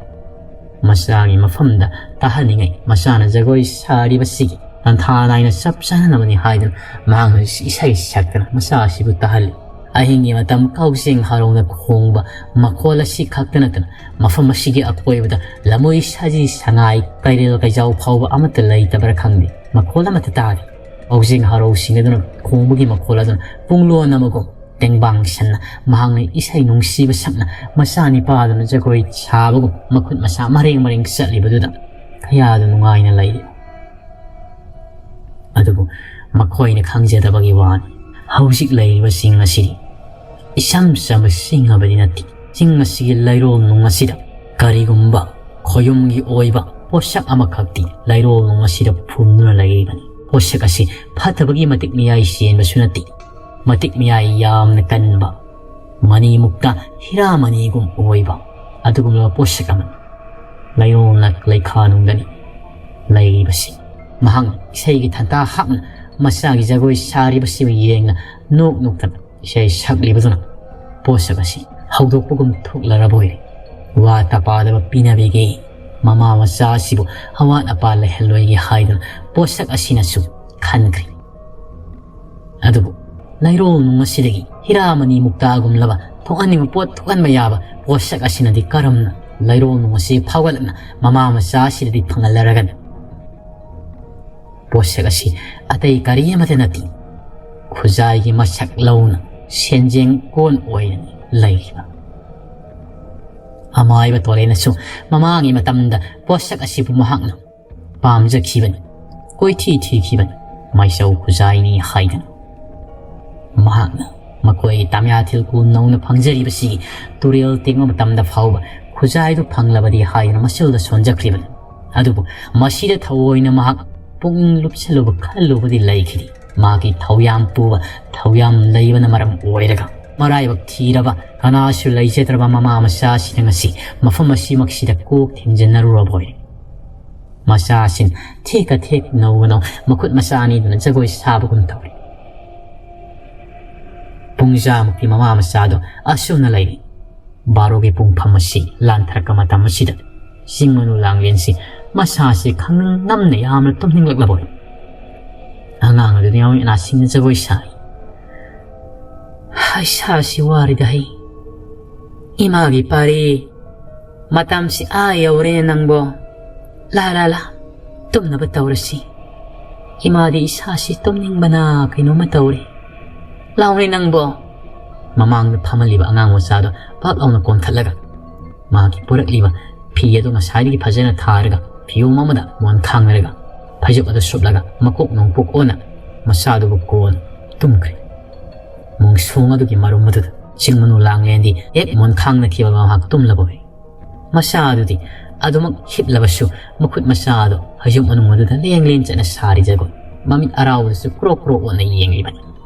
ꯃꯆꯥꯒꯤ ꯃꯐꯝꯗ ꯇꯥꯍꯟꯅꯤꯡꯉꯥꯏ ꯃꯆꯥꯅ ꯖꯒꯣꯏ ꯁꯥꯔꯤꯕꯁꯤꯒꯤ ꯇꯥꯟꯊꯥ ꯅꯥꯏꯅ ꯆꯞ ꯆꯥꯅꯅꯕꯅꯤ ꯍꯥꯏꯗꯨꯅ ꯃꯍꯥꯛꯅ ꯏꯁꯩ ꯁꯛꯇꯅ ꯃꯆꯥ ꯑꯁꯤꯕꯨ ꯇꯥꯍꯜꯂꯤ꯫ ꯑꯍꯤꯡꯒꯤ ꯃꯇꯝ ꯀꯥꯎꯖꯦꯡ ꯍꯔꯥꯎꯅ ꯈꯣꯡꯕ ꯃꯈꯣꯜ ꯑꯁꯤ ꯈꯛꯇ ꯅꯠꯇꯅ ꯃꯐꯝ ꯑꯁꯤꯒꯤ ꯑꯀꯣꯏꯕꯗ ꯂꯝꯃꯣꯏ ꯁꯖꯤ ꯁꯉꯥꯏ ꯀꯩꯔꯦꯜ ꯀꯩꯖꯥꯎ ꯐꯥꯎꯕ ꯑꯃꯠꯇ ꯂꯩꯇꯕ꯭ꯔꯥ ꯈꯪꯗꯦ, ꯃꯈꯣꯜ ꯑꯃꯠꯇ ꯇꯥꯗꯦ꯫ ꯀꯥꯎꯖꯦꯡ ꯍꯔꯥꯎ ꯁꯤꯡꯅꯗꯨꯅ ꯈꯣꯡꯕꯒꯤ ꯃꯈꯣꯜ ꯑꯗꯨꯅ ꯄꯨꯡꯂꯣꯟ ꯑꯃꯒꯨꯝ ꯇꯦꯡꯕꯥꯡ ꯁꯟꯅ ꯃꯍꯥꯛꯅ ꯏꯁꯩ ꯅꯨꯡꯁꯤꯕ ꯁꯛꯅ ꯃꯆꯥ ꯅꯤꯄꯥ ꯑꯗꯨꯅ ꯖꯒꯣꯏ ꯁꯥꯕꯒꯨꯝ ꯃꯈꯨꯠ ꯃꯁꯥ ꯃꯔꯦꯡ ꯃꯔꯦꯡ ꯆꯠꯂꯤꯕꯗꯨꯗ ꯀꯌꯥꯗ ꯅꯨꯡꯉꯥꯏꯅ ꯂꯩꯔꯤ꯫ ꯑꯗꯨꯕꯨ ꯃꯈꯣꯏꯅ ꯈꯪꯖꯗꯕꯒꯤ ꯋꯥꯅꯤ꯫ ꯍꯧꯖꯤꯛ ꯂꯩꯔꯤꯕ ꯆꯤꯡ ꯑꯁꯤꯗꯤ ꯏꯆꯝ ꯆꯝꯕ ꯆꯤꯡ ꯑꯃꯗꯤ ꯅꯠꯇꯦ꯫ ꯆꯤꯡ ꯑꯁꯤꯒꯤ ꯂꯩꯔꯣꯜ ꯅꯨꯡ ꯑꯁꯤꯗ ꯀꯔꯤꯒꯨꯝꯕ ꯈꯣꯌꯨꯝꯒꯤ ꯑꯣꯏꯕ ꯄꯣꯠꯁꯛ ꯑꯃꯈꯛꯇꯤ ꯂꯩꯔꯣꯜ ꯅꯨꯡ ꯑꯁꯤꯗ ꯐꯨꯝꯗꯨꯅ ꯂꯩꯔꯤꯕꯅꯤ꯫ ꯄꯣꯠꯁꯛ ꯑꯁꯤ ꯐꯠꯇꯕꯒꯤ ꯃꯇꯤꯛ ꯃꯌꯥꯏ ꯆꯦꯟꯕꯁꯨ ꯅꯠꯇꯦ꯫ ꯃꯇꯤꯛ ꯃꯌꯥꯏ ꯌꯥꯝꯅ ꯀꯟꯕ, ꯃꯅꯤꯃꯨꯛꯇ ꯍꯤꯔꯥ ꯃꯅꯤꯒꯨꯝ ꯑꯣꯏꯕ ꯑꯗꯨꯒꯨꯝꯂꯕ ꯄꯣꯠꯁꯛ ꯑꯃꯅꯤ꯫ ꯂꯩꯔꯣꯜꯅ ꯂꯩꯈꯥ ꯅꯨꯡꯗꯅꯤ ꯂꯩꯔꯤꯕꯁꯤ꯫ ꯃꯍꯥꯛꯅ ꯏꯁꯩꯒꯤ ꯊꯟꯇꯥ ꯍꯥꯞꯅ ꯃꯆꯥꯒꯤ ꯖꯒꯣꯏ ꯁꯥꯔꯤꯕꯁꯤꯕꯨ ꯌꯦꯡꯅ ꯅꯣꯛ ꯅꯣꯛꯇꯅ ꯏꯁꯩ ꯁꯛꯂꯤꯕꯗꯨꯅ ꯄꯣꯠꯁꯛ ꯑꯁꯤ ꯍꯧꯗꯣꯛꯄꯒꯨꯝ ꯊꯣꯛꯂꯔꯕ ꯑꯣꯏꯔꯦ꯫ ꯋꯥ ꯇꯄꯥꯗꯕ ꯄꯤꯅꯕꯤꯒꯤ ꯃꯃꯥ ꯃꯆꯥ ꯑꯁꯤꯕꯨ ꯑꯋꯥꯠ ꯑꯄꯥ ꯂꯩꯍꯜꯂꯣꯏꯒꯦ ꯍꯥꯏꯗꯨꯅ ꯄꯣꯠꯁꯛ ꯑꯁꯤꯅꯁꯨ ꯈꯟꯈ꯭ꯔꯦ꯫ ꯑꯗꯨꯕꯨ ꯂꯩꯔꯣꯜ ꯅꯨꯡ ꯑꯁꯤꯗꯒꯤ ꯍꯤꯔꯥꯃꯅꯤ ꯃꯨꯛꯇꯥꯒꯨꯝꯂꯕ ꯊꯣꯛꯍꯟꯅꯤꯡꯕ ꯄꯣꯠ ꯊꯣꯛꯍꯟꯕ ꯌꯥꯕ ꯄꯣꯠꯁꯛ ꯑꯁꯤꯅꯗꯤ ꯀꯔꯝꯅ ꯂꯩꯔꯣꯜ ꯅꯨꯡ ꯑꯁꯤ ꯐꯥꯎꯒꯠꯂꯛꯅ ꯃꯃꯥ ꯃꯆꯥ ꯑꯁꯤꯗꯗꯤ ꯐꯪꯍꯜꯂꯔꯒꯅꯤ? ꯄꯣꯠꯁꯛ ꯑꯁꯤ ꯑꯇꯩ ꯀꯔꯤ ꯑꯃꯠꯇ ꯅꯠꯇꯦ, ꯈꯨꯖꯥꯏꯒꯤ ꯃꯁꯛ ꯂꯧꯅ ꯁꯦꯟꯖꯦꯡ ꯀꯣꯟ ꯑꯣꯏꯅ ꯂꯩꯔꯤꯕ꯫ ꯑꯃꯥꯏꯕ ꯇꯣꯔꯦꯅꯁꯨ ꯃꯃꯥꯡꯒꯤ ꯃꯇꯝꯗ ꯄꯣꯠꯁꯛ ꯑꯁꯤꯕꯨ ꯃꯍꯥꯛꯅ ꯄꯥꯝꯖꯈꯤꯕꯅꯤ, ꯀꯣꯏꯊꯤ ꯊꯤꯈꯤꯕꯅꯤ, ꯃꯥꯏꯆꯧ ꯈꯨꯖꯥꯏꯅꯤ ꯍꯥꯏꯗꯅ꯫ ꯃꯍꯥꯛꯅ ꯃꯈꯣꯏꯒꯤ ꯇꯥꯃꯤꯌꯥ ꯊꯤꯜꯀꯨ ꯅꯧꯅ ꯐꯪꯖꯔꯤꯕꯁꯤꯒꯤ ꯇꯨꯔꯦꯜ ꯇꯦꯡꯕ ꯃꯇꯝꯗ ꯐꯥꯎꯕ ꯈꯨꯖꯥꯏꯗꯨ ꯐꯪꯂꯕꯗꯤ ꯍꯥꯏꯗꯨꯅ ꯃꯆꯤꯜꯗ ꯁꯣꯟꯖꯈ꯭ꯔꯤꯕꯅꯤ꯫ ꯑꯗꯨꯕꯨ ꯃꯁꯤꯗ ꯊꯑꯣꯏꯅ ꯃꯍꯥꯛ ꯄꯨꯛꯅꯤꯡ ꯂꯨꯞꯁꯜꯂꯨꯕ ꯈꯜꯂꯨꯕꯗꯤ ꯂꯩꯈꯤꯗꯦ꯫ ꯃꯍꯥꯛꯀꯤ ꯊꯧꯌꯥꯝ ꯄꯨꯕ, ꯊꯧꯌꯥꯝ ꯂꯩꯕꯅ ꯃꯔꯝ ꯑꯣꯏꯔꯒ ꯃꯔꯥꯏꯕꯛ ꯊꯤꯔꯕ ꯀꯅꯥꯁꯨ ꯂꯩꯖꯗ꯭ꯔꯕ ꯃꯃꯥ ꯃꯆꯥꯁꯤꯅ ꯉꯁꯤ ꯃꯐꯝ ꯑꯁꯤꯃꯛꯁꯤꯗ ꯀꯣꯛ ꯊꯦꯡꯖꯤꯟꯅꯔꯨꯔꯕ ꯑꯣꯏꯔꯦ꯫ ꯃꯆꯥꯁꯤꯡ ꯊꯦꯛꯀ ꯊꯦꯛ ꯅꯧꯒꯅꯧ ꯃꯈꯨꯠ ꯃꯆꯥ ꯑꯅꯤꯗꯨꯅ ꯖꯒꯣꯏ ꯁꯥꯕꯒꯨꯝ ꯇꯧꯔꯤ꯫ ꯄꯨꯡꯖꯥꯃꯨꯛꯇꯤ ꯃꯃꯥ ꯃꯆꯥꯗꯣ ꯑꯁꯨꯝꯅ ꯂꯩꯔꯤ꯫ ꯕꯥꯔꯣꯒꯤ ꯄꯨꯡꯐꯝ ꯑꯁꯤ ꯂꯥꯟꯊꯔꯛꯄ ꯃꯇꯝ ꯑꯁꯤꯗ ꯆꯤꯡ ꯃꯅꯨ ꯂꯥꯡꯂꯦꯟꯁꯤ ꯃꯁꯥꯁꯤ ꯈꯪꯅꯤꯡ ꯅꯝꯅ ꯌꯥꯝꯅ ꯇꯨꯝꯅꯤꯡꯂꯛꯂꯕ ꯑꯣꯏ꯫ ꯑꯉꯥꯡ ꯑꯗꯨꯅ ꯌꯥꯎꯃꯤ ꯑꯅꯥꯁꯤꯡꯅ ꯖꯒꯣꯏ ꯁꯥꯔꯤ꯫ ꯏꯁꯥꯁꯤ ꯋꯥꯔꯤꯗ ꯍꯩ꯫ ꯏꯃꯥꯒꯤ ꯄꯥꯔꯤ꯫ ꯃꯇꯝꯁꯤ ꯑꯥ ꯌꯧꯔꯦ ꯅꯪꯕꯣ꯫ ꯂꯥ ꯂꯥ ꯂꯥ꯫ ꯇꯨꯝꯅꯕ ꯇꯧꯔꯁꯤ꯫ ꯏꯃꯥꯗꯤ ꯏꯁꯥꯁꯤ ꯇꯨꯝꯅꯤꯡꯕꯅ ꯀꯩꯅꯣꯝꯃ ꯇꯧꯔꯦ꯫ ꯂꯥꯎꯅꯦ ꯅꯪꯕꯣ꯫ ꯃꯃꯥꯡꯗ ꯐꯝꯍꯜꯂꯤꯕ ꯑꯉꯥꯡ ꯃꯆꯥꯗꯣ ꯄꯥꯛ ꯂꯥꯎꯅ ꯀꯣꯟꯈꯠꯂꯒ ꯃꯥꯒꯤ ꯄꯨꯔꯛꯂꯤꯕ ꯐꯤ ꯑꯗꯨ ꯉꯁꯥꯏꯗꯒꯤ ꯐꯖꯅ ꯊꯥꯔꯒ ꯐꯤꯌꯣꯝ ꯑꯃꯗ ꯃꯣꯟ ꯈꯥꯡꯅꯔꯒ ꯐꯩꯖꯨꯞ ꯑꯗꯨ ꯁꯨꯞꯂꯒ ꯃꯀꯣꯛ ꯅꯣꯡꯄꯣꯛ ꯑꯣꯟꯅ ꯃꯆꯥꯗꯨꯕꯨ ꯀꯣꯟ ꯇꯨꯝꯈ꯭ꯔꯦ꯫ ꯃꯣꯡꯁꯣꯡ ꯑꯗꯨꯒꯤ ꯃꯔꯨꯝ ꯑꯗꯨꯗ ꯆꯤꯡ ꯃꯅꯨ ꯂꯥꯡꯂꯦꯟꯗꯤ ꯍꯦꯛ ꯃꯣꯟ ꯈꯥꯡꯅꯈꯤꯕꯒ ꯃꯍꯥꯛ ꯇꯨꯝꯂꯕ ꯑꯣꯏ꯫ ꯃꯆꯥ ꯑꯗꯨꯗꯤ ꯑꯗꯨꯃꯛ ꯍꯤꯞꯂꯕꯁꯨ ꯃꯈꯨꯠ ꯃꯆꯥ ꯑꯗꯨ ꯐꯩꯖꯨꯞ ꯃꯅꯨꯡ ꯑꯗꯨꯗ ꯂꯦꯡ ꯂꯦꯡ ꯆꯠꯅ ꯁꯥꯔꯤ ꯖꯒꯣꯏ ꯃꯃꯤꯠ ꯑꯔꯥꯎꯕꯗꯁꯨ ꯀ꯭ꯔꯣꯛ ꯀ꯭ꯔꯣꯛ ꯑꯣꯠꯅ ꯌꯦꯡꯂꯤꯕꯅꯤ꯫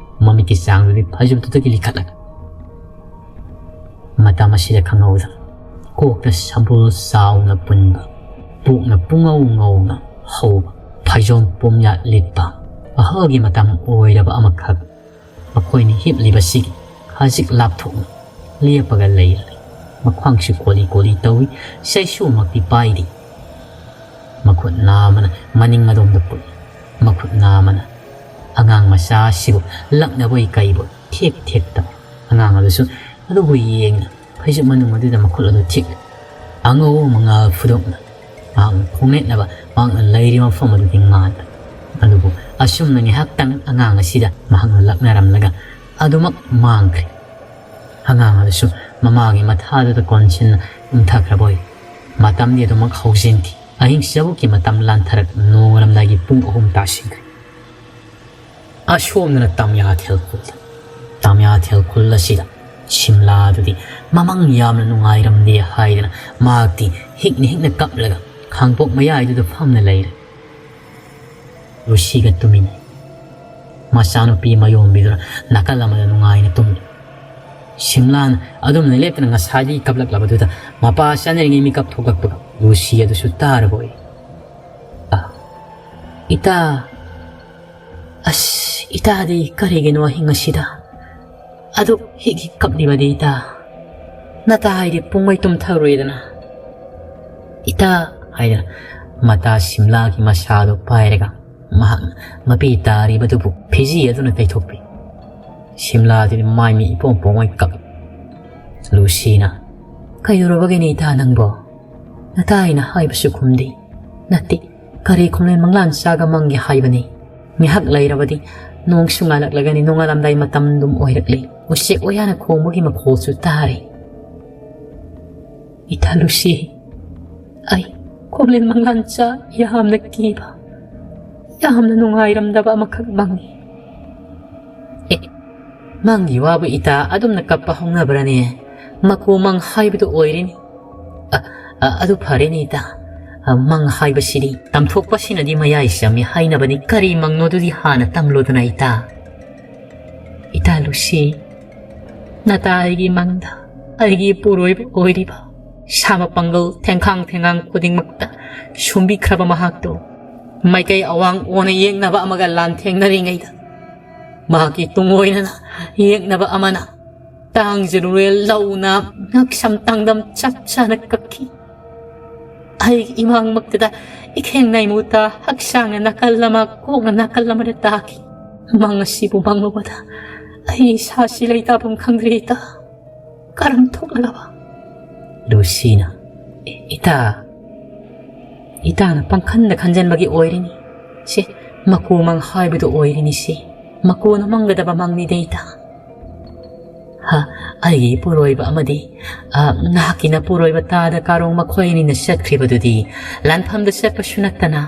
ꯃꯃꯤꯠꯀꯤ ꯆꯥꯡꯗꯨꯗꯤ ꯐꯩꯖꯨꯞꯇꯨꯗꯒꯤ ꯂꯤꯈꯠꯂꯒ ꯃꯇꯝ ꯑꯁꯤꯗ ꯈꯪꯍꯧꯗ ꯀꯣꯛꯇ ꯁꯝꯕꯨꯜ ꯆꯥꯎꯅ ꯄꯨꯟꯕ, ꯄꯨꯛꯅ ꯄꯨꯡꯉꯧ ꯉꯧꯅ ꯍꯧꯕ, ꯐꯩꯖꯣꯝ ꯄꯨꯝꯌꯥꯠ ꯂꯤꯠꯄ, ꯑꯍꯜꯒꯤ ꯃꯇꯝ ꯑꯣꯏꯔꯕ ꯑꯃꯈꯛ ꯃꯈꯣꯏꯅ ꯍꯤꯞꯂꯤꯕꯁꯤꯒꯤ ꯈꯖꯤꯛ ꯂꯥꯞꯊꯣꯛꯅ ꯂꯦꯞꯄꯒ ꯂꯩꯔꯦ꯫ ꯃꯈ꯭ꯋꯥꯡꯁꯨ ꯀꯣꯂꯤ ꯀꯣꯂꯤ ꯇꯧꯏ, ꯆꯩꯁꯨꯃꯛꯇꯤ ꯄꯥꯏꯗꯦ꯫ ꯃꯈꯨꯠ ꯅꯥꯝꯃꯅ ꯃꯅꯤꯡ ꯑꯗꯣꯝꯗ ꯄꯨꯠꯂꯤ, ꯃꯈꯨꯠ ꯅꯥꯝꯃꯅ ꯑꯉꯥꯡ ꯃꯆꯥ ꯑꯁꯤꯕꯨ ꯂꯛꯅꯕꯣꯏ ꯀꯩꯕꯣꯏ ꯊꯦꯛ ꯊꯦꯛ ꯇꯧꯏ꯫ ꯑꯉꯥꯡ ꯑꯗꯨꯁꯨ ꯑꯗꯨꯕꯨ ꯌꯦꯡꯅ ꯐꯩꯖꯨꯞ ꯃꯅꯨꯡ ꯑꯗꯨꯗ ꯃꯈꯨꯠ ꯑꯗꯨ ꯊꯤꯛꯂꯤ꯫ ꯑꯉꯧꯕ ꯃꯉꯥꯜ ꯐꯨꯗꯣꯛꯅ ꯃꯍꯥꯛꯅ ꯈꯣꯡꯅꯦꯠꯅꯕ ꯃꯍꯥꯛꯅ ꯂꯩꯔꯤꯕ ꯃꯐꯝ ꯑꯗꯨꯗꯤ ꯉꯥꯟꯕ꯫ ꯑꯗꯨꯕꯨ ꯑꯁꯨꯝꯅ ꯉꯥꯏꯍꯥꯛꯇꯪ ꯑꯉꯥꯡ ꯑꯁꯤꯗ ꯃꯍꯥꯛꯅ ꯂꯛꯅꯔꯝꯂꯒ ꯑꯗꯨꯃꯛ ꯃꯥꯡꯈ꯭ꯔꯦ꯫ ꯑꯉꯥꯡ ꯑꯗꯨꯁꯨ ꯃꯃꯥꯒꯤ ꯃꯊꯥꯗꯨꯗ ꯀꯣꯟꯁꯤꯟꯅ ꯇꯨꯝꯊꯈ꯭ꯔꯕ ꯑꯣꯏ꯫ ꯃꯇꯝꯗꯤ ꯑꯗꯨꯃꯛ ꯍꯧꯖꯤꯟꯈꯤ꯫ ꯑꯍꯤꯡ ꯆꯕꯨꯛꯀꯤ ꯃꯇꯝ ꯂꯥꯟꯊꯔꯛ ꯅꯣꯡꯉꯥꯜꯂꯝꯗꯥꯏꯒꯤ ꯄꯨꯡ ꯑꯍꯨꯝ ꯇꯥꯁꯤꯟꯈ꯭ꯔꯦ꯫ ꯑꯁꯣꯝꯗꯅ ꯇꯥꯃꯤꯌꯥꯊꯦꯜ ꯈꯨꯜ꯫ ꯇꯥꯃꯤꯌꯥꯊꯦꯜ ꯈꯨꯜ ꯑꯁꯤꯗ ꯁꯤꯝꯂꯥꯗꯨꯗꯤ ꯃꯃꯪ ꯌꯥꯝꯅ ꯅꯨꯡꯉꯥꯏꯔꯝꯗꯦ ꯍꯥꯏꯗꯅ ꯃꯍꯥꯛꯇꯤ ꯍꯤꯛꯅ ꯍꯤꯛꯅ ꯀꯞꯂꯒ ꯈꯥꯡꯄꯣꯛ ꯃꯌꯥꯏꯗꯨꯗ ꯐꯝꯅ ꯂꯩꯔꯦ꯫ ꯂꯨꯁꯤꯒ ꯇꯨꯃꯤꯟꯅꯩ꯫ ꯃꯆꯥꯅꯨꯄꯤ ꯃꯌꯣꯝꯕꯤꯗꯨꯅ ꯅꯥꯀꯜ ꯑꯃꯗ ꯅꯨꯡꯉꯥꯏꯅ ꯇꯨꯝꯂꯤ꯫ ꯁꯤꯝꯂꯥꯅ ꯑꯗꯨꯝꯅ ꯂꯦꯞꯇꯅ ꯉꯁꯥꯏꯗꯒꯤ ꯀꯞꯂꯛꯂꯕꯗꯨꯗ ꯃꯄꯥ ꯆꯠꯅꯔꯤꯉꯩ ꯃꯤꯀꯞ ꯊꯣꯛꯂꯛꯄꯒ ꯂꯨꯁꯤ ꯑꯗꯨꯁꯨ ꯇꯥꯔꯕ ꯑꯣꯏ꯫ "ꯑ, ꯏꯇꯥ, ꯑꯁ, ꯏꯇꯥꯗꯤ ꯀꯔꯤꯒꯤꯅꯣ ꯑꯍꯤꯡ ꯑꯁꯤꯗ ꯑꯗꯨꯛ ꯍꯤꯛ ꯍꯤꯛ ꯀꯞꯂꯤꯕꯗꯤ ꯏꯇꯥ? ꯅꯇꯥ ꯍꯥꯏꯗꯤ ꯄꯨꯡꯃꯩ ꯇꯨꯝꯊꯔꯨꯏꯗꯅ ꯏꯇꯥ?" ꯍꯥꯏꯗꯅ ꯃꯇꯥ ꯁꯤꯝꯂꯥꯒꯤ ꯃꯁꯥꯗꯨ ꯄꯥꯏꯔꯒ ꯃꯍꯥꯛꯅ ꯃꯄꯤ ꯇꯥꯔꯤꯕꯗꯨꯕꯨ ꯐꯤꯖꯤ ꯑꯗꯨꯅ ꯇꯩꯊꯣꯛꯄꯤ꯫ ꯁꯤꯝꯂꯥꯗꯨꯗꯤ ꯃꯥꯏ ꯃꯤ ꯏꯄꯣꯝ ꯄꯣꯝꯉꯩ ꯀꯞ꯫ ꯂꯨꯁꯤꯅ, "ꯀꯩꯗꯧꯔꯕꯒꯦꯅꯦ ꯏꯇꯥ ꯅꯪꯕꯣ? ꯅꯇꯥ ꯑꯩꯅ ꯍꯥꯏꯕꯁꯨ ꯈꯨꯝꯗꯦ꯫ ꯅꯠꯇꯦ, ꯀꯔꯤ ꯈꯨꯝꯂꯦꯟ ꯃꯪꯂꯥꯟ ꯆꯥꯒ ꯃꯪꯒꯦ ꯍꯥꯏꯕꯅꯤ꯫ ꯉꯥꯏꯍꯥꯛ ꯂꯩꯔꯕꯗꯤ ꯅꯣꯡꯁꯨ ꯉꯥꯜꯂꯛꯂꯒꯅꯤ, ꯅꯣꯡꯉꯥꯜꯂꯝꯗꯥꯏ ꯃꯇꯝ ꯑꯗꯨꯝ ꯑꯣꯏꯔꯛꯂꯤ꯫ ꯎꯆꯦꯛ ꯋꯥꯌꯥꯅ ꯈꯣꯡꯕꯒꯤ ꯃꯈꯣꯜꯁꯨ ꯇꯥꯔꯦ꯫ ꯏꯇꯥ ꯂꯨꯁꯤ, ꯑꯩ ꯈꯨꯝꯂꯦꯟ ꯃꯪꯂꯥꯟ ꯆꯥ ꯌꯥꯝꯅ ꯀꯤꯕ, ꯌꯥꯝꯅ ꯅꯨꯡꯉꯥꯏꯔꯝꯗꯕ ꯑꯃꯈꯛ ꯃꯪꯉꯤ꯫" "ꯑꯦ, ꯃꯪꯒꯤ ꯋꯥꯕꯨ ꯏꯇꯥ ꯑꯗꯨꯝꯅ ꯀꯞꯄ ꯍꯧꯅꯕ꯭ꯔꯅꯦ? ꯃꯀꯨ ꯃꯪ ꯍꯥꯏꯕꯗꯨ ꯑꯣꯏꯔꯤꯅꯤ꯫ ꯑ, ꯑ, ꯑꯗꯨ ꯐꯔꯦꯅꯦ ꯏꯇꯥ꯫ ꯑ, ꯃꯪ ꯍꯥꯏꯕꯁꯤꯗꯤ ꯇꯝꯊꯣꯛꯄꯁꯤꯅꯗꯤ ꯃꯌꯥꯏ ꯆꯝꯃꯤ ꯍꯥꯏꯅꯕꯅꯤ꯫ ꯀꯔꯤ ꯃꯪꯅꯣꯗꯨꯗꯤ ꯍꯥꯟꯅ ꯇꯝꯂꯣꯗꯅ ꯏꯇꯥ꯫" "ꯏꯇꯥ ꯂꯨꯁꯤ, ꯅꯇꯥ ꯑꯩꯒꯤ ꯃꯪꯗ ꯑꯩꯒꯤ ꯏꯄꯨꯔꯣꯏꯕ ꯑꯣꯏꯔꯤꯕ ꯁꯥ ꯃꯄꯥꯡꯒꯜ ꯊꯦꯡꯈꯥꯡ ꯊꯦꯡꯉꯥꯡ ꯈꯨꯗꯤꯡꯃꯛꯇ ꯁꯨꯝꯕꯤꯈ꯭ꯔꯕ ꯃꯍꯥꯛꯇꯣ ꯃꯥꯏꯀꯩ ꯑꯋꯥꯡ ꯑꯣꯟꯅ ꯌꯦꯛꯅꯕ ꯑꯃꯒ ꯂꯥꯟꯊꯦꯡꯅꯔꯤꯉꯩꯗ, ꯃꯍꯥꯛꯀꯤ ꯇꯨꯡꯑꯣꯏꯅꯅ ꯌꯦꯛꯅꯕ ꯑꯃꯅ ꯇꯥꯡꯖꯔꯨꯔꯦ ꯂꯧꯅ ꯉꯛꯁꯝ ꯇꯥꯡꯗꯝ ꯆꯞ ꯆꯥꯅ ꯀꯛꯈꯤ꯫ ꯑꯩꯒꯤ ꯏꯃꯥꯡꯃꯛꯇꯗ ꯏꯈꯦꯡ ꯅꯥꯏꯃꯨꯇ ꯍꯛꯆꯥꯡꯅ ꯅꯥꯀꯜ ꯑꯃ, ꯀꯣꯛꯅ ꯅꯥꯀꯜ ꯑꯃꯗ ꯇꯥꯈꯤ꯫ ꯃꯪ ꯑꯁꯤꯕꯨ ꯃꯪꯂꯨꯕꯗ ꯑꯩ ꯏꯁꯥꯁꯤ ꯂꯩꯇꯥꯐꯝ ꯈꯪꯗ꯭ꯔꯦ ꯏꯇꯥ꯫ ꯀꯔꯝ ꯊꯣꯛꯂꯒꯕ? ꯂꯨꯁꯤꯅ, "ꯏ-, ꯏꯇꯥ, ꯏꯇꯥꯅ ꯄꯪꯈꯟꯗ ꯈꯟꯖꯟꯕꯒꯤ ꯑꯣꯏꯔꯤꯅꯤ꯫ ꯁꯦ, ꯃꯀꯨ ꯃꯪ ꯍꯥꯏꯕꯗꯨ ꯑꯣꯏꯔꯤꯅꯤ ꯁꯦ꯫ ꯃꯀꯨꯅ ꯃꯪꯒꯗꯕ ꯃꯪꯅꯤꯗ ꯏꯇꯥ꯫ ꯍꯥ, ꯑꯩꯒꯤ ꯏꯄꯨꯔꯣꯏꯕ ꯑꯃꯗꯤ, ꯑ, ꯅꯍꯥꯛꯀꯤ ꯅꯄꯨꯔꯣꯏꯕ ꯇꯥꯗ ꯀꯥꯔꯣꯡ ꯃꯈꯣꯏ ꯑꯅꯤꯅ ꯆꯠꯈ꯭ꯔꯤꯕꯗꯨꯗꯤ ꯂꯥꯟꯐꯝꯗ ꯆꯠꯄꯁꯨ ꯅꯠꯇꯅ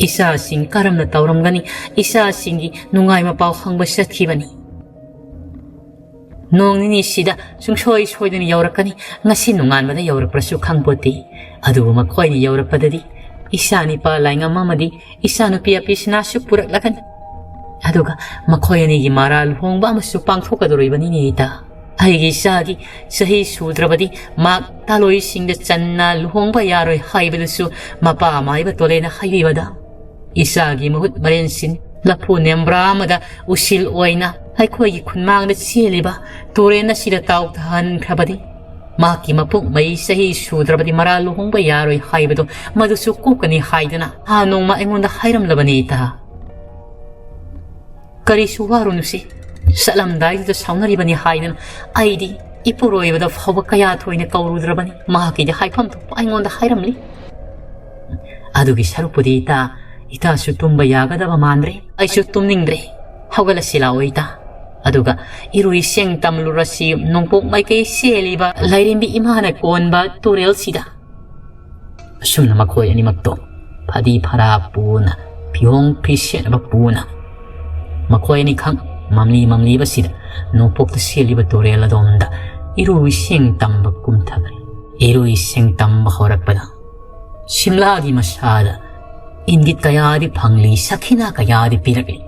ꯏꯆꯥꯁꯤꯡ ꯀꯔꯝꯅ ꯇꯧꯔꯝꯒꯅꯤ? ꯏꯆꯥꯁꯤꯡꯒꯤ ꯅꯨꯡꯉꯥꯏ ꯃꯄꯥꯎ ꯍꯪꯕ ꯆꯠꯈꯤꯕꯅꯤ꯫ ꯅꯣꯡ ꯅꯤꯅꯤꯁꯤꯗ ꯁꯨꯡꯁꯣꯏ ꯁꯣꯏꯗꯅ ꯌꯧꯔꯛꯀꯅꯤ꯫ ꯉꯁꯤ ꯅꯣꯡꯉꯥꯟꯕꯗ ꯌꯧꯔꯛꯄ꯭ꯔꯁꯨ ꯈꯪꯄꯣꯠꯇꯦ꯫ ꯑꯗꯨꯕꯨ ꯃꯈꯣꯏꯅ ꯌꯧꯔꯛꯄꯗꯗꯤ ꯏꯆꯥ ꯅꯤꯄꯥ ꯂꯥꯏꯉꯝ ꯑꯃꯗꯤ ꯏꯆꯥꯅꯨꯄꯤ ꯑꯄꯤꯁꯤꯅꯥꯁꯨ ꯄꯨꯔꯛꯂꯒꯅꯤ꯫ ꯑꯗꯨꯒ ꯃꯈꯣꯏ ꯑꯅꯤꯒꯤ ꯃꯔꯥ ꯂꯨꯍꯣꯡꯕ ꯑꯃꯁꯨ ꯄꯥꯡꯊꯣꯛꯀꯗꯧꯔꯤꯕꯅꯤꯅꯦ ꯏꯇꯥ꯫ ꯑꯩꯒꯤ ꯏꯆꯥꯒꯤ ꯆꯍꯤ ꯁꯨꯗ꯭ꯔꯕꯗꯤ ꯃꯍꯥꯛ ꯇꯥꯂꯣꯏꯁꯤꯡꯗ ꯆꯟꯅ ꯂꯨꯍꯣꯡꯕ ꯌꯥꯔꯣꯏ ꯍꯥꯏꯕꯗꯨꯁꯨ ꯃꯄꯥ ꯃꯥꯏꯕ ꯇꯣꯂꯦꯅ ꯍꯥꯏꯕꯤꯕꯗ ꯏꯆꯥꯒꯤ ꯃꯍꯨꯠ ꯃꯔꯦꯟꯁꯤꯟ ꯂꯐꯨ ꯅꯦꯝꯕ꯭ꯔꯥ ꯑꯃꯗ ꯎꯁꯤꯜ ꯑꯣꯏꯅ ꯑꯩꯈꯣꯏꯒꯤ ꯈꯨꯟꯃꯥꯡꯗ ꯆꯦꯜꯂꯤꯕ ꯇꯨꯔꯦꯟ ꯑꯁꯤꯗ ꯇꯥꯎꯊꯍꯟꯈ꯭ꯔꯕꯗꯤ ꯃꯍꯥꯛꯀꯤ ꯃꯄꯨꯡ ꯃꯩ ꯆꯍꯤ ꯁꯨꯗ꯭ꯔꯕꯗꯤ ꯃꯔꯥ ꯂꯨꯍꯣꯡꯕ ꯌꯥꯔꯣꯏ ꯍꯥꯏꯕꯗꯨ ꯃꯗꯨꯁꯨ ꯀꯣꯛꯀꯅꯤ ꯍꯥꯏꯗꯅ ꯍꯥ ꯅꯣꯡꯃ ꯑꯩꯉꯣꯟꯗ ꯍꯥꯏꯔꯝꯂꯕꯅꯤ ꯏꯇꯥ꯫ ꯀꯔꯤꯁꯨ ꯋꯥꯔꯨꯅꯨꯁꯤ, ꯆꯠꯂꯝꯗꯥꯏꯗꯨꯗ ꯁꯥꯎꯅꯔꯤꯕꯅꯤ ꯍꯥꯏꯗꯅ ꯑꯩꯗꯤ ꯏꯄꯨꯔꯣꯏꯕꯗ ꯐꯥꯎꯕ ꯀꯌꯥ ꯊꯣꯏꯅ ꯀꯧꯔꯨꯗ꯭ꯔꯕꯅꯤ꯫ ꯃꯍꯥꯛꯀꯤꯗꯤ ꯍꯥꯏꯐꯝ ꯊꯣꯛꯄ ꯑꯩꯉꯣꯟꯗ ꯍꯥꯏꯔꯝꯂꯤ꯫ ꯑꯗꯨꯒꯤ ꯁꯔꯨꯛꯄꯨꯗꯤ ꯏꯇꯥ, ꯏꯇꯥꯁꯨ ꯇꯨꯝꯕ ꯌꯥꯒꯗꯕ ꯃꯥꯟꯗ꯭ꯔꯦ, ꯑꯩꯁꯨ ꯇꯨꯝꯅꯤꯡꯗ꯭ꯔꯦ꯫ ꯍꯧꯒꯠꯂꯁꯤ ꯂꯥꯛꯑꯣ ꯏꯇꯥ꯫ ꯑꯗꯨꯒ ꯏꯔꯨ ꯏꯁꯤꯡ ꯇꯝꯂꯨꯔꯁꯤ ꯅꯣꯡꯄꯣꯛ ꯃꯥꯏꯀꯩ ꯆꯦꯜꯂꯤꯕ ꯂꯥꯏꯔꯦꯝꯕꯤ ꯏꯃꯥꯅ ꯀꯣꯟꯕ ꯇꯨꯔꯦꯜꯁꯤꯗ꯫ ꯑꯁꯨꯝꯅ ꯃꯈꯣꯏ ꯑꯅꯤꯃꯛꯇꯣ ꯐꯗꯤ ꯐꯔꯥ ꯄꯨꯅ, ꯐꯤꯌꯣꯡ ꯐꯤꯁꯦꯠꯅꯕ ꯄꯨꯅ, ꯃꯈꯣꯏ ꯑꯅꯤꯈꯛ ꯃꯝꯂꯤ ꯃꯝꯂꯤꯕꯁꯤꯗ ꯅꯣꯡꯄꯣꯛꯇ ꯆꯦꯜꯂꯤꯕ ꯇꯨꯔꯦꯜ ꯑꯗꯣꯝꯗ ꯏꯔꯨ ꯏꯁꯤꯡ ꯇꯝꯕ ꯀꯨꯝꯊꯈ꯭ꯔꯦ꯫ ꯏꯔꯨ ꯏꯁꯤꯡ ꯇꯝꯕ ꯍꯧꯔꯛꯄꯗ ꯁꯤꯝꯂꯥꯒꯤ ꯃꯁꯥꯗ ꯏꯪꯒꯤꯠ ꯀꯌꯥꯗꯤ ꯐꯪꯂꯤ, ꯁꯈꯤꯅꯥ ꯀꯌꯥꯗꯤ ꯄꯤꯔꯛꯂꯤ꯫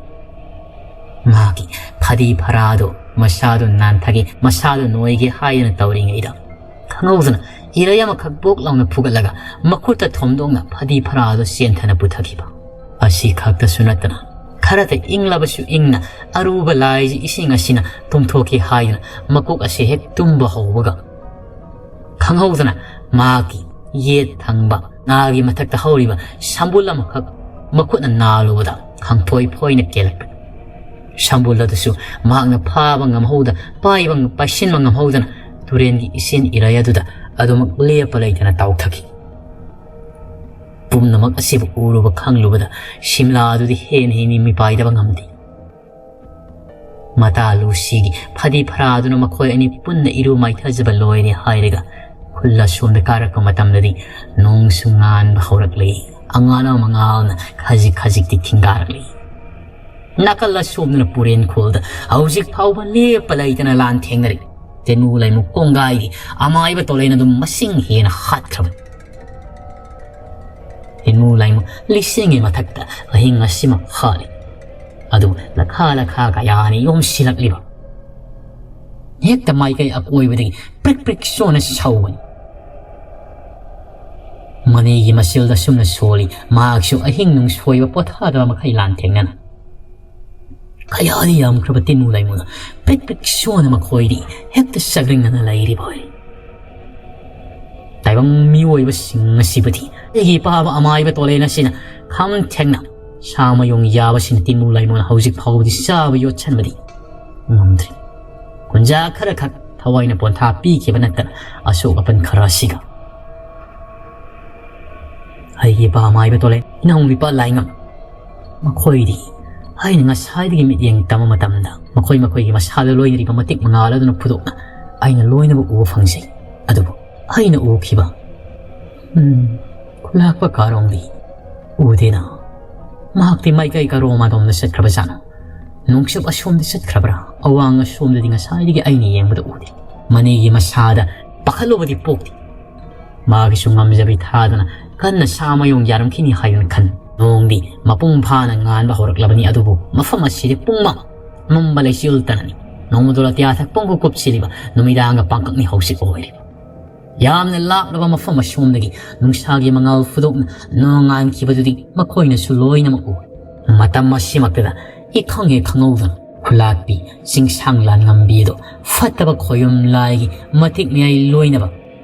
ꯃꯍꯥꯛꯀꯤ ꯐꯗꯤ ꯐꯔꯥꯗꯣ ꯃꯁꯥꯗꯣ ꯅꯥꯟꯊꯒꯦ, ꯃꯁꯥꯗꯣ ꯅꯣꯏꯒꯦ ꯍꯥꯏꯗꯅ ꯇꯧꯔꯤꯉꯩꯗ ꯈꯪꯍꯧꯗꯅ ꯏꯔꯩ ꯑꯃꯈꯛ ꯕꯣꯛ ꯂꯥꯎꯅ ꯐꯨꯒꯠꯂꯒ ꯃꯈꯨꯠꯇ ꯊꯣꯝꯗꯣꯛꯅ ꯐꯗꯤ ꯐꯔꯥꯗꯣ ꯆꯦꯟꯊꯅ ꯄꯨꯊꯈꯤꯕ꯫ ꯑꯁꯤ ꯈꯛꯇꯁꯨ ꯅꯠꯇꯅ ꯈꯔꯇ ꯏꯪꯂꯕꯁꯨ ꯏꯪꯅ ꯑꯔꯨꯕ ꯂꯥꯏꯁꯤ ꯏꯁꯤꯡ ꯑꯁꯤꯅ ꯇꯨꯝꯊꯣꯛꯀꯦ ꯍꯥꯏꯗꯨꯅ ꯃꯀꯣꯛ ꯑꯁꯤ ꯍꯦꯛ ꯇꯨꯝꯕ ꯍꯧꯕꯒ ꯈꯪꯍꯧꯗꯅ ꯃꯍꯥꯛꯀꯤ ꯌꯦꯠ ꯊꯪꯕ ꯅꯥꯒꯤ ꯃꯊꯛꯇ ꯍꯧꯔꯤꯕ ꯁꯝꯕꯨꯜ ꯑꯃꯈꯛ ꯃꯈꯨꯠꯅ ꯅꯥꯜꯂꯨꯕꯗ ꯈꯪꯐꯣꯏ ꯐꯣꯏꯅ ꯀꯦꯜꯂꯛꯄ꯫ ꯁꯝꯕꯨꯜ ꯑꯗꯨꯁꯨ ꯃꯍꯥꯛꯅ ꯐꯥꯕ ꯉꯝꯍꯧꯗ ꯄꯥꯏꯕ ꯄꯥꯏꯁꯤꯟꯕ ꯉꯝꯍꯧꯗꯅ ꯇꯨꯔꯦꯟꯒꯤ ꯏꯆꯦꯟ ꯏꯔꯩ ꯑꯗꯨꯗ ꯑꯗꯨꯃꯛ ꯂꯦꯞꯄ ꯂꯩꯇꯅ ꯇꯥꯎꯊꯈꯤ꯫ ꯄꯨꯝꯅꯃꯛ ꯑꯁꯤꯕꯨ ꯎꯔꯨꯕ ꯈꯪꯂꯨꯕꯗ ꯁꯤꯝꯂꯥ ꯑꯗꯨꯗꯤ ꯍꯦꯟꯅ ꯍꯦꯟꯅ ꯃꯤꯄꯥꯏꯗꯕ ꯉꯝꯗꯦ꯫ ꯃꯇꯥ ꯂꯨꯁꯤꯒꯤ ꯐꯗꯤ ꯐꯔꯥꯗꯨꯅ ꯃꯈꯣꯏ ꯑꯅꯤ ꯄꯨꯟꯅ ꯏꯔꯨ ꯃꯥꯏꯊꯖꯕ ꯂꯣꯏꯔꯦ ꯍꯥꯏꯔꯒ ꯈꯨꯜ ꯑꯁꯣꯝꯗ ꯀꯥꯔꯛꯄ ꯃꯇꯝꯗꯗꯤ ꯅꯣꯡꯁꯨ ꯉꯥꯟꯕ ꯍꯧꯔꯛꯂꯦ꯫ ꯑꯉꯥꯟꯕ ꯃꯉꯥꯜꯅ ꯈꯖꯤꯛ ꯈꯖꯤꯛꯇꯤ ꯊꯤꯡꯒꯥꯔꯛꯂꯤ꯫ ꯅꯥꯀꯜ ꯑꯁꯣꯝꯗꯅ ꯄꯨꯔꯦꯟ ꯈꯨꯜꯗ ꯍꯧꯖꯤꯛ ꯐꯥꯎꯕ ꯂꯦꯞꯄ ꯂꯩꯇꯅ ꯂꯥꯟ ꯊꯦꯡꯅꯔꯤ꯫ ꯇꯤꯟꯃꯨ ꯂꯩꯃꯨ ꯀꯣꯡꯒꯥꯏꯒꯤ ꯑꯃꯥꯏꯕ ꯇꯣꯂꯦꯟ ꯑꯗꯨꯝ ꯃꯁꯤꯡ ꯍꯦꯟꯅ ꯍꯥꯠꯈ꯭ꯔꯕꯅꯤ꯫ ꯇꯤꯟꯃꯨ ꯂꯩꯃꯨ ꯂꯤꯁꯤꯡꯒꯤ ꯃꯊꯛꯇ ꯑꯍꯤꯡ ꯑꯁꯤꯃꯛ ꯍꯥꯠꯂꯤ꯫ ꯑꯗꯨ ꯂꯈꯥ ꯂꯈꯥ ꯀꯌꯥꯅꯤ ꯌꯣꯝꯁꯤꯜꯂꯛꯂꯤꯕ꯫ ꯍꯦꯛꯇ ꯃꯥꯏꯀꯩ ꯑꯀꯣꯏꯕꯗꯒꯤ ꯄ꯭ꯔꯤꯛ ꯄ꯭ꯔꯤꯛ ꯁꯣꯟꯅ ꯁꯧꯕꯅꯤ꯫ ꯃꯅꯤꯒꯤ ꯃꯆꯤꯜꯗ ꯁꯨꯝꯅ ꯁꯣꯜꯂꯤ, ꯃꯍꯥꯛꯁꯨ ꯑꯍꯤꯡ ꯅꯨꯡꯁꯣꯏꯕ ꯄꯣꯊꯥꯗꯕ ꯃꯈꯩ ꯂꯥꯟꯊꯦꯡꯅꯅ꯫ ꯀꯌꯥꯗꯤ ꯌꯥꯝꯈ꯭ꯔꯕ ꯇꯤꯟꯃꯨ ꯂꯩꯃꯨꯅ ꯄ꯭ꯔꯤꯛ ꯄ꯭ꯔꯤꯛ ꯁꯣꯟꯅ ꯃꯈꯣꯏꯗꯤ ꯍꯦꯛꯇ ꯆꯥꯛꯔꯤꯡꯅꯅ ꯂꯩꯔꯤꯕ ꯑꯣꯏꯔꯦ꯫ ꯇꯥꯏꯕꯪ ꯃꯤꯑꯣꯏꯕꯁꯤꯡ ꯑꯁꯤꯕꯨꯗꯤ ꯑꯩꯒꯤ ꯏꯄꯥꯕ ꯑꯃꯥꯏꯕ ꯇꯣꯂꯦꯟ ꯑꯁꯤꯅ ꯈꯝ ꯊꯦꯡꯅ ꯁꯥ ꯃꯌꯨꯡ ꯌꯥꯕꯁꯤꯅ ꯇꯤꯟꯃꯨ ꯂꯩꯃꯨꯅ ꯍꯧꯖꯤꯛ ꯐꯥꯎꯕꯗꯤ ꯆꯥꯕ ꯌꯣꯠꯁꯟꯕꯗꯤ ꯉꯝꯗ꯭ꯔꯤ꯫ ꯀꯨꯟꯖꯥ ꯈꯔꯈꯛ ꯊꯋꯥꯏꯅ ꯄꯣꯟꯊꯥ ꯄꯤꯈꯤꯕ ꯅꯠꯇꯅ ꯑꯁꯣꯛ ꯑꯄꯟ ꯈꯔ ꯑꯁꯤꯒ꯫ ꯑꯩꯒꯤ ꯏꯄꯥ ꯑꯃꯥꯏꯕ ꯇꯣꯂꯦꯟ, ꯏꯅꯥꯎ ꯅꯨꯄꯥ ꯂꯥꯏꯉꯝ, ꯃꯈꯣꯏꯗꯤ ꯑꯩꯅ ꯉꯁꯥꯏꯗꯒꯤ ꯃꯤꯠꯌꯦꯡ ꯇꯝꯕ ꯃꯇꯝꯗ ꯃꯈꯣꯏ ꯃꯈꯣꯏꯒꯤ ꯃꯁꯥꯗ ꯂꯣꯏꯅꯔꯤꯕ ꯃꯇꯤꯛ ꯃꯉꯥꯜ ꯑꯗꯨꯅ ꯐꯨꯗꯣꯛꯅ ꯑꯩꯅ ꯂꯣꯏꯅꯃꯛ ꯎꯕ ꯐꯪꯖꯩ꯫ ꯑꯗꯨꯕꯨ ꯑꯩꯅ ꯎꯈꯤꯕ, ꯎꯝ, ꯈꯨꯂꯥꯛꯄ ꯀꯥꯔꯣꯡꯗꯤ ꯎꯗꯦꯅ꯫ ꯃꯍꯥꯛꯇꯤ ꯃꯥꯏꯀꯩ ꯀꯔꯣꯝ ꯑꯗꯣꯝꯗ ꯆꯠꯈ꯭ꯔꯕꯖꯥꯠꯅꯣ? ꯅꯣꯡꯆꯨꯞ ꯑꯁꯣꯝꯗ ꯆꯠꯈ꯭ꯔꯕ꯭ꯔꯥ? ꯑꯋꯥꯡ ꯑꯁꯣꯝꯗꯗꯤ ꯉꯁꯥꯏꯗꯒꯤ ꯑꯩꯅ ꯌꯦꯡꯕꯗ ꯎꯗꯦ꯫ ꯃꯅꯤꯒꯤ ꯃꯁꯥꯗ ꯄꯥꯈꯠꯂꯨꯕꯗꯤ ꯄꯣꯛꯇꯦ꯫ ꯃꯥꯒꯤꯁꯨ ꯉꯝꯖꯕꯤ ꯊꯥꯗꯅ ꯀꯟꯅ ꯁꯥ ꯃꯌꯨꯡ ꯌꯥꯔꯝꯈꯤꯅꯤ ꯍꯥꯏꯗꯨꯅ ꯈꯟ꯫ ꯅꯣꯡꯗꯤ ꯃꯄꯨꯡ ꯐꯥꯅ ꯉꯥꯟꯕ ꯍꯧꯔꯛꯂꯕꯅꯤ, ꯑꯗꯨꯕꯨ ꯃꯐꯝ ꯑꯁꯤꯗꯤ ꯄꯨꯡꯃꯝ ꯃꯝꯕ ꯂꯩꯆꯤꯜꯇꯅꯅꯤ꯫ ꯅꯣꯡꯃꯗꯣ ꯑꯇꯤꯌꯥ ꯊꯛꯄꯒꯨꯝ ꯀꯨꯞꯁꯤꯜꯂꯤꯕ ꯅꯨꯃꯤꯗꯥꯡꯒ ꯄꯥꯡꯀꯛꯅꯤ ꯍꯧꯖꯤꯛ ꯑꯣꯏꯔꯤꯕ꯫ ꯌꯥꯝꯅ ꯂꯥꯞꯂꯕ ꯃꯐꯝ ꯑꯁꯣꯝꯗꯒꯤ ꯅꯨꯡꯁꯥꯒꯤ ꯃꯉꯥꯜ ꯐꯨꯗꯣꯛꯅ ꯅꯣꯡꯉꯥꯟꯈꯤꯕꯗꯨꯗꯤ ꯃꯈꯣꯏꯅꯁꯨ ꯂꯣꯏꯅꯃꯛ ꯎꯏ꯫ ꯃꯇꯝ ꯑꯁꯤꯃꯛꯇꯗ ꯏꯈꯪ ꯍꯦꯛ ꯈꯪꯍꯧꯗꯅ ꯈꯨꯂꯥꯛꯄꯤ ꯆꯤꯡꯁꯥꯡ ꯂꯥꯟꯉꯝꯕꯤ ꯑꯗꯨ ꯐꯠꯇꯕ ꯈꯣꯌꯨꯝ ꯂꯥꯏꯒꯤ ꯃꯇꯤꯛ ꯃꯌꯥꯏ ꯂꯣꯏꯅꯕ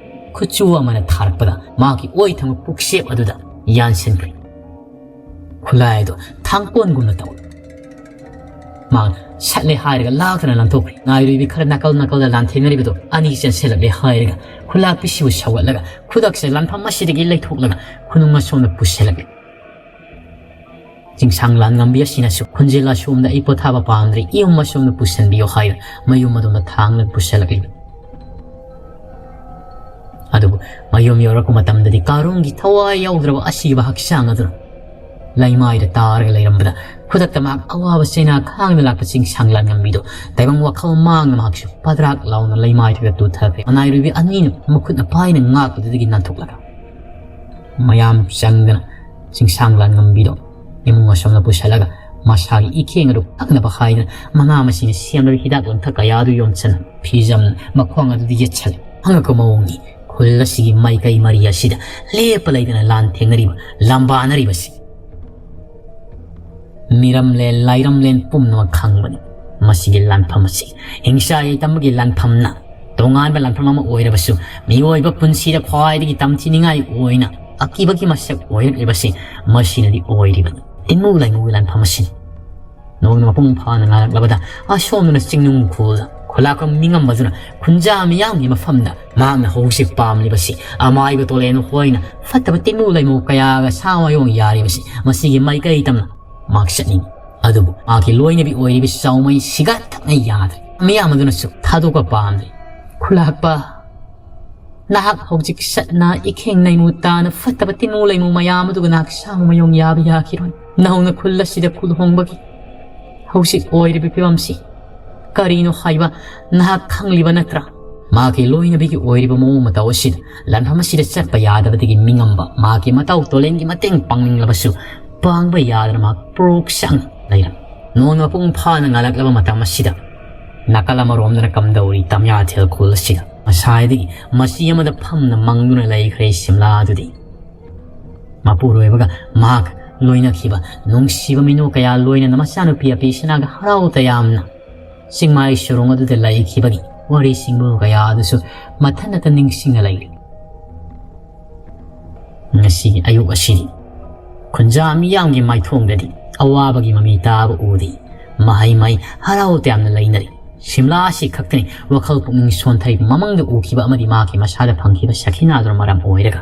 ꯈꯨꯠꯆꯨ ꯑꯃꯅ ꯊꯥꯔꯛꯄꯗ ꯃꯍꯥꯛꯀꯤ ꯑꯣꯏ ꯊꯪꯕ ꯄꯨꯛꯆꯦꯞ ꯑꯗꯨꯗ ꯌꯥꯟꯁꯤꯟꯈ꯭ꯔꯦ꯫ ꯈꯨꯠꯂꯥꯏ ꯑꯗꯨ ꯊꯥꯡꯀꯣꯟꯒꯨꯝꯅ ꯇꯧꯏ꯫ ꯃꯍꯥꯛ ꯁꯠꯂꯦ ꯍꯥꯏꯔꯒ ꯂꯥꯛꯇꯅ ꯂꯥꯟꯊꯣꯛꯈ꯭ꯔꯦ꯫ ꯉꯥꯏꯔꯨꯕꯤ ꯈꯔ ꯅꯥꯀꯜ ꯅꯥꯀꯜꯗ ꯂꯥꯟꯊꯦꯡꯅꯔꯤꯕꯗꯣ ꯑꯅꯤ ꯆꯦꯟꯁꯤꯜꯂꯛꯂꯦ ꯍꯥꯏꯔꯒ ꯈꯨꯂꯥꯛꯄꯤꯁꯤꯕꯨ ꯁꯧꯒꯠꯂꯒ ꯈꯨꯗꯛꯁꯦ ꯂꯥꯟꯐꯝ ꯑꯁꯤꯗꯒꯤ ꯂꯩꯊꯣꯛꯂꯒ ꯈꯨꯅꯨꯡ ꯑꯁꯣꯝꯗ ꯄꯨꯁꯤꯜꯂꯛꯂꯦ꯫ ꯆꯤꯡꯁꯥꯡ ꯂꯥꯟꯉꯝꯕꯤ ꯑꯁꯤꯅꯁꯨ ꯈꯣꯟꯖꯦꯜ ꯑꯁꯣꯝꯗ ꯑꯩ ꯄꯣꯊꯥꯕ ꯄꯥꯝꯗ꯭ꯔꯦ, ꯏꯌꯨꯝ ꯑꯁꯣꯝꯗ ꯄꯨꯁꯤꯟꯕꯤꯌꯨ ꯍꯥꯏꯅ ꯃꯌꯨꯝ ꯑꯗꯣꯝꯗ ꯊꯥꯡꯂꯒ ꯄꯨꯁꯤꯜꯂꯛꯂꯤꯕꯅꯤ꯫ ꯑꯗꯨꯕꯨ ꯃꯌꯨꯝ ꯌꯧꯔꯛꯄ ꯃꯇꯝꯗꯗꯤ ꯀꯥꯔꯨꯡꯒꯤ ꯊꯋꯥꯏ ꯌꯥꯎꯗ꯭ꯔꯕ ꯑꯁꯤꯕ ꯍꯛꯆꯥꯡ ꯑꯗꯨꯅ ꯂꯩꯃꯥꯏꯗ ꯇꯥꯔꯒ ꯂꯩꯔꯝꯕꯗ ꯈꯨꯗꯛꯇ ꯃꯍꯥꯛ ꯑꯋꯥꯕ ꯆꯩꯅꯥ ꯈꯥꯡꯅ ꯂꯥꯛꯄ ꯆꯤꯡꯁꯥꯡ ꯂꯥꯟꯉꯝꯕꯤꯗꯣ ꯇꯥꯏꯕꯪ ꯋꯥꯈꯜ ꯃꯥꯡꯅ ꯃꯍꯥꯛꯁꯨ ꯄꯗ꯭ꯔꯥꯛ ꯂꯥꯎꯅ ꯂꯩꯃꯥꯏꯗꯨꯗ ꯇꯨꯊꯈ꯭ꯔꯦ꯫ ꯃꯅꯥꯏꯔꯨꯕꯤ ꯑꯅꯤꯅ ꯃꯈꯨꯠꯅ ꯄꯥꯏꯅ ꯉꯥꯛꯄꯗꯨꯗꯒꯤ ꯅꯥꯟꯊꯣꯛꯂꯒ ꯃꯌꯥꯝ ꯆꯪꯗꯅ ꯆꯤꯡꯁꯥꯡ ꯂꯥꯟꯉꯝꯕꯤꯗꯣ ꯏꯃꯨꯡ ꯑꯁꯣꯝꯗ ꯄꯨꯁꯤꯜꯂꯒ ꯃꯁꯥꯒꯤ ꯏꯈꯦꯡ ꯑꯗꯨ ꯀꯛꯅꯕ ꯍꯥꯏꯗꯨꯅ ꯃꯅꯥ ꯃꯁꯤꯡꯅ ꯁꯦꯝꯂꯕ ꯍꯤꯗꯥꯛ ꯂꯥꯡꯊꯛ ꯀꯌꯥ ꯑꯗꯨ ꯌꯣꯝꯁꯤꯟ ꯐꯤꯖꯝ ꯃꯈꯣꯡ ꯑꯗꯨꯗ ꯌꯦꯠꯁꯜꯂꯤ꯫ ꯑꯉꯛꯄ ꯃꯑꯣꯡꯅꯤ ꯈꯨꯜ ꯑꯁꯤꯒꯤ ꯃꯥꯏꯀꯩ ꯃꯔꯤ ꯑꯁꯤꯗ ꯂꯦꯞꯄ ꯂꯩꯇꯅ ꯂꯥꯟ ꯊꯦꯡꯅꯔꯤꯕ, ꯂꯝꯕꯥꯅꯔꯤꯕꯁꯤ꯫ ꯃꯤꯔꯝꯂꯦꯟ ꯂꯥꯏꯔꯝꯂꯦꯟ ꯄꯨꯝꯅꯃꯛ ꯈꯪꯕꯅꯤ ꯃꯁꯤꯒꯤ ꯂꯥꯟꯐꯝ ꯑꯁꯤ ꯍꯤꯡꯁꯥ ꯌꯩꯇꯝꯕꯒꯤ ꯂꯥꯟꯐꯝꯅ ꯇꯣꯉꯥꯟꯕ ꯂꯥꯟꯐꯝ ꯑꯃ ꯑꯣꯏꯔꯕꯁꯨ ꯃꯤꯑꯣꯏꯕ ꯄꯨꯟꯁꯤꯗ ꯈ꯭ꯋꯥꯏꯗꯒꯤ ꯇꯝꯊꯤꯅꯤꯡꯉꯥꯏ ꯑꯣꯏꯅ ꯑꯀꯤꯕꯒꯤ ꯃꯁꯛ ꯑꯣꯏꯔꯛꯂꯤꯕꯁꯤ ꯃꯁꯤꯅꯗꯤ ꯑꯣꯏꯔꯤꯕꯅꯤ꯫ ꯇꯤꯟꯃꯨ ꯂꯩꯃꯨꯒꯤ ꯂꯥꯟꯐꯝ ꯑꯁꯤꯅꯤ꯫ ꯅꯣꯡꯃ ꯃꯄꯨꯡ ꯐꯥꯅ ꯉꯥꯜꯂꯛꯂꯕꯗ ꯑꯁꯣꯝꯗꯅ ꯆꯤꯡꯅꯨꯡ ꯈꯨꯜꯗ ꯈꯨꯂꯥꯛꯄ ꯃꯤꯉꯝꯕꯗꯨꯅ ꯈꯨꯟꯖꯥ ꯃꯤꯌꯥꯝꯒꯤ ꯃꯐꯝꯗ ꯃꯍꯥꯛꯅ ꯍꯧꯖꯤꯛ ꯄꯥꯝꯂꯤꯕꯁꯤ ꯑꯃꯥꯏꯕ ꯇꯣꯂꯦꯟ ꯍꯣꯏꯅ ꯐꯠꯇꯕ ꯇꯤꯟꯃꯨ ꯂꯩꯃꯨ ꯀꯌꯥꯒ ꯁꯥ ꯃꯌꯣꯡ ꯌꯥꯔꯤꯕꯁꯤ ꯃꯁꯤꯒꯤ ꯃꯥꯏꯀꯩ ꯇꯝꯅ ꯃꯍꯥꯛ ꯆꯠꯅꯤꯡꯏ꯫ ꯑꯗꯨꯕꯨ ꯃꯍꯥꯛꯀꯤ ꯂꯣꯏꯅꯕꯤ ꯑꯣꯏꯔꯤꯕ ꯆꯥꯎꯃꯩ ꯁꯤꯒꯠ ꯊꯛꯅ ꯌꯥꯗ꯭ꯔꯦ꯫ ꯃꯤꯌꯥꯝ ꯑꯗꯨꯅꯁꯨ ꯊꯥꯗꯣꯛꯄ ꯄꯥꯝꯗ꯭ꯔꯦ꯫ ꯈꯨꯂꯥꯛꯄ, ꯅꯍꯥꯛ ꯍꯧꯖꯤꯛ ꯆꯠꯅ ꯏꯈꯦꯡ ꯅꯩꯃꯨ ꯇꯥꯅ ꯐꯠꯇꯕ ꯇꯤꯟꯃꯨ ꯂꯩꯃꯨ ꯃꯌꯥꯝ ꯑꯗꯨꯒ ꯅꯍꯥꯛ ꯁꯥ ꯃꯌꯣꯡ ꯌꯥꯕ ꯌꯥꯈꯤꯔꯣꯏ꯫ ꯅꯍꯧꯅ ꯈꯨꯜ ꯑꯁꯤꯗ ꯈꯨꯜ ꯍꯣꯡꯕꯒꯤ ꯍꯧꯖꯤꯛ ꯑꯣꯏꯔꯤꯕ ꯐꯤꯕꯝꯁꯤ ꯀꯔꯤꯅꯣ ꯍꯥꯏꯕ ꯅꯍꯥꯛ ꯈꯪꯂꯤꯕ ꯅꯠꯇ꯭ꯔꯥ? ꯃꯍꯥꯛꯀꯤ ꯂꯣꯏꯅꯕꯤꯒꯤ ꯑꯣꯏꯔꯤꯕ ꯃꯑꯣꯡ ꯃꯇꯧ ꯑꯁꯤꯗ ꯂꯥꯟꯐꯝ ꯑꯁꯤꯗ ꯆꯠꯄ ꯌꯥꯗꯕꯗꯒꯤ ꯃꯤꯉꯝꯕ ꯃꯍꯥꯛꯀꯤ ꯃꯇꯧ ꯇꯣꯂꯦꯟꯒꯤ ꯃꯇꯦꯡ ꯄꯥꯡꯅꯤꯡꯂꯕꯁꯨ ꯄꯥꯡꯕ ꯌꯥꯗꯅ ꯃꯍꯥꯛ ꯄ꯭ꯔꯣꯛ ꯁꯪ ꯂꯩꯔꯝꯃꯤ꯫ ꯅꯣꯡꯃ ꯃꯄꯨꯡ ꯐꯥꯅ ꯉꯥꯜꯂꯛꯂꯕ ꯃꯇꯝ ꯑꯁꯤꯗ ꯅꯥꯀꯜ ꯑꯃꯔꯣꯝꯗꯅ ꯀꯝꯗꯧꯔꯤ ꯇꯝꯌꯥꯊꯦꯜ ꯈꯨꯜ ꯑꯁꯤꯗ꯫ ꯉꯁꯥꯏꯗꯒꯤ ꯃꯆꯤ ꯑꯃꯗ ꯐꯝꯅ ꯃꯪꯗꯨꯅ ꯂꯩꯈ꯭ꯔꯦ ꯁꯤꯝꯂꯥ ꯑꯗꯨꯗꯤ꯫ ꯃꯄꯨꯔꯣꯏꯕꯒ ꯃꯍꯥꯛ ꯂꯣꯏꯅꯈꯤꯕ ꯅꯨꯡꯁꯤꯕ ꯃꯤꯅꯣꯛ ꯀꯌꯥ ꯂꯣꯏꯅꯅ ꯃꯆꯥꯅꯨꯄꯤ ꯑꯄꯤꯁꯅꯥꯒ ꯍꯔꯥꯎ ꯇꯌꯥꯝꯅ ꯆꯤꯡꯃꯥꯏ ꯁꯨꯔꯣꯡ ꯑꯗꯨꯗ ꯂꯩꯈꯤꯕꯒꯤ ꯋꯥꯔꯤꯁꯤꯡꯕꯨ ꯀꯌꯥ ꯑꯗꯨꯁꯨ ꯃꯊꯟꯇ ꯅꯤꯡꯁꯤꯡꯅ ꯂꯩꯔꯤ꯫ ꯉꯁꯤꯒꯤ ꯑꯌꯨꯛ ꯑꯁꯤꯗꯤ ꯈꯨꯟꯖꯥ ꯃꯤꯌꯥꯝꯒꯤ ꯃꯥꯏꯊꯣꯡꯗꯗꯤ ꯑꯋꯥꯕꯒꯤ ꯃꯃꯤ ꯇꯥꯕ ꯎꯗꯦ꯫ ꯃꯍꯩ ꯃꯍꯩ ꯍꯔꯥꯎ ꯇꯌꯥꯝꯅ ꯂꯩꯅꯔꯤ꯫ ꯁꯤꯝꯂꯥ ꯑꯁꯤ ꯈꯛꯇꯅꯤ ꯋꯥꯈꯜ ꯄꯨꯛꯅꯤꯡ ꯁꯣꯟꯊꯩ ꯃꯃꯪꯗ ꯎꯈꯤꯕ ꯑꯃꯗꯤ ꯃꯍꯥꯛꯀꯤ ꯃꯁꯥꯗ ꯐꯪꯈꯤꯕ ꯁꯈꯤꯅꯥꯗꯨꯅ ꯃꯔꯝ ꯑꯣꯏꯔꯒ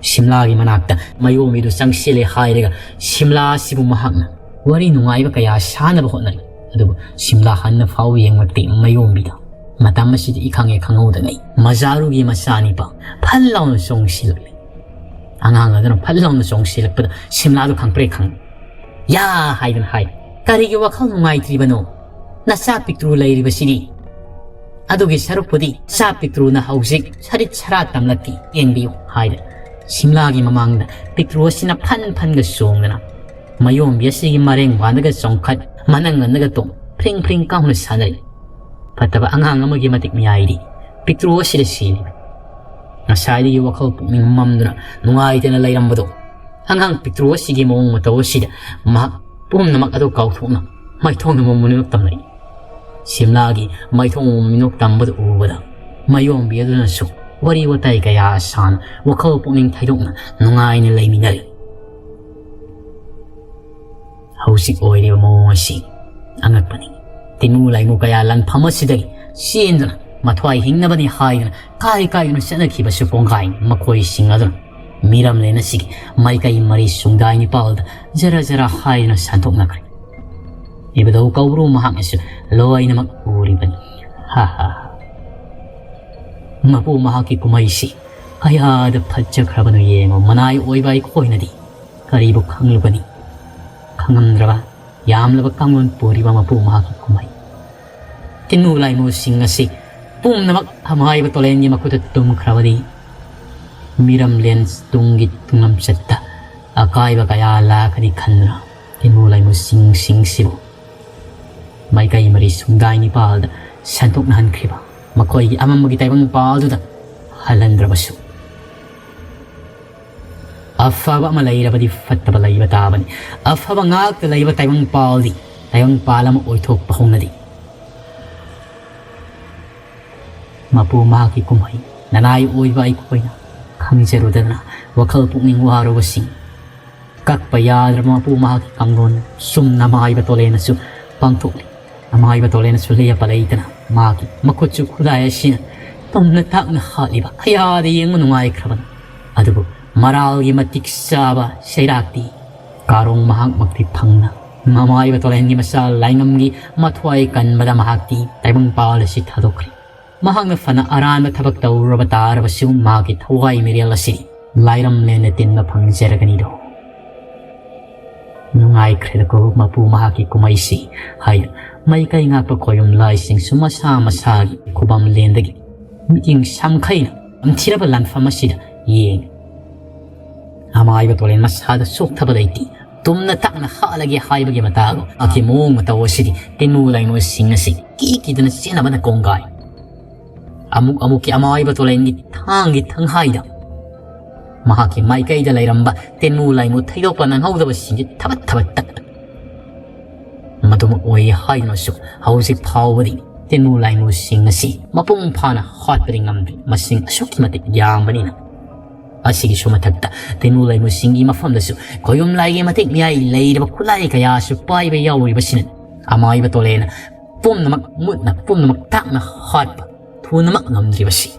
ꯁꯤꯝꯂꯥꯒꯤ ꯃꯅꯥꯛꯇ ꯃꯌꯣꯝꯕꯤꯗꯨ ꯆꯪꯁꯤꯜꯂꯦ ꯍꯥꯏꯔꯒ ꯁꯤꯝꯂꯥ ꯑꯁꯤꯕꯨ ꯃꯍꯥꯛꯅ ꯋꯥꯔꯤ ꯅꯨꯡꯉꯥꯏꯕ ꯀꯌꯥ ꯁꯥꯅꯕ ꯍꯣꯠꯅꯔꯤ꯫ ꯑꯗꯨꯕꯨ ꯁꯤꯝꯂꯥ ꯍꯟꯅ ꯐꯥꯎ ꯌꯦꯡꯂꯛꯇꯦ ꯃꯌꯣꯝꯕꯤꯗ꯫ ꯃꯇꯝ ꯑꯁꯤꯗꯤ ꯏꯈꯪ ꯍꯦꯛ ꯈꯪꯍꯧꯗꯉꯩ ꯃꯖꯥꯔꯨꯒꯤ ꯃꯆꯥꯅꯤꯄꯥ ꯐꯜ ꯂꯥꯎꯅ ꯆꯣꯡꯁꯤꯜꯂꯛꯂꯦ꯫ ꯑꯉꯥꯡ ꯑꯗꯨꯅ ꯐꯜ ꯂꯥꯎꯅ ꯆꯣꯡꯁꯤꯜꯂꯛꯄꯗ ꯁꯤꯝꯂꯥꯗꯨ ꯈꯪꯄ꯭ꯔꯦꯛ ꯈꯪꯉꯤ꯫ "ꯌꯥ!" ꯍꯥꯏꯗꯨꯅ ꯍꯥꯏ꯫ "ꯀꯔꯤꯒꯤ ꯋꯥꯈꯜ ꯅꯨꯡꯉꯥꯏꯇ꯭ꯔꯤꯕꯅꯣ? ꯅꯆꯥ ꯄꯤꯛꯇ꯭ꯔꯨ ꯂꯩꯔꯤꯕꯁꯤꯗꯤ꯫ ꯑꯗꯨꯒꯤ ꯁꯔꯨꯛꯄꯨꯗꯤ ꯆꯥ ꯄꯤꯛꯇ꯭ꯔꯨꯅ ꯍꯧꯖꯤꯛ ꯁꯔꯤꯠ ꯁꯔꯥ ꯇꯝꯂꯛꯀꯦ, ꯌꯦꯡꯕꯤꯌꯨ" ꯍꯥꯏꯗꯅ ꯁꯤꯝꯂꯥꯒꯤ ꯃꯃꯥꯡꯗ ꯄꯤꯛꯇ꯭ꯔꯨ ꯑꯁꯤꯅ ꯐꯟ ꯐꯟꯒ ꯆꯣꯡꯗꯅ ꯃꯌꯣꯝꯕꯤ ꯑꯁꯤꯒꯤ ꯃꯔꯦꯡ ꯋꯥꯟꯗꯒ ꯆꯣꯡꯈꯠ, ꯃꯅꯪ ꯉꯟꯗꯒ ꯇꯣꯡ, ꯐ꯭ꯔꯤꯡ ꯐ꯭ꯔꯤꯡ ꯀꯥꯎꯅ ꯁꯥꯟꯅꯔꯤ꯫ ꯐꯠꯇꯕ ꯑꯉꯥꯡ ꯑꯃꯒꯤ ꯃꯇꯤꯛ ꯃꯌꯥꯏꯗꯤ ꯄꯤꯛꯇ꯭ꯔꯨ ꯑꯁꯤꯗ ꯁꯤꯔꯤꯕꯅꯤ꯫ ꯉꯁꯥꯏꯗꯒꯤ ꯋꯥꯈꯜ ꯄꯨꯛꯅꯤꯡ ꯃꯝꯗꯨꯅ ꯅꯨꯡꯉꯥꯏꯇꯅ ꯂꯩꯔꯝꯕꯗꯣ ꯑꯉꯥꯡ ꯄꯤꯛꯇ꯭ꯔꯨ ꯑꯁꯤꯒꯤ ꯃꯑꯣꯡ ꯃꯇꯧ ꯑꯁꯤꯗ ꯃꯍꯥꯛ ꯄꯨꯝꯅꯃꯛ ꯑꯗꯨ ꯀꯥꯎꯊꯣꯛꯅ ꯃꯥꯏꯊꯣꯡꯗ ꯃꯨꯟ ꯃꯨꯟꯗꯨꯅ ꯇꯝꯂꯛꯏ꯫ ꯁꯤꯝꯂꯥꯒꯤ ꯃꯥꯏꯊꯣꯡ ꯃꯨꯟ ꯃꯨꯟꯗꯨꯅ ꯇꯝꯕꯗꯨ ꯎꯕꯗ ꯃꯌꯣꯝꯕꯤ ꯑꯗꯨꯅꯁꯨ ꯋꯥꯔꯤ ꯋꯥꯇꯥꯏ ꯀꯌꯥ ꯁꯥꯅ ꯋꯥꯈꯜ ꯄꯨꯛꯅꯤꯡ ꯊꯩꯗꯣꯛꯅ ꯅꯨꯡꯉꯥꯏꯅ ꯂꯩꯃꯤꯟꯅꯔꯤ꯫ ꯍꯧꯖꯤꯛ ꯑꯣꯏꯔꯤꯕ ꯃꯑꯣꯡ ꯑꯁꯤ ꯑꯉꯛꯄꯅꯤ꯫ ꯇꯤꯟꯃꯨ ꯂꯥꯏꯃꯨ ꯀꯌꯥ ꯂꯥꯟꯐꯝ ꯑꯁꯤꯗꯒꯤ ꯆꯦꯟꯗꯨꯅ ꯃꯊ꯭ꯋꯥꯏ ꯍꯤꯡꯅꯕꯅꯤ ꯍꯥꯏꯗꯨꯅ ꯀꯥꯏ ꯀꯥꯏꯗꯨꯅ ꯆꯠꯅꯈꯤꯕꯁꯨ ꯄꯣꯡꯒꯥꯏꯅꯤ꯫ ꯃꯈꯣꯏꯁꯤꯡ ꯑꯗꯨꯅ ꯃꯤꯔꯝꯂꯦꯟ ꯑꯁꯤꯒꯤ ꯃꯥꯏꯀꯩ ꯃꯔꯤ ꯁꯨꯡꯗꯥꯏ ꯅꯤꯄꯥꯜꯗ ꯖꯔ ꯖꯔ ꯍꯥꯏꯗꯨꯅ ꯁꯟꯗꯣꯛꯅꯈ꯭ꯔꯦ꯫ ꯏꯕꯨꯙꯧ ꯀꯧꯕ꯭ꯔꯨ ꯃꯍꯥꯛꯅꯁꯨ ꯂꯣꯏꯅꯃꯛ ꯎꯔꯤꯕꯅꯤ꯫ ꯍꯥ ꯍꯥ ꯍꯥ꯫ ꯃꯄꯨ ꯃꯍꯥꯛꯀꯤ ꯀꯨꯝꯍꯩꯁꯤ ꯀꯌꯥꯗ ꯐꯠꯖꯈ꯭ꯔꯕꯅꯣ ꯌꯦꯡꯉꯨ꯫ ꯃꯅꯥꯏ ꯑꯣꯏꯕ ꯑꯩꯈꯣꯏꯅꯗꯤ ꯀꯔꯤꯕꯨ ꯈꯪꯂꯨꯒꯅꯤ? ꯈꯪꯉꯝꯗ꯭ꯔꯕ ꯌꯥꯝꯂꯕ ꯀꯥꯡꯂꯣꯟ ꯄꯨꯔꯤꯕ ꯃꯄꯨ ꯃꯍꯥꯛꯀꯤ ꯀꯨꯝꯍꯩ꯫ ꯇꯤꯟꯃꯨ ꯂꯥꯏꯃꯨꯁꯤꯡ ꯑꯁꯤ ꯄꯨꯝꯅꯃꯛ ꯑꯃꯥꯏꯕ ꯇꯣꯂꯦꯟꯒꯤ ꯃꯈꯨꯠꯇ ꯇꯨꯝꯈ꯭ꯔꯕꯗꯤ ꯃꯤꯔꯝꯂꯦꯟ ꯇꯨꯡꯒꯤ ꯇꯨꯡꯂꯝꯆꯠꯇ ꯑꯀꯥꯏꯕ ꯀꯌꯥ ꯂꯥꯛꯀꯅꯤ ꯈꯟꯗꯨꯅ ꯇꯤꯟꯃꯨ ꯂꯥꯏꯃꯨꯁꯤꯡꯁꯤꯡꯁꯤꯕꯨ ꯃꯥꯏꯀꯩ ꯃꯔꯤ ꯁꯨꯡꯗꯥꯏ ꯅꯤꯄꯥꯜꯗ ꯁꯟꯗꯣꯛꯅꯍꯟꯈ꯭ꯔꯤꯕ ꯃꯈꯣꯏꯒꯤ ꯑꯃꯝꯕꯒꯤ ꯇꯥꯏꯕꯪ ꯄꯥꯜꯗꯨꯗ ꯍꯜꯍꯟꯗ꯭ꯔꯕꯁꯨ, ꯑꯐꯕ ꯑꯃ ꯂꯩꯔꯕꯗꯤ ꯐꯠꯇꯕ ꯂꯩꯕ ꯇꯥꯕꯅꯤ꯫ ꯑꯐꯕ ꯉꯥꯛꯇ ꯂꯩꯕ ꯇꯥꯏꯕꯪ ꯄꯥꯜꯗꯤ ꯇꯥꯏꯕꯪ ꯄꯥꯜ ꯑꯃ ꯑꯣꯏꯊꯣꯛꯄ ꯍꯧꯅꯗꯦ꯫ ꯃꯄꯨ ꯃꯍꯥꯛꯀꯤ ꯀꯨꯝꯍꯩ ꯅꯅꯥꯏ ꯑꯣꯏꯕ ꯑꯩꯈꯣꯏꯅ ꯈꯪꯖꯔꯨꯗꯅ ꯋꯥꯈꯜ ꯄꯨꯛꯅꯤꯡ ꯋꯥꯔꯨꯕꯁꯤꯡ ꯀꯛꯄ ꯌꯥꯗ꯭ꯔꯕ ꯃꯄꯨ ꯃꯍꯥꯛꯀꯤ ꯀꯥꯡꯂꯣꯟ ꯆꯨꯝꯅ ꯃꯥꯏꯕ ꯇꯣꯂꯦꯅꯁꯨ ꯄꯥꯡꯊꯣꯛꯂꯤ꯫ ꯑꯃꯥꯏꯕ ꯇꯣꯂꯦꯅꯁꯨ ꯂꯦꯞꯄ ꯂꯩꯇꯅ ꯃꯍꯥꯛꯀꯤ ꯃꯈꯨꯠꯁꯨ ꯈꯨꯠꯂꯥꯏ ꯑꯁꯤꯅ ꯇꯨꯝꯅ ꯇꯥꯛꯅ ꯍꯥꯠꯂꯤꯕ ꯀꯌꯥꯗ ꯌꯦꯡꯕ ꯅꯨꯡꯉꯥꯏꯈ꯭ꯔꯕꯅꯤ꯫ ꯑꯗꯨꯕꯨ ꯃꯔꯥꯜꯒꯤ ꯃꯇꯤꯛ ꯆꯥꯕ ꯁꯩꯔꯥꯛꯇꯤ ꯀꯥꯔꯣꯡ ꯃꯍꯥꯛꯃꯛꯇꯤ ꯐꯪꯅ ꯃꯃꯥꯏꯕ ꯇꯣꯂꯦꯟꯒꯤ ꯃꯆꯥ ꯂꯥꯏꯉꯝꯒꯤ ꯃꯊ꯭ꯋꯥꯏ ꯀꯟꯕꯗ ꯃꯍꯥꯛꯇꯤ ꯇꯥꯏꯕꯪ ꯄꯥꯜ ꯑꯁꯤ ꯊꯥꯗꯣꯛꯈ꯭ꯔꯦ꯫ ꯃꯍꯥꯛꯅ ꯐꯅ ꯑꯔꯥꯟꯕ ꯊꯕꯛ ꯇꯧꯔꯨꯔꯕ ꯇꯥꯔꯕꯁꯨ ꯃꯍꯥꯛꯀꯤ ꯊꯋꯥꯏ ꯃꯤꯔꯦꯜ ꯑꯁꯤ ꯂꯥꯏꯔꯝꯂꯦꯟꯅ ꯇꯤꯟꯕ ꯐꯪꯖꯔꯒꯅꯤꯗꯣ꯫ ꯅꯨꯡꯉꯥꯏꯈ꯭ꯔꯦꯗꯀꯣ ꯃꯄꯨ ꯃꯍꯥꯛꯀꯤ ꯀꯨꯝꯍꯩꯁꯤ ꯍꯥꯏꯅ ꯃꯩꯀꯩ ꯉꯥꯛꯄ ꯈꯣꯌꯨꯝ ꯂꯥꯏꯁꯤꯡꯁꯨ ꯃꯁꯥ ꯃꯁꯥꯒꯤ ꯈꯨꯕꯝ ꯂꯦꯟꯗꯒꯤ ꯃꯤꯠꯌꯦꯡ ꯁꯝꯈꯩꯅ ꯇꯝꯊꯤꯔꯕ ꯂꯥꯟꯐꯝ ꯑꯁꯤꯗ ꯌꯦꯡꯉꯤ꯫ ꯑꯃꯥꯏꯕ ꯇꯣꯂꯦꯟ ꯃꯁꯥꯗ ꯆꯣꯛꯊꯕ ꯂꯩꯇꯦ꯫ ꯇꯨꯝꯅ ꯇꯛꯅ ꯍꯥꯠꯂꯒꯦ ꯍꯥꯏꯕꯒꯤ ꯃꯇꯥꯒꯨꯝ ꯃꯍꯥꯛꯀꯤ ꯃꯑꯣꯡ ꯃꯇꯧ ꯑꯁꯤꯗꯤ ꯇꯤꯟꯃꯨ ꯂꯥꯏꯃꯨꯁꯤꯡ ꯑꯁꯤ ꯀꯤ ꯀꯤꯗꯅ ꯆꯦꯟꯅꯕꯅ ꯀꯣꯡꯒꯥꯏ꯫ ꯑꯃꯨꯛ ꯑꯃꯨꯛꯀꯤ ꯑꯃꯥꯏꯕ ꯇꯣꯂꯦꯟꯒꯤ ꯊꯥꯡꯒꯤ ꯊꯪꯍꯥꯏꯗ ꯃꯍꯥꯛꯀꯤ ꯃꯥꯏꯀꯩꯗ ꯂꯩꯔꯝꯕ ꯇꯤꯟꯃꯨ ꯂꯥꯏꯃꯨ ꯊꯩꯗꯣꯛꯄ ꯅꯪꯍꯧꯗꯕꯁꯤꯡꯁꯤ ꯊꯕꯠ ꯊꯕꯠ ꯇꯠꯄ꯫ ꯃꯗꯨꯃꯛ ꯑꯣꯏ ꯍꯥꯏꯗꯨꯅꯁꯨ ꯍꯧꯖꯤꯛ ꯐꯥꯎꯕꯗꯤ ꯇꯤꯟꯃꯨ ꯂꯥꯏꯃꯨꯁꯤꯡ ꯑꯁꯤ ꯃꯄꯨꯡ ꯐꯥꯅ ꯍꯥꯠꯄꯗꯤ ꯉꯝꯗ꯭ꯔꯤ, ꯃꯁꯤꯡ ꯑꯁꯨꯛꯀꯤ ꯃꯇꯤꯛ ꯌꯥꯝꯕꯅꯤꯅ꯫ ꯑꯁꯤꯒꯤꯁꯨ ꯃꯊꯛꯇ ꯇꯤꯟꯃꯨ ꯂꯥꯏꯃꯨꯁꯤꯡꯒꯤ ꯃꯐꯝꯗꯁꯨ ꯈꯣꯌꯨꯝ ꯂꯥꯏꯒꯤ ꯃꯇꯤꯛ ꯃꯌꯥꯏ ꯂꯩꯔꯕ ꯈꯨꯠꯂꯥꯏ ꯀꯌꯥꯁꯨ ꯄꯥꯏꯕ ꯌꯥꯎꯔꯤꯕꯁꯤꯅ ꯑꯃꯥꯏꯕ ꯇꯣꯂꯦꯅ ꯄꯨꯝꯅꯃꯛ ꯃꯨꯠꯅ ꯄꯨꯝꯅꯃꯛ ꯇꯥꯛꯅ ꯍꯥꯠꯄ ꯊꯨꯅꯃꯛ ꯉꯝꯗ꯭ꯔꯤꯕꯁꯤ꯫